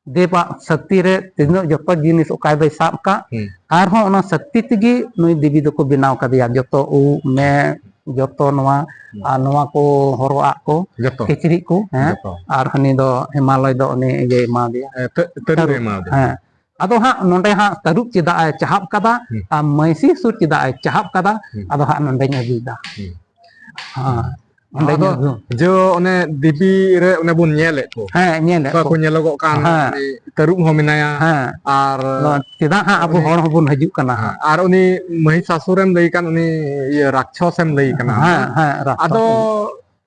ᱫᱮᱵᱟᱜ ᱥᱟᱹᱠᱛᱤ ᱨᱮ ᱛᱤᱱᱟᱹᱜ ᱡᱚᱛᱚ ᱡᱤᱱᱤᱥ ᱚᱠᱟᱭ ᱫᱚᱭ ᱥᱟᱵ ᱠᱟᱜ, ᱦᱩᱸ᱾ ᱟᱨᱦᱚᱸ ᱚᱱᱟ ᱥᱟᱹᱠᱛᱤ ᱛᱮᱜᱮ ᱱᱩᱭ ᱫᱮᱵᱤ ᱫᱚᱠᱚ ᱵᱮᱱᱟᱣ ᱠᱟᱫᱮᱭᱟ᱾ ᱡᱚᱛᱚ ᱩᱵ, ᱢᱮᱫ, ᱡᱚᱛᱚ ᱱᱚᱣᱟ, ᱦᱩᱸ᱾ ᱟᱨ ᱱᱚᱣᱟ ᱠᱚ ᱦᱚᱨᱚᱜ ᱟᱜ ᱠᱚ, ᱡᱚᱛᱚ᱾ ᱠᱤᱪᱨᱤᱡ ᱠᱚ, ᱦᱮᱸ᱾ ᱡᱚᱛᱚ᱾ ᱟᱨ ᱦᱟᱹᱱᱤ ᱫᱚ ᱦᱤᱢᱟᱞᱚᱭ ᱫᱚ ᱩᱱᱤ ᱤᱭᱟᱹᱭ ᱮᱢᱟ ᱫᱮᱭᱟ᱾ ᱮ, ᱛᱟᱹ-, ᱛᱟᱹᱨᱩᱵ ᱮ ᱛᱟᱹᱨᱩᱵ, ᱮᱢᱟ ᱫᱮᱭᱟ᱾ ᱦᱮᱸ᱾ ᱟᱫᱚ ᱦᱟᱸᱜ ᱱᱚᱰᱮ ᱦᱟᱸᱜ ᱛᱟᱹᱨᱩᱵ ᱪᱮᱫᱟᱜ ᱮ ᱪᱟᱦᱟᱵ ᱠᱟᱫᱟ, ᱦᱩᱸ᱾ ᱟᱨ ᱢᱟᱹᱭᱥᱤ ᱥᱩᱨ ᱪᱮᱫᱟᱜ ᱮ ᱪᱟᱦᱟᱵ ᱠᱟᱫᱟ, ᱦᱩᱸ᱾ ᱟᱫᱚ ᱦᱟᱸᱜ ᱱᱚᱰᱮᱧ ᱟᱹᱜᱩᱭᱮᱫᱟ᱾ ᱦᱩᱸ᱾ ᱦᱮᱸ, ᱚᱸᱰᱮ ᱟᱫᱚ ᱧᱮᱞ ᱦᱩᱭᱩᱜ᱾ ᱡᱚ ᱚᱱᱮ ᱫᱮᱵᱤ ᱨᱮ ᱚᱱᱮ ᱵᱚᱱ ᱧᱮᱞᱮᱫ ᱠᱚ᱾ ᱦᱮᱸ, ᱧᱮᱞᱮᱫ ᱚᱠᱟ ᱠᱚ᱾ ᱠᱚ ᱧᱮᱞᱚᱜᱚᱜ ᱠᱟᱱ ᱦᱮᱸ᱾ ᱩᱱᱤ ᱛᱟᱹᱨᱩᱵ ᱦᱚᱸ ᱢᱮᱱᱟᱭᱟ᱾ ᱦᱮᱸ᱾ ᱟᱨ ᱱᱚᱣᱟ ᱪᱮᱫᱟᱜ ᱦᱟᱸᱜ ᱟᱵᱚ ᱩᱱᱤ ᱦᱚᱲ ᱦᱚᱸᱵᱚᱱ ᱦᱤᱡᱩᱜ ᱠᱟᱱᱟ ᱦᱮᱸ, ᱦᱟᱸᱜ? ᱟᱨ ᱩᱱᱤ ᱢᱚᱦᱤᱥᱟᱥᱩᱨᱮᱢ ᱞᱟᱹᱭ ᱠᱟᱱ, ᱩᱱᱤ ᱤᱭᱟᱹ ᱨᱟᱠᱪᱷᱚᱥᱮᱢ ᱞᱟᱹᱭ ᱠᱟᱱᱟ ᱦᱮᱸ, ᱦᱟᱸᱜ᱾ ᱦᱮᱸ, ᱨᱟᱠᱪᱷᱚᱥ᱾ ᱟᱫᱚ,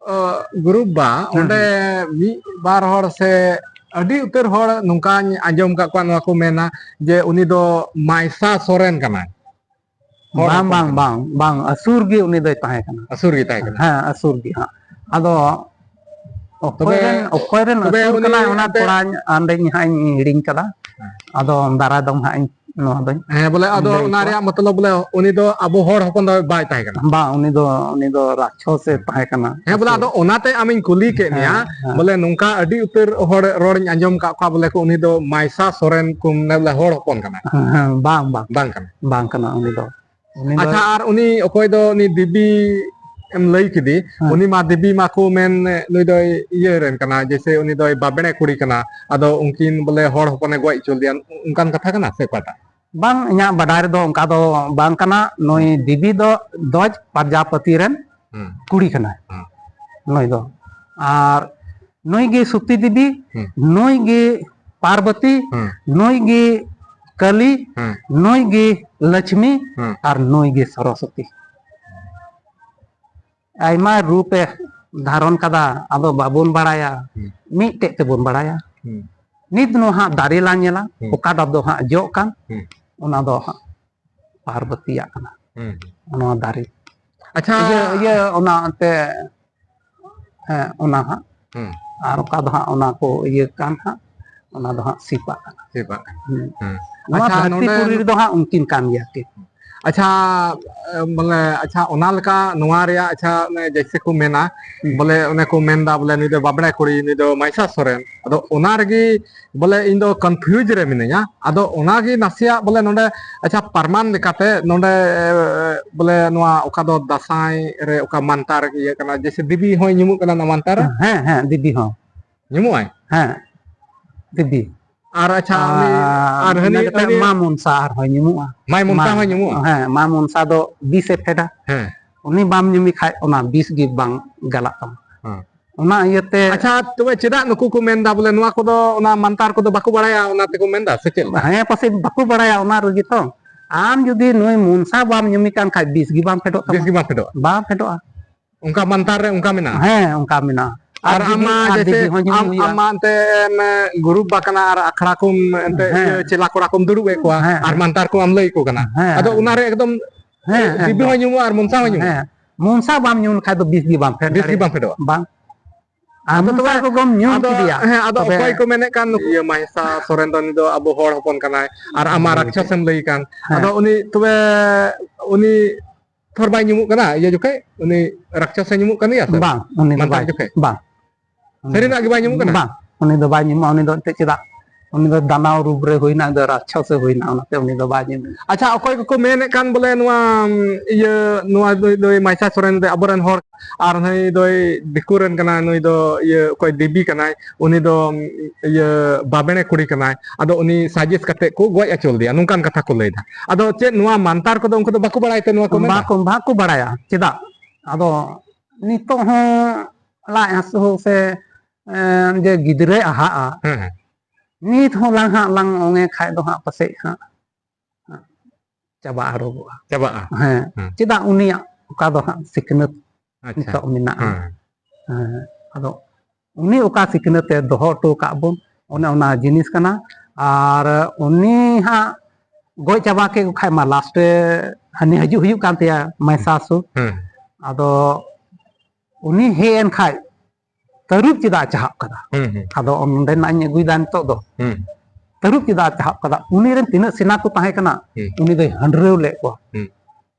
ᱚ, ᱜᱩᱨᱩ ᱵᱟ, ᱦᱮᱸ, ᱚᱸᱰᱮ ᱦᱮᱸ᱾ ᱢᱤᱫ ᱵᱟᱨ ᱦᱚᱲ ᱥᱮ ᱟᱹᱰᱤ ᱩᱛᱟᱹᱨ ᱦᱚᱲ ᱱᱚᱝᱠᱟᱧ ᱟᱸᱡᱚᱢ ᱟᱠᱟᱫ ᱠᱚᱣᱟ, ᱱᱚᱣᱟ ᱠᱚ ᱢᱮᱱᱟ ᱡᱮ ᱩᱱᱤ ᱫᱚ ᱢᱟᱭᱥᱟ ᱥᱚᱨᱮᱱ ᱠᱟᱱᱟᱭ᱾ ᱦᱚᱲ ᱵᱟᱝ, ᱦᱚᱯᱚᱱ ᱵᱟᱝ, ᱠᱟᱱᱟ᱾ ᱵᱟᱝ, ᱵᱟᱝ, ᱟᱹᱥᱩᱨ ᱜᱮ ᱩᱱᱤ ᱫᱚᱭ ᱛᱟᱦᱮᱸ ᱠᱟᱱᱟ᱾ ᱟᱹᱥᱩᱨ ᱜᱮ ᱛᱟᱦᱮᱸ ᱠᱟᱱᱟ᱾ ᱦᱮᱸ, ᱟᱹᱥᱩᱨ ᱜᱮ ᱦᱟᱸᱜ᱾ ᱟᱫᱚ ᱚᱠᱚᱭ ᱛᱚᱵᱮ, ᱨᱮᱱ, ᱚᱠᱚᱭ ᱨᱮᱱ ᱛᱚᱵᱮ ᱟᱹᱥᱩᱨ ᱩᱱᱤ ᱠᱟᱱᱟᱭ, ᱚᱱᱟ ᱟᱯᱮ ᱛᱷᱚᱲᱟᱧ, ᱚᱸᱰᱮᱧ ᱦᱟᱸᱜ ᱤᱧ ᱦᱤᱲᱤᱧ ᱠᱟᱫᱟ᱾ ᱦᱮᱸ᱾ ᱟᱫᱚ ᱫᱟᱨᱟᱭ ᱫᱚᱢ ᱦᱟᱸᱜ ᱤᱧ ᱱᱚᱣᱟ ᱫᱚᱧ ᱦᱮᱸ, ᱵᱚᱞᱮ ᱟᱫᱚ ᱞᱟᱹᱭ ᱚᱱᱟ ᱠᱚᱣᱟ᱾ ᱨᱮᱭᱟᱜ ᱢᱚᱛᱞᱚᱵ ᱵᱚᱞᱮ ᱩᱱᱤ ᱫᱚ ᱟᱵᱚ ᱦᱚᱲ ᱦᱚᱯᱚᱱ ᱫᱚ ᱵᱟᱭ ᱛᱟᱦᱮᱸ ᱠᱟᱱᱟ᱾ ᱵᱟᱝ, ᱩᱱᱤ ᱫᱚ, ᱩᱱᱤ ᱫᱚ ᱨᱟᱠᱷᱚᱥ ᱮ ᱛᱟᱦᱮᱸ ᱠᱟᱱᱟ᱾ ᱦᱮᱸ, ᱵᱚᱞᱮ ᱟᱫᱚ ᱚᱱᱟᱛᱮ ᱟᱢᱤᱧ ᱠᱩᱞᱤ ᱠᱮᱫ ᱢᱮᱭᱟ, ᱦᱮᱸ, ᱦᱮᱸ᱾ ᱵᱚᱞᱮ ᱱᱚᱝᱠᱟ ᱟᱹᱰᱤ ᱩᱛᱟᱹᱨ ᱦᱚᱲ ᱨᱚᱲᱤᱧ ᱟᱸᱡᱚᱢ ᱟᱠᱟᱫ ᱠᱚᱣᱟ, ᱵᱚᱞᱮ ᱠᱚ ᱩᱱᱤ ᱫᱚ ᱢᱟᱭᱥᱟ ᱥᱚᱨᱮᱱ ᱠᱚ, ᱢᱟᱱᱮ ᱵᱚᱞᱮ ᱦᱚᱲ ᱦᱚᱯᱚᱱ ᱠᱟᱱᱟ᱾ ᱦᱮᱸ, ᱦᱮᱸ, ᱵᱟᱝ, ᱵᱟᱝ᱾ ᱵᱟᱝ ᱠᱟᱱᱟ᱾ ᱵᱟᱝ ᱠᱟᱱᱟ ᱩᱱᱤ ᱫᱚ᱾ ᱩᱱᱤ ᱫᱚ ᱟᱪᱪᱷᱟ, ᱟᱨ ᱩᱱᱤ ᱚᱠᱚᱭ ᱫᱚ ᱩᱱᱤ ᱫᱮᱵᱤ ᱮᱢ ᱞᱟᱹᱭ ᱠᱮᱫᱮ, ᱦᱮᱸ᱾ ᱩᱱᱤ ᱢᱟ ᱫᱮᱵᱤ ᱢᱟᱠᱚ ᱢᱮᱱ ᱱᱩᱭ ᱫᱚᱭ ᱤᱭᱟᱹ ᱨᱮᱱ ᱠᱟᱱᱟ, ᱡᱮᱭᱥᱮ ᱩᱱᱤ ᱫᱚᱭ ᱵᱟᱵᱽᱲᱮ ᱠᱩᱲᱤ ᱠᱟᱱᱟ, ᱟᱫᱚ ᱩᱱᱠᱤᱱ ᱵᱚᱞᱮ ᱦᱚᱲ ᱦᱚᱯᱚᱱᱮ ᱜᱚᱡ ᱦᱚᱪᱚ ᱞᱮᱫᱮᱭᱟ, ᱚᱱᱠᱟᱱ ᱠᱟᱛᱷᱟ ᱠᱟᱱᱟ ᱥᱮ ᱚᱠᱟᱴᱟᱜ? ᱵᱟᱝ, ᱤᱧᱟᱹᱜ ᱵᱟᱰᱟᱭ ᱨᱮᱫᱚ ᱚᱱᱠᱟ ᱫᱚ ᱵᱟᱝ ᱠᱟᱱᱟ᱾ ᱱᱩᱭ ᱦᱩᱸ᱾ ᱫᱮᱵᱤ ᱫᱚ ᱫᱚᱡᱽ ᱯᱨᱟᱡᱟᱯᱚᱛᱤ ᱨᱮᱱ ᱦᱩᱸ᱾ ᱠᱩᱲᱤ ᱠᱟᱱᱟᱭ᱾ ᱦᱩᱸ᱾ ᱱᱩᱭ ᱫᱚ᱾ ᱟᱨ ᱱᱩᱭ ᱜᱮ ᱥᱚᱛᱤ ᱫᱮᱵᱤ, ᱦᱩᱸ᱾ ᱱᱩᱭ ᱜᱮ ᱯᱟᱨᱵᱚᱛᱤ, ᱦᱩᱸ᱾ ᱱᱩᱭ ᱜᱮ ᱠᱟᱞᱤ, ᱦᱩᱸ᱾ ᱱᱩᱭ ᱜᱮ ᱞᱚᱪᱷᱢᱤ, ᱦᱩᱸ᱾ ᱟᱨ ᱱᱩᱭ ᱜᱮ ᱥᱚᱨᱚᱥᱚᱛᱤ᱾ ᱟᱭᱢᱟ ᱨᱩᱯ ᱮ ᱫᱷᱟᱨᱚᱱ ᱠᱟᱫᱟ, ᱟᱫᱚ ᱵᱟᱵᱚᱱ ᱵᱟᱲᱟᱭᱟ᱾ ᱦᱩᱸ᱾ ᱢᱤᱫᱴᱮᱡ ᱛᱮᱵᱚᱱ ᱵᱟᱲᱟᱭᱟ᱾ ᱦᱩᱸ᱾ ᱱᱤᱛ ᱱᱚᱣᱟ ᱦᱟᱸᱜ ᱫᱟᱨᱮ ᱞᱟᱝ ᱧᱮᱞᱟ, ᱦᱩᱸ᱾ ᱚᱠᱟᱴᱟᱜ ᱫᱚ ᱦᱟᱸᱜ ᱡᱚᱜ ᱠᱟᱱ, ᱦᱩᱸ᱾ ᱚᱱᱟ ᱫᱚ ᱦᱟᱸᱜ ᱯᱟᱨᱵᱚᱛᱤᱭᱟᱜ ᱠᱟᱱᱟ᱾ ᱦᱩᱸ᱾ ᱱᱚᱣᱟ ᱫᱟᱨᱮ᱾ ᱟᱪᱪᱷᱟ᱾ ᱤᱭᱟᱹ, ᱤᱭᱟᱹ, ᱚᱱᱟ ᱮᱱᱛᱮ, ᱦᱮᱸ, ᱚᱱᱟ ᱦᱟᱸᱜ᱾ ᱦᱩᱸ᱾ ᱟᱨ ᱚᱠᱟ ᱫᱚ ᱦᱟᱸᱜ ᱚᱱᱟ ᱠᱚ ᱤᱭᱟᱹ ᱠᱟᱱ ᱦᱟᱸᱜ, ᱚᱱᱟ ᱫᱚ ᱦᱟᱸᱜ ᱥᱤᱯᱟᱜ ᱠᱟᱱᱟ᱾ ᱥᱤᱯᱟᱜ ᱠᱟᱱᱟ᱾ ᱦᱩᱸ᱾ ᱦᱩᱸ᱾ ᱱᱚᱣᱟ ᱟᱪᱪᱷᱟ, ᱫᱷᱟᱹᱨᱛᱤ ᱱᱚᱰᱮ ᱯᱩᱨᱤ ᱨᱮᱫᱚ ᱦᱟᱸᱜ ᱩᱱᱠᱤᱱ ᱠᱟᱱ ᱜᱮᱭᱟ ᱠᱤᱱ᱾ ᱟᱪᱪᱷᱟ, ᱮ, ᱵᱚᱞᱮ, ᱟᱪᱪᱷᱟ, ᱚᱱᱟ ᱞᱮᱠᱟ ᱱᱚᱣᱟ ᱨᱮᱭᱟᱜ, ᱟᱪᱪᱷᱟ, ᱚᱱᱮ ᱡᱮᱭᱥᱮ ᱠᱚ ᱢᱮᱱᱟ, ᱦᱩᱸ᱾ ᱵᱚᱞᱮ, ᱚᱱᱮ ᱠᱚ ᱢᱮᱱᱫᱟ, ᱵᱚᱞᱮ, ᱱᱩᱭ ᱫᱚ ᱵᱟᱵᱽᱲᱮ ᱠᱩᱲᱤ, ᱱᱩᱭ ᱫᱚ ᱢᱟᱭᱥᱟ ᱥᱚᱨᱮᱱ᱾ ᱟᱫᱚ ᱚᱱᱟ ᱨᱮᱜᱮ, ᱵᱚᱞᱮ, ᱤᱧ ᱫᱚ confuse ᱨᱮ ᱢᱤᱱᱟᱹᱧᱟ᱾ ᱟᱫᱚ ᱚᱱᱟᱜᱮ ᱱᱟᱥᱮᱭᱟᱜ, ᱵᱚᱞᱮ, ᱱᱚᱰᱮ, ᱟᱪᱪᱷᱟ, ᱯᱨᱚᱢᱟᱱ ᱞᱮᱠᱟᱛᱮ ᱱᱚᱰᱮ, ᱮ, ᱵᱚᱞᱮ, ᱱᱚᱣᱟ ᱚᱠᱟ ᱫᱚ ᱫᱟᱸᱥᱟᱭ ᱨᱮ ᱚᱠᱟ ᱢᱟᱱᱛᱟᱨ ᱤᱭᱟᱹ ᱠᱟᱱᱟ, ᱡᱮᱭᱥᱮ ᱫᱮᱵᱤ ᱦᱚᱸᱭ ᱧᱩᱢᱩᱜ ᱠᱟᱱᱟ ᱱᱚᱣᱟ ᱢᱟᱱᱛᱟᱨ ᱨᱮ? ᱦᱮᱸ, ᱦᱮᱸ, ᱫᱮᱵᱤ ᱦᱚᱸ᱾ ᱧᱩᱢᱩᱜ ᱟᱭ? ᱦᱮᱸ, ᱫᱮᱵᱤ᱾ ᱟᱨ ᱟᱪᱪᱷᱟ, ᱩᱱᱤ ᱟᱨ ᱟᱨ ᱦᱟᱹᱱᱤ, ᱤᱱᱟᱹ ᱠᱟᱛᱮ ᱦᱟᱹᱱᱤ ᱢᱟ ᱢᱚᱱᱥᱟ ᱟᱨᱦᱚᱸᱭ ᱧᱩᱢᱩᱜᱼᱟ᱾ ᱢᱟᱭ ᱢᱚᱱᱥᱟ ᱢᱟ, ᱦᱚᱸᱭ ᱧᱩᱢᱩᱜᱼᱟ? ᱦᱮᱸ, ᱢᱟ ᱢᱚᱱᱥᱟ ᱫᱚ ᱵᱤᱥ ᱮ ᱯᱷᱮᱰᱟ᱾ ᱦᱮᱸ᱾ ᱩᱱᱤ ᱵᱟᱢ ᱧᱩᱢᱮ ᱠᱷᱟᱡ ᱚᱱᱟ ᱵᱤᱥ ᱜᱮ ᱵᱟᱝ ᱜᱟᱞᱟᱜ ᱛᱟᱢᱟ᱾ ᱦᱮᱸ᱾ ᱚᱱᱟ ᱤᱭᱟᱹᱛᱮ ᱟᱪᱪᱷᱟ, ᱛᱚᱵᱮ ᱪᱮᱫᱟᱜ ᱱᱩᱠᱩ ᱠᱚ ᱢᱮᱱᱫᱟ ᱵᱚᱞᱮ ᱱᱚᱣᱟ ᱠᱚᱫᱚ, ᱚᱱᱟ ᱢᱟᱱᱛᱟᱨ ᱠᱚᱫᱚ ᱵᱟᱠᱚ ᱵᱟᱲᱟᱭᱟ, ᱚᱱᱟ ᱛᱮᱠᱚ ᱢᱮᱱᱫᱟ ᱥᱮ ᱪᱮᱫ ᱞᱮᱠᱟ? ᱦᱮᱸ, ᱯᱟᱥᱮᱡ ᱵᱟᱠᱚ ᱵᱟᱲᱟᱭᱟ, ᱚᱱᱟ ᱨᱮᱜᱮ ᱛᱚ᱾ ᱟᱢ ᱡᱩᱫᱤ ᱱᱩᱭ ᱢᱚᱱᱥᱟ ᱵᱟᱢ ᱧᱩᱢᱮ ᱠᱟᱱ ᱠᱷᱟᱡ ᱵᱤᱥ ᱜᱮ ᱵᱟᱝ ᱯᱷᱮᱰᱚᱜ ᱛᱟᱢᱟ᱾ ᱵᱤᱥ ᱜᱮ ᱵᱟᱝ ᱯᱷᱮᱰᱚᱜᱼᱟ? ᱵᱟᱝ ᱯᱷᱮᱰᱚᱜᱼᱟ᱾ ᱚᱱᱠᱟ ᱢᱟᱱᱛᱟᱨ ᱨᱮ ᱚᱱᱠᱟ ᱢᱮᱱᱟᱜᱼᱟ? ᱦᱮᱸ, ᱚᱱᱠᱟ ᱢᱮᱱᱟᱜᱼᱟ᱾ ᱟᱨ ᱟᱨ ᱟᱢ ᱫᱮᱵᱤ, ᱢᱟ ᱟᱨ ᱡᱮᱭᱥᱮ ᱫᱮᱵᱤ ᱦᱚᱸ ᱧᱩᱢ ᱟᱢ, ᱦᱩᱭᱩᱜᱼᱟ᱾ ᱟᱢ ᱢᱟ ᱮᱱᱛᱮ ᱮᱢ, ᱜᱩᱨᱩ ᱵᱟ ᱠᱟᱱᱟ ᱟᱨ ᱟᱠᱷᱲᱟ ᱠᱚᱢ ᱮᱱᱛᱮ ᱦᱮᱸ᱾ ᱤᱭᱟᱹ ᱪᱮᱞᱟ ᱠᱚᱲᱟ ᱠᱚᱢ ᱫᱩᱲᱩᱵ ᱮᱫ ᱠᱚᱣᱟ ᱦᱮᱸ, ᱟᱨ ᱦᱮᱸ᱾ ᱢᱟᱱᱛᱟᱨ ᱠᱚ ᱟᱢ ᱞᱟᱹᱭ ᱟᱠᱚ ᱠᱟᱱᱟ᱾ ᱦᱮᱸ, ᱟᱫᱚ ᱦᱮᱸ, ᱚᱱᱟ ᱨᱮ ᱮᱠᱫᱚᱢ ᱮᱠᱫᱚᱢ᱾ ᱫᱮᱵᱤ ᱦᱮᱸ᱾ ᱦᱚᱸᱭ ᱧᱩᱢᱩᱜᱼᱟ ᱟᱨ ᱢᱚᱱᱥᱟ ᱦᱚᱸᱭ ᱧᱩᱢᱩᱜᱼᱟ᱾ ᱦᱮᱸ᱾ ᱢᱚᱱᱥᱟ ᱵᱟᱢ ᱧᱩ ᱞᱮᱠᱷᱟᱡ ᱫᱚ ᱵᱤᱥ ᱜᱮ ᱵᱟᱢ ᱯᱷᱮᱰ ᱵᱤᱥ ᱜᱮ ᱫᱟᱲᱮᱭᱟᱜᱼᱟ᱾ ᱵᱟᱢ ᱯᱷᱮᱰᱚᱜᱼᱟ᱾ ᱵᱟᱝ᱾ ᱟᱨ ᱟᱫᱚ ᱛᱚᱵᱮ ᱢᱚᱪᱟ ᱠᱚ ᱜᱚᱢ ᱧᱩ ᱟᱫᱚ, ᱠᱮᱫᱮᱭᱟ᱾ ᱦᱮᱸ, ᱟᱫᱚ ᱛᱚᱵᱮ ᱚᱠᱚᱭ ᱠᱚ ᱢᱮᱱᱮᱫ ᱠᱟᱱ, ᱤᱭᱟᱹ, ᱢᱟᱦᱮᱥᱟ ᱥᱚᱨᱮᱱ ᱫᱚ ᱩᱱᱤ ᱫᱚ ᱟᱵᱚ ᱦᱚᱲ ᱦᱚᱯᱚᱱ ᱠᱟᱱᱟᱭ, ᱟᱨ ᱟᱢ ᱢᱟ ᱦᱮᱸ, ᱨᱟᱠᱪᱷᱚᱥ ᱮᱢ ᱞᱟᱹᱭ ᱠᱟᱱ᱾ ᱦᱮᱸ᱾ ᱟᱫᱚ ᱩᱱᱤ ᱛᱚᱵᱮ, ᱩᱱᱤ ᱛᱷᱚᱨ ᱵᱟᱭ ᱧᱩᱢᱩᱜ ᱠᱟᱱᱟ ᱤᱭᱟᱹ ᱡᱚᱠᱷᱮᱡ? ᱩᱱᱤ ᱨᱟᱠᱪᱷᱚᱥ ᱮ ᱧᱩᱢᱩᱜ ᱠᱟᱱ ᱜᱮᱭᱟ ᱥᱮ? ᱵᱟᱝ, ᱩᱱᱤ ᱫᱚ ᱢᱟᱱᱛᱟᱨ ᱵᱟᱭ, ᱡᱚᱠᱷᱮᱡ? ᱵᱟᱝ᱾ ᱥᱟᱹᱨᱤᱱᱟᱜ ᱜᱮ ᱵᱟᱭ ᱧᱩᱢᱩᱜ ᱠᱟᱱᱟ? ᱵᱟᱝ, ᱩᱱᱤ ᱫᱚ ᱵᱟᱭ ᱧᱩᱢᱩᱜᱼᱟ᱾ ᱩᱱᱤ ᱫᱚ ᱮᱱᱛᱮᱫ ᱪᱮᱫᱟᱜ? ᱩᱱᱤ ᱫᱚ ᱫᱟᱱᱟᱣ ᱨᱩᱯ ᱨᱮ ᱦᱩᱭᱱᱟ, ᱩᱱᱤ ᱫᱚ ᱨᱟᱠᱪᱷᱚᱥ ᱮ ᱦᱩᱭᱱᱟ, ᱚᱱᱟᱛᱮ ᱩᱱᱤ ᱫᱚ ᱵᱟᱭ ᱧᱩᱢᱩᱜᱼᱟ᱾ ᱟᱪᱪᱷᱟ, ᱚᱠᱚᱭ ᱠᱚᱠᱚ ᱢᱮᱱᱮᱫ ᱠᱟᱱ ᱵᱚᱞᱮ ᱱᱚᱣᱟ, ᱩᱢ, ᱤᱭᱟᱹ, ᱱᱚᱣᱟ ᱫᱚᱭ, ᱫᱚᱭ ᱢᱟᱭᱥᱟ ᱥᱚᱨᱮᱱ ᱫᱚ ᱟᱵᱚᱨᱮᱱ ᱦᱚᱲ, ᱟᱨ ᱱᱩᱭ ᱫᱚᱭ ᱫᱤᱠᱩ ᱨᱮᱱ ᱠᱟᱱᱟ, ᱱᱩᱭ ᱫᱚ ᱤᱭᱟᱹ ᱚᱠᱚᱭ ᱫᱮᱵᱤ ᱠᱟᱱᱟᱭ, ᱩᱱᱤ ᱫᱚ, ᱩᱢ, ᱤᱭᱟᱹ ᱵᱟᱵᱮᱲᱮ ᱠᱩᱲᱤ ᱠᱟᱱᱟᱭ, ᱟᱫᱚ ᱩᱱᱤ ᱥᱟᱡᱮᱥ ᱠᱟᱛᱮ ᱠᱚ ᱜᱚᱡ ᱟᱹᱪᱩ ᱞᱮᱫᱮᱭᱟ, ᱱᱚᱝᱠᱟᱱ ᱠᱟᱛᱷᱟ ᱠᱚ ᱞᱟᱹᱭᱫᱟ᱾ ᱟᱫᱚ ᱪᱮᱫ ᱱᱚᱣᱟ ᱢᱟᱱᱛᱟᱨ ᱠᱚᱫᱚ ᱩᱱᱠᱩ ᱫᱚ ᱵᱟᱠᱚ ᱵᱟᱲᱟᱭ ᱛᱮ ᱱᱚᱣᱟ ᱠᱚ ᱢᱮᱱᱫᱟ? ᱵᱟᱠᱚ, ᱵᱟᱠᱚ ᱵᱟᱲᱟᱭᱟ᱾ ᱪᱮᱫᱟᱜ? ᱟᱫᱚ ᱱᱤᱛᱚᱜ ᱦᱚᱸ ᱞᱟᱡ ᱦᱟᱹᱥᱩ ᱥᱮ, ᱮᱸ, ᱡᱮ ᱜᱤᱫᱽᱨᱟᱹᱭ ᱟᱦᱟᱜᱼᱟ, ᱦᱮᱸ, ᱦᱮᱸ᱾ ᱱᱤᱛ ᱦᱚᱸ ᱞᱟᱝ ᱦᱟᱸᱜ ᱞᱟᱝ ᱚᱝᱮ ᱠᱷᱟᱡ ᱫᱚ ᱦᱟᱸᱜ ᱯᱟᱥᱮᱡ ᱦᱟᱸᱜ ᱪᱟᱵᱟ ᱟᱨᱚᱜᱚᱜᱼᱟ᱾ ᱪᱟᱵᱟᱜᱼᱟ᱾ ᱦᱮᱸ, ᱦᱮᱸ᱾ ᱪᱮᱫᱟᱜ ᱩᱱᱤᱭᱟᱜ ᱚᱠᱟ ᱫᱚ ᱦᱟᱸᱜ ᱥᱤᱠᱷᱱᱟᱹᱛ ᱟᱪᱪᱷᱟ᱾ ᱱᱤᱛᱚᱜ ᱢᱮᱱᱟᱜᱼᱟ᱾ ᱦᱮᱸ᱾ ᱦᱮᱸ, ᱟᱫᱚ ᱩᱱᱤ ᱚᱠᱟ ᱥᱤᱠᱷᱱᱟᱹᱛ ᱮ ᱫᱚᱦᱚ ᱦᱚᱴᱚ ᱠᱟᱜ ᱵᱚᱱ, ᱚᱱᱮ ᱚᱱᱟ ᱡᱤᱱᱤᱥ ᱠᱟᱱᱟ᱾ ᱟᱨ ᱩᱱᱤ ᱦᱟᱸᱜ ᱜᱚᱡ ᱪᱟᱵᱟ ᱠᱮᱫ ᱠᱚ ᱠᱷᱟᱡ ᱢᱟ, ᱞᱟᱥᱴ ᱨᱮ ᱦᱟᱹᱱᱤ ᱦᱤᱡᱩᱜ ᱦᱩᱭᱩᱜ ᱠᱟᱱ ᱛᱟᱭᱟ, ᱢᱟᱭᱥᱟᱥᱩᱨ᱾ ᱦᱮᱸ᱾ ᱟᱫᱚ ᱩᱱᱤ ᱦᱮᱡ ᱮᱱ ᱠᱷᱟᱡ, ᱛᱟᱹᱨᱩᱵ ᱪᱮᱫᱟᱜ ᱮ ᱪᱟᱦᱟᱵ ᱠᱟᱫᱟ? ᱦᱩᱸ, ᱦᱩᱸ᱾ ᱟᱫᱚ ᱚᱸᱰᱮᱱᱟᱜ ᱤᱧ ᱟᱹᱜᱩᱭᱮᱫᱟ ᱱᱤᱛᱚᱜ ᱫᱚ᱾ ᱦᱩᱸ᱾ ᱛᱟᱹᱨᱩᱵ ᱪᱮᱫᱟᱜ ᱮ ᱪᱟᱦᱟᱵ ᱠᱟᱫᱟ? ᱩᱱᱤ ᱨᱮᱱ ᱛᱤᱱᱟᱹᱜ ᱥᱮᱱᱟ ᱠᱚ ᱛᱟᱦᱮᱸ ᱠᱟᱱᱟ, ᱦᱩᱸ᱾ ᱩᱱᱤ ᱫᱚᱭ ᱦᱟᱹᱱᱰᱨᱟᱹᱣ ᱞᱮᱫ ᱠᱚᱣᱟ᱾ ᱦᱩᱸ᱾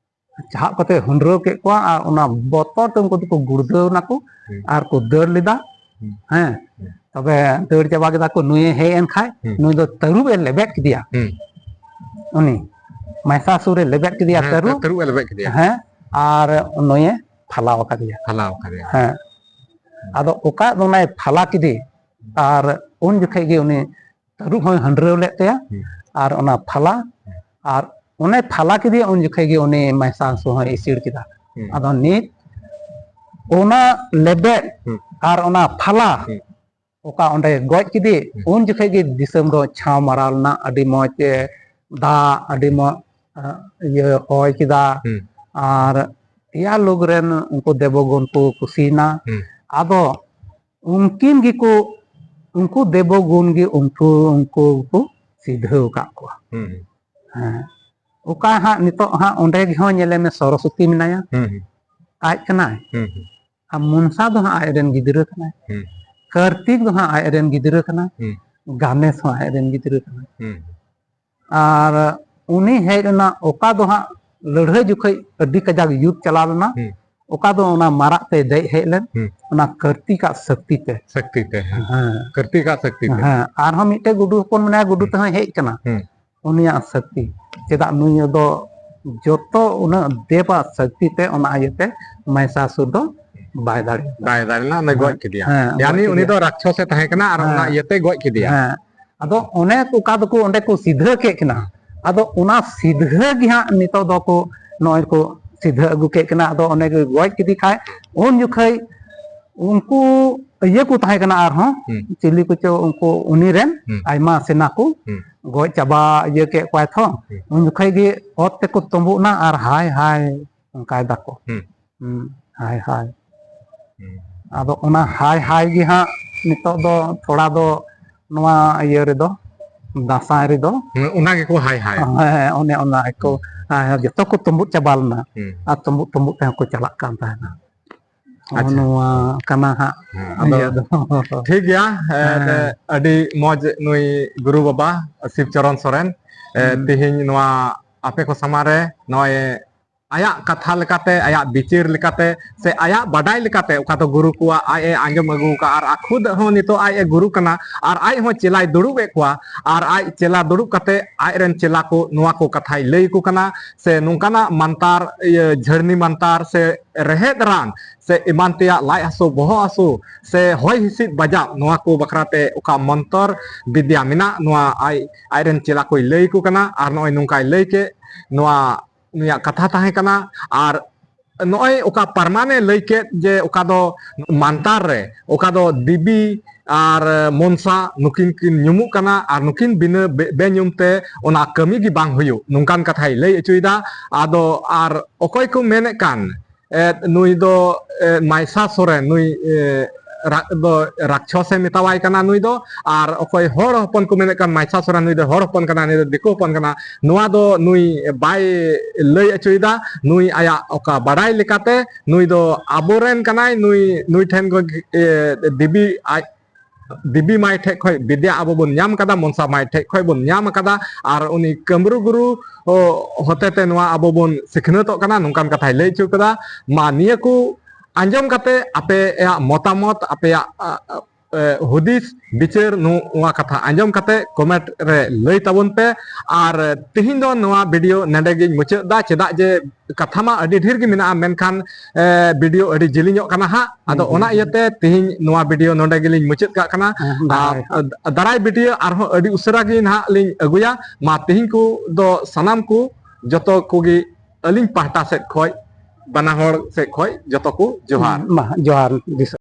ᱪᱟᱦᱟᱵ ᱠᱟᱛᱮ ᱦᱟᱹᱱᱰᱨᱟᱹᱣ ᱠᱮᱫ ᱠᱚᱣᱟ, ᱟᱨ ᱚᱱᱟ ᱵᱚᱛᱚᱨ ᱛᱮ ᱩᱱᱠᱩ ᱫᱚᱠᱚ ᱜᱩᱲᱫᱟᱹᱣ ᱱᱟᱠᱚ, ᱦᱩᱸ᱾ ᱟᱨ ᱠᱚ ᱫᱟᱹᱲ ᱞᱮᱫᱟ᱾ ᱦᱩᱸ᱾ ᱦᱮᱸ᱾ ᱦᱩᱸ᱾ ᱛᱚᱵᱮ ᱫᱟᱹᱲ ᱪᱟᱵᱟ ᱠᱮᱫᱟ ᱠᱚ, ᱱᱩᱭᱮ ᱦᱮᱡ ᱮᱱ ᱠᱷᱟᱡ, ᱦᱩᱸ᱾ ᱱᱩᱭ ᱫᱚ ᱛᱟᱹᱨᱩᱵ ᱮ ᱞᱮᱵᱮᱫ ᱠᱮᱫᱮᱭᱟ᱾ ᱦᱩᱸ᱾ ᱩᱱᱤ ᱢᱟᱭᱥᱟᱥᱩᱨ ᱮ ᱞᱮᱵᱮᱫ ᱠᱮᱫᱮᱭᱟ, ᱦᱮᱸ, ᱛᱟᱹᱨᱩᱵ᱾ ᱛᱟᱹᱨᱩᱵ ᱮ ᱞᱮᱵᱮᱫ ᱠᱮᱫᱮᱭᱟ᱾ ᱦᱮᱸ, ᱟᱨ ᱱᱩᱭᱮ ᱯᱷᱟᱞᱟᱣ ᱟᱠᱟᱫᱮᱭᱟ᱾ ᱯᱷᱟᱞᱟᱣ ᱟᱠᱟᱫᱮᱭᱟ᱾ ᱦᱮᱸ᱾ ᱟᱫᱚ ᱚᱠᱟ ᱚᱱᱟᱭ ᱯᱷᱟᱞᱟ ᱠᱮᱫᱮ, ᱟᱨ ᱩᱱ ᱡᱚᱠᱷᱮᱡ ᱜᱮ ᱩᱱᱤ ᱛᱟᱹᱨᱩᱵ ᱦᱚᱸᱭ ᱦᱟᱹᱱᱰᱨᱟᱹᱣ ᱞᱮᱫ ᱛᱟᱭᱟ, ᱦᱩᱸ᱾ ᱟᱨ ᱚᱱᱟ ᱯᱷᱟᱞᱟ, ᱟᱨ ᱚᱱᱮ ᱯᱷᱟᱞᱟ ᱠᱮᱫᱮᱭᱟ, ᱩᱱ ᱡᱚᱠᱷᱮᱡ ᱜᱮ ᱩᱱᱤ ᱢᱟᱭᱥᱟᱥᱩᱨ ᱦᱚᱸᱭ ᱤᱥᱤᱲ ᱠᱮᱫᱟ᱾ ᱦᱩᱸ᱾ ᱟᱫᱚ ᱱᱤᱛ ᱚᱱᱟ ᱞᱮᱵᱮᱫ ᱦᱩᱸ᱾ ᱟᱨ ᱚᱱᱟ ᱯᱷᱟᱞᱟ, ᱦᱩᱸ᱾ ᱚᱠᱟ ᱚᱸᱰᱮ ᱜᱚᱡ ᱠᱮᱫᱮ, ᱦᱩᱸ᱾ ᱩᱱ ᱡᱚᱠᱷᱮᱡ ᱜᱮ ᱫᱤᱥᱚᱢ ᱫᱚ ᱪᱷᱟᱶ ᱢᱟᱨᱟᱣ ᱞᱮᱱᱟ, ᱟᱹᱰᱤ ᱢᱚᱡᱽ, ᱮ, ᱫᱟᱜ, ᱟᱹᱰᱤ ᱢᱚᱡᱽ, ᱮ, ᱤᱭᱟᱹ, ᱦᱚᱭ ᱠᱮᱫᱟ᱾ ᱦᱩᱸ᱾ ᱟᱨ ᱮᱭᱟ ᱞᱳᱠ ᱨᱮᱱ ᱩᱱᱠᱩ ᱫᱮᱵᱚᱜᱩᱱ ᱠᱚ ᱠᱩᱥᱤᱭᱮᱱᱟ᱾ ᱦᱩᱸ᱾ ᱟᱫᱚ ᱩᱱᱠᱤᱱ ᱜᱮᱠᱚ, ᱩᱱᱠᱩ ᱫᱮᱵᱚᱜᱩᱱ ᱜᱮ ᱩᱱᱠᱩ, ᱩᱱᱠᱩ ᱠᱚ ᱥᱤᱫᱷᱟᱹᱣ ᱟᱠᱟᱫ ᱠᱚᱣᱟ᱾ ᱦᱩᱸ᱾ ᱦᱮᱸ᱾ ᱚᱠᱟ ᱦᱟᱸᱜ ᱱᱤᱛᱚᱜ ᱦᱟᱸᱜ ᱚᱸᱰᱮ ᱜᱮ ᱦᱚᱸ ᱧᱮᱞᱮ ᱢᱮ, ᱥᱚᱨᱚᱥᱚᱛᱤ ᱢᱮᱱᱟᱭᱟ᱾ ᱦᱩᱸ, ᱦᱩᱸ᱾ ᱟᱡ ᱠᱟᱱᱟᱭ᱾ ᱦᱩᱸ, ᱦᱩᱸ᱾ ᱟᱨ ᱢᱚᱱᱥᱟ ᱫᱚ ᱦᱟᱸᱜ ᱟᱡ ᱨᱮᱱ ᱜᱤᱫᱽᱨᱟᱹ ᱠᱟᱱᱟᱭ᱾ ᱦᱩᱸ᱾ ᱠᱟᱨᱛᱤᱠ ᱫᱚ ᱦᱟᱸᱜ ᱟᱡ ᱨᱮᱱ ᱜᱤᱫᱽᱨᱟᱹ ᱠᱟᱱᱟᱭ᱾ ᱦᱩᱸ᱾ ᱜᱟᱱᱮᱥ ᱦᱚᱸ ᱟᱡ ᱨᱮᱱ ᱜᱤᱫᱽᱨᱟᱹ ᱠᱟᱱᱟᱭ᱾ ᱦᱩᱸ᱾ ᱟᱨ ᱩᱱᱤ ᱦᱮᱡ ᱨᱮᱱᱟᱜ ᱚᱠᱟ ᱫᱚ ᱦᱟᱸᱜ ᱞᱟᱹᱲᱦᱟᱹᱭ ᱡᱚᱠᱷᱮᱡ ᱟᱹᱰᱤ ᱠᱟᱡᱟᱠ ᱭᱩᱫᱽ ᱪᱟᱞᱟᱣ ᱞᱮᱱᱟ, ᱦᱩᱸ᱾ ᱚᱠᱟ ᱫᱚ ᱚᱱᱟ ᱢᱟᱨᱟᱜ ᱛᱮ ᱫᱮᱡ ᱦᱮᱡ ᱞᱮᱱ, ᱦᱩᱸ᱾ ᱚᱱᱟ ᱠᱟᱨᱛᱤᱠᱟᱜ ᱥᱚᱠᱛᱤ ᱛᱮ᱾ ᱥᱚᱠᱛᱤ ᱛᱮ, ᱦᱮᱸ᱾ ᱦᱮᱸ᱾ ᱠᱟᱨᱛᱤᱠᱟᱜ ᱥᱚᱠᱛᱤ ᱛᱮ᱾ ᱦᱮᱸ, ᱟᱨᱦᱚᱸ ᱢᱤᱫᱴᱮᱡ ᱜᱩᱰᱩ ᱦᱚᱯᱚᱱ ᱢᱮᱱᱟᱭᱟ, ᱜᱩᱰᱩ ᱦᱩᱸ᱾ ᱛᱮᱦᱚᱸᱭ ᱦᱮᱡ ᱠᱟᱱᱟ᱾ ᱦᱩᱸ᱾ ᱩᱱᱤᱭᱟᱜ ᱥᱚᱠᱛᱤ, ᱪᱮᱫᱟᱜ ᱱᱩᱭ ᱫᱚ ᱡᱚᱛᱚ ᱩᱱᱟᱹᱜ ᱫᱮᱵᱟᱜ ᱥᱚᱠᱛᱤ ᱛᱮ, ᱚᱱᱟ ᱤᱭᱟᱹᱛᱮ ᱢᱟᱭᱥᱟᱥᱩᱨ ᱫᱚ ᱵᱟᱭ ᱫᱟᱲᱮᱭᱟᱫᱟ᱾ ᱵᱟᱭ ᱫᱟᱲᱮ ᱞᱮᱱᱟ, ᱚᱸᱰᱮ ᱦᱮᱸ᱾ ᱜᱚᱡ ᱠᱮᱫᱮᱭᱟ᱾ ᱦᱮᱸ, ᱭᱟᱱᱤ ᱜᱚᱡ ᱩᱱᱤ ᱠᱮᱫᱮᱭᱟ᱾ ᱫᱚ ᱨᱟᱠᱷᱥᱚᱥ ᱮ ᱛᱟᱦᱮᱸ ᱠᱟᱱᱟ ᱟᱨ ᱦᱮᱸ᱾ ᱚᱱᱟ ᱤᱭᱟᱹᱛᱮ ᱜᱚᱡ ᱠᱮᱫᱮᱭᱟ᱾ ᱦᱮᱸ᱾ ᱟᱫᱚ ᱚᱱᱮ ᱚᱠᱟ ᱫᱚᱠᱚ ᱚᱸᱰᱮ ᱠᱚ ᱥᱤᱫᱷᱟᱹ ᱠᱮᱫ ᱠᱤᱱᱟ, ᱟᱫᱚ ᱚᱱᱟ ᱥᱤᱫᱷᱟᱹ ᱜᱮ ᱦᱟᱸᱜ ᱱᱤᱛᱚᱜ ᱫᱚᱠᱚ ᱱᱚᱜᱼᱚᱭ ᱠᱚ ᱥᱤᱫᱷᱟᱹ ᱟᱹᱜᱩ ᱠᱮᱫ ᱠᱤᱱᱟ᱾ ᱟᱫᱚ ᱚᱱᱮ ᱠᱚ ᱜᱚᱡ ᱠᱮᱫᱮ ᱠᱷᱟᱡ, ᱩᱱ ᱡᱚᱠᱷᱮᱡ ᱩᱱᱠᱩ ᱤᱭᱟᱹ ᱠᱚ ᱛᱟᱦᱮᱸ ᱠᱟᱱᱟ ᱟᱨᱦᱚᱸ, ᱦᱩᱸ᱾ ᱪᱤᱞᱤ ᱠᱚᱪᱚ ᱩᱱᱠᱩ ᱩᱱᱤ ᱨᱮᱱ ᱦᱩᱸ᱾ ᱟᱭᱢᱟ ᱥᱮᱱᱟ ᱠᱚ ᱦᱩᱸ᱾ ᱜᱚᱡ ᱪᱟᱵᱟ ᱤᱭᱟᱹ ᱠᱮᱫ ᱠᱚᱣᱟᱭ ᱛᱷᱚ᱾ ᱦᱩᱸ᱾ ᱩᱱ ᱡᱚᱠᱷᱮᱡ ᱜᱮ ᱚᱛ ᱛᱮᱠᱚ ᱛᱩᱸᱵᱩᱜ ᱱᱟ ᱟᱨ ᱦᱟᱭ ᱦᱟᱭ ᱚᱱᱠᱟᱭ ᱫᱟᱠᱚ᱾ ᱦᱩᱸ᱾ ᱦᱩᱸ, ᱦᱟᱭ ᱦᱟᱭ᱾ ᱦᱩᱸ᱾ ᱟᱫᱚ ᱚᱱᱟ ᱦᱟᱭ ᱦᱟᱭ ᱜᱮ ᱦᱟᱸᱜ ᱱᱤᱛᱚᱜ ᱫᱚ ᱛᱷᱚᱲᱟ ᱫᱚ ᱱᱚᱣᱟ ᱤᱭᱟᱹ ᱨᱮᱫᱚ, ᱫᱟᱸᱥᱟᱭ ᱨᱮᱫᱚ, ᱦᱩᱸ, ᱚᱱᱟ ᱜᱮᱠᱚ ᱦᱟᱭ ᱦᱟᱭ᱾ ᱦᱮᱸ, ᱚᱱᱮ ᱚᱱᱟ ᱜᱮᱠᱚ, ᱦᱩᱸ᱾ ᱦᱮᱸ, ᱡᱚᱛᱚ ᱠᱚ ᱛᱩᱸᱵᱩᱫ ᱪᱟᱵᱟ ᱞᱮᱱᱟ᱾ ᱦᱩᱸ᱾ ᱟᱨ ᱛᱩᱸᱵᱩᱫ ᱛᱩᱸᱵᱩᱫ ᱛᱮᱦᱚᱸ ᱠᱚ ᱪᱟᱞᱟᱜ ᱠᱟᱱ ᱛᱟᱦᱮᱱᱟ᱾ ᱦᱚᱸᱜᱼᱚ ᱟᱪᱪᱷᱟ᱾ ᱱᱚᱣᱟ ᱠᱟᱱᱟ ᱦᱟᱸᱜ ᱦᱮᱸ, ᱟᱫᱚ ᱤᱭᱟᱹ ᱫᱚ᱾ ᱴᱷᱤᱠ ᱜᱮᱭᱟ, ᱮ, ᱦᱮᱸ᱾ ᱟᱹᱰᱤ ᱢᱚᱡᱽ ᱱᱩᱭ ᱜᱩᱨᱩ ᱵᱟᱵᱟ ᱥᱤᱵᱪᱚᱨᱚᱱ ᱥᱚᱨᱮᱱ, ᱮ, ᱦᱩᱸ᱾ ᱛᱮᱦᱮᱧ ᱱᱚᱣᱟ ᱟᱯᱮ ᱠᱚ ᱥᱟᱢᱟᱝ ᱨᱮ ᱱᱚᱜᱼᱚᱭ ᱟᱭᱟᱜ ᱠᱟᱛᱷᱟ ᱞᱮᱠᱟᱛᱮ, ᱟᱭᱟᱜ ᱵᱤᱪᱟᱹᱨ ᱞᱮᱠᱟᱛᱮ, ᱥᱮ ᱟᱭᱟᱜ ᱵᱟᱰᱟᱭ ᱞᱮᱠᱟᱛᱮ, ᱚᱠᱟ ᱫᱚ ᱜᱩᱨᱩ ᱠᱚᱣᱟᱜ ᱟᱡ ᱮ ᱟᱸᱡᱚᱢ ᱟᱹᱜᱩ ᱟᱠᱟᱫᱼᱟ, ᱟᱨ ᱟᱡ ᱠᱷᱩᱫ ᱦᱚᱸ ᱱᱤᱛᱚᱜ ᱟᱡ ᱮ ᱜᱩᱨᱩ ᱠᱟᱱᱟ, ᱟᱨ ᱟᱡ ᱦᱚᱸ ᱪᱮᱞᱟᱭ ᱫᱩᱲᱩᱵ ᱮᱫ ᱠᱚᱣᱟ, ᱟᱨ ᱟᱡ ᱪᱮᱞᱟ ᱫᱩᱲᱩᱵ ᱠᱟᱛᱮ ᱟᱡ ᱨᱮᱱ ᱪᱮᱞᱟ ᱠᱚ ᱱᱚᱣᱟ ᱠᱚ ᱠᱟᱛᱷᱟᱭ ᱞᱟᱹᱭ ᱟᱠᱚ ᱠᱟᱱᱟ, ᱥᱮ ᱱᱚᱝᱠᱟᱱᱟᱜ ᱢᱟᱱᱛᱟᱨ, ᱤᱭᱟᱹ, ᱡᱷᱟᱹᱨᱱᱤ ᱢᱟᱱᱛᱟᱨ, ᱥᱮ ᱨᱮᱦᱮᱫ ᱨᱟᱱ, ᱥᱮ ᱮᱢᱟᱱ ᱛᱮᱭᱟᱜ ᱞᱟᱡ ᱦᱟᱹᱥᱩ, ᱵᱚᱦᱚᱜ ᱦᱟᱹᱥᱩ, ᱥᱮ ᱦᱚᱭ ᱦᱤᱸᱥᱤᱫ ᱵᱟᱡᱟᱣ, ᱱᱚᱣᱟ ᱠᱚ ᱵᱟᱠᱷᱨᱟ ᱛᱮ ᱚᱠᱟ ᱢᱚᱱᱛᱚᱨ ᱵᱤᱫᱽᱭᱟ ᱢᱮᱱᱟᱜ, ᱱᱚᱣᱟ ᱟᱡ, ᱟᱡ ᱨᱮᱱ ᱪᱮᱞᱟ ᱠᱚᱭ ᱞᱟᱹᱭ ᱟᱠᱚ ᱠᱟᱱᱟ᱾ ᱟᱨ ᱱᱚᱜᱼᱚᱭ ᱱᱚᱝᱠᱟᱭ ᱞᱟᱹᱭ ᱠᱮᱫ, ᱱᱚᱣᱟ ᱱᱩᱭᱟᱜ ᱠᱟᱛᱷᱟ ᱛᱟᱦᱮᱸ ᱠᱟᱱᱟ᱾ ᱟᱨ ᱱᱚᱜᱼᱚᱭ ᱚᱠᱟ ᱯᱟᱨᱢᱟᱱᱮ ᱞᱟᱹᱭ ᱠᱮᱫ ᱡᱮ ᱚᱠᱟ ᱫᱚ ᱢᱟᱱᱛᱟᱨ ᱨᱮ, ᱚᱠᱟ ᱫᱚ ᱫᱮᱵᱤ ᱟᱨ ᱢᱚᱱᱥᱟ ᱱᱩᱠᱤᱱ ᱠᱤᱱ ᱧᱩᱢᱩᱜ ᱠᱟᱱᱟ, ᱟᱨ ᱱᱩᱠᱤᱱ ᱵᱤᱱᱟᱹ ᱵᱮ-, ᱵᱮᱧᱩᱢ ᱛᱮ ᱚᱱᱟ ᱠᱟᱹᱢᱤ ᱜᱮ ᱵᱟᱝ ᱦᱩᱭᱩᱜ, ᱱᱚᱝᱠᱟᱱ ᱠᱟᱛᱷᱟᱭ ᱞᱟᱹᱭ ᱦᱚᱪᱚᱭᱮᱫᱟ᱾ ᱟᱫᱚ ᱟᱨ ᱚᱠᱚᱭ ᱠᱚ ᱢᱮᱱᱮᱫ ᱠᱟᱱ, ᱮᱫ, ᱱᱩᱭ ᱫᱚ, ᱮᱫ, ᱢᱟᱭᱥᱟ ᱥᱚᱨᱮᱱ, ᱱᱩᱭ, ᱮᱫ, ᱨᱟ-, ᱫᱚ ᱨᱟᱠᱪᱷᱚᱥᱮ ᱢᱮᱛᱟᱣᱟᱭ ᱠᱟᱱᱟ ᱱᱩᱭ ᱫᱚ, ᱟᱨ ᱚᱠᱚᱭ ᱦᱚᱲ ᱦᱚᱯᱚᱱ ᱠᱚ ᱢᱮᱱᱮᱫ ᱠᱟᱱ ᱢᱟᱭᱥᱟᱥᱩᱨᱟ, ᱱᱩᱭ ᱫᱚ ᱦᱚᱲ ᱦᱚᱯᱚᱱ ᱠᱟᱱᱟ, ᱱᱩᱭ ᱫᱚ ᱫᱤᱠᱩ ᱦᱚᱯᱚᱱ ᱠᱟᱱᱟ, ᱱᱚᱣᱟ ᱫᱚ ᱱᱩᱭ ᱵᱟᱭ ᱞᱟᱹᱭ ᱚᱪᱚᱭᱮᱫᱟ᱾ ᱱᱩᱭ ᱟᱭᱟᱜ ᱚᱠᱟ ᱵᱟᱰᱟᱭ ᱞᱮᱠᱟᱛᱮ ᱱᱩᱭ ᱫᱚ ᱟᱵᱚᱨᱮᱱ ᱠᱟᱱᱟᱭ, ᱱᱩᱭ, ᱱᱩᱭ ᱴᱷᱮᱱ ᱠᱷᱚᱱ, ᱮ, ᱫᱮᱵᱤ ᱟᱡ ᱫᱮᱵᱤ ᱢᱟᱭ ᱴᱷᱮᱡ ᱠᱷᱚᱡ ᱵᱤᱫᱽᱭᱟ ᱟᱵᱚ ᱵᱚᱱ ᱧᱟᱢ ᱠᱟᱫᱟ, ᱢᱚᱱᱥᱟ ᱢᱟᱭ ᱴᱷᱮᱡ ᱠᱷᱚᱡ ᱵᱚᱱ ᱧᱟᱢ ᱠᱟᱫᱟ, ᱟᱨ ᱩᱱᱤ ᱠᱟᱹᱢᱨᱩ ᱜᱩᱨᱩ, ᱚ, ᱦᱚᱛᱮᱛᱮ ᱱᱚᱣᱟ ᱟᱵᱚ ᱵᱚᱱ ᱥᱤᱠᱷᱱᱟᱹᱛᱚᱜ ᱠᱟᱱᱟ, ᱱᱚᱝᱠᱟᱱ ᱠᱟᱛᱷᱟᱭ ᱞᱟᱹᱭ ᱦᱚᱪᱚ ᱠᱟᱫᱟ᱾ ᱢᱟ ᱱᱤᱭᱟᱹ ᱠᱚ ᱟᱸᱡᱚᱢ ᱠᱟᱛᱮ ᱟᱯᱮᱭᱟᱜ ᱢᱚᱛᱟᱢᱚᱛ, ᱟᱯᱮᱭᱟᱜ, ᱟ, ᱟ, ᱮ, ᱦᱩᱫᱤᱥ ᱵᱤᱪᱟᱹᱨ ᱱᱚᱣᱟ ᱠᱟᱛᱷᱟ ᱟᱸᱡᱚᱢ ᱠᱟᱛᱮ comment ᱨᱮ ᱞᱟᱹᱭ ᱛᱟᱵᱚᱱ ᱯᱮ᱾ ᱟᱨ ᱛᱤᱦᱤᱧ ᱫᱚ ᱱᱚᱣᱟ video ᱱᱚᱰᱮ ᱜᱤᱧ ᱢᱩᱪᱟᱹᱫ ᱫᱟ, ᱪᱮᱫᱟᱜ ᱡᱮ ᱠᱟᱛᱷᱟ ᱢᱟ ᱟᱹᱰᱤ ᱰᱷᱮᱨ ᱜᱮ ᱢᱮᱱᱟᱜᱼᱟ, ᱢᱮᱱᱠᱷᱟᱱ, ᱮ, video ᱟᱹᱰᱤ ᱡᱤᱞᱤᱧᱚᱜ ᱠᱟᱱᱟ ᱦᱟᱸᱜ᱾ ᱟᱫᱚ ᱦᱩᱸ, ᱦᱩᱸ, ᱚᱱᱟ ᱦᱩᱸ᱾ ᱤᱭᱟᱹᱛᱮ ᱛᱤᱦᱤᱧ ᱱᱚᱣᱟ video ᱱᱚᱰᱮ ᱜᱮᱞᱤᱧ ᱢᱩᱪᱟᱹᱫ ᱠᱟᱜ ᱠᱟᱱᱟ᱾ ᱦᱮᱸ, ᱟᱨ ᱫᱟᱨᱟᱭ᱾ ᱫᱟᱨᱟᱭ video ᱟᱨᱦᱚᱸ ᱟᱹᱰᱤ ᱩᱥᱟᱹᱨᱟ ᱜᱮ ᱱᱟᱦᱟᱜ ᱞᱤᱧ ᱟᱹᱜᱩᱭᱟ᱾ ᱢᱟ ᱛᱤᱦᱤᱧ ᱠᱚ ᱫᱚ ᱥᱟᱱᱟᱢ ᱠᱚ ᱡᱚᱛᱚ ᱠᱚᱜᱮ ᱟᱹᱞᱤᱧ ᱯᱟᱦᱴᱟ ᱥᱮᱫ ᱠᱷᱚᱡ, ᱵᱟᱱᱟ ᱦᱚᱲ ᱥᱮᱫ ᱠᱷᱚᱡ ᱡᱚᱛᱚ ᱠᱚ ᱡᱚᱦᱟᱨ᱾ ᱢᱟ, ᱡᱚᱦᱟᱨ ᱫᱤᱥᱚᱢ᱾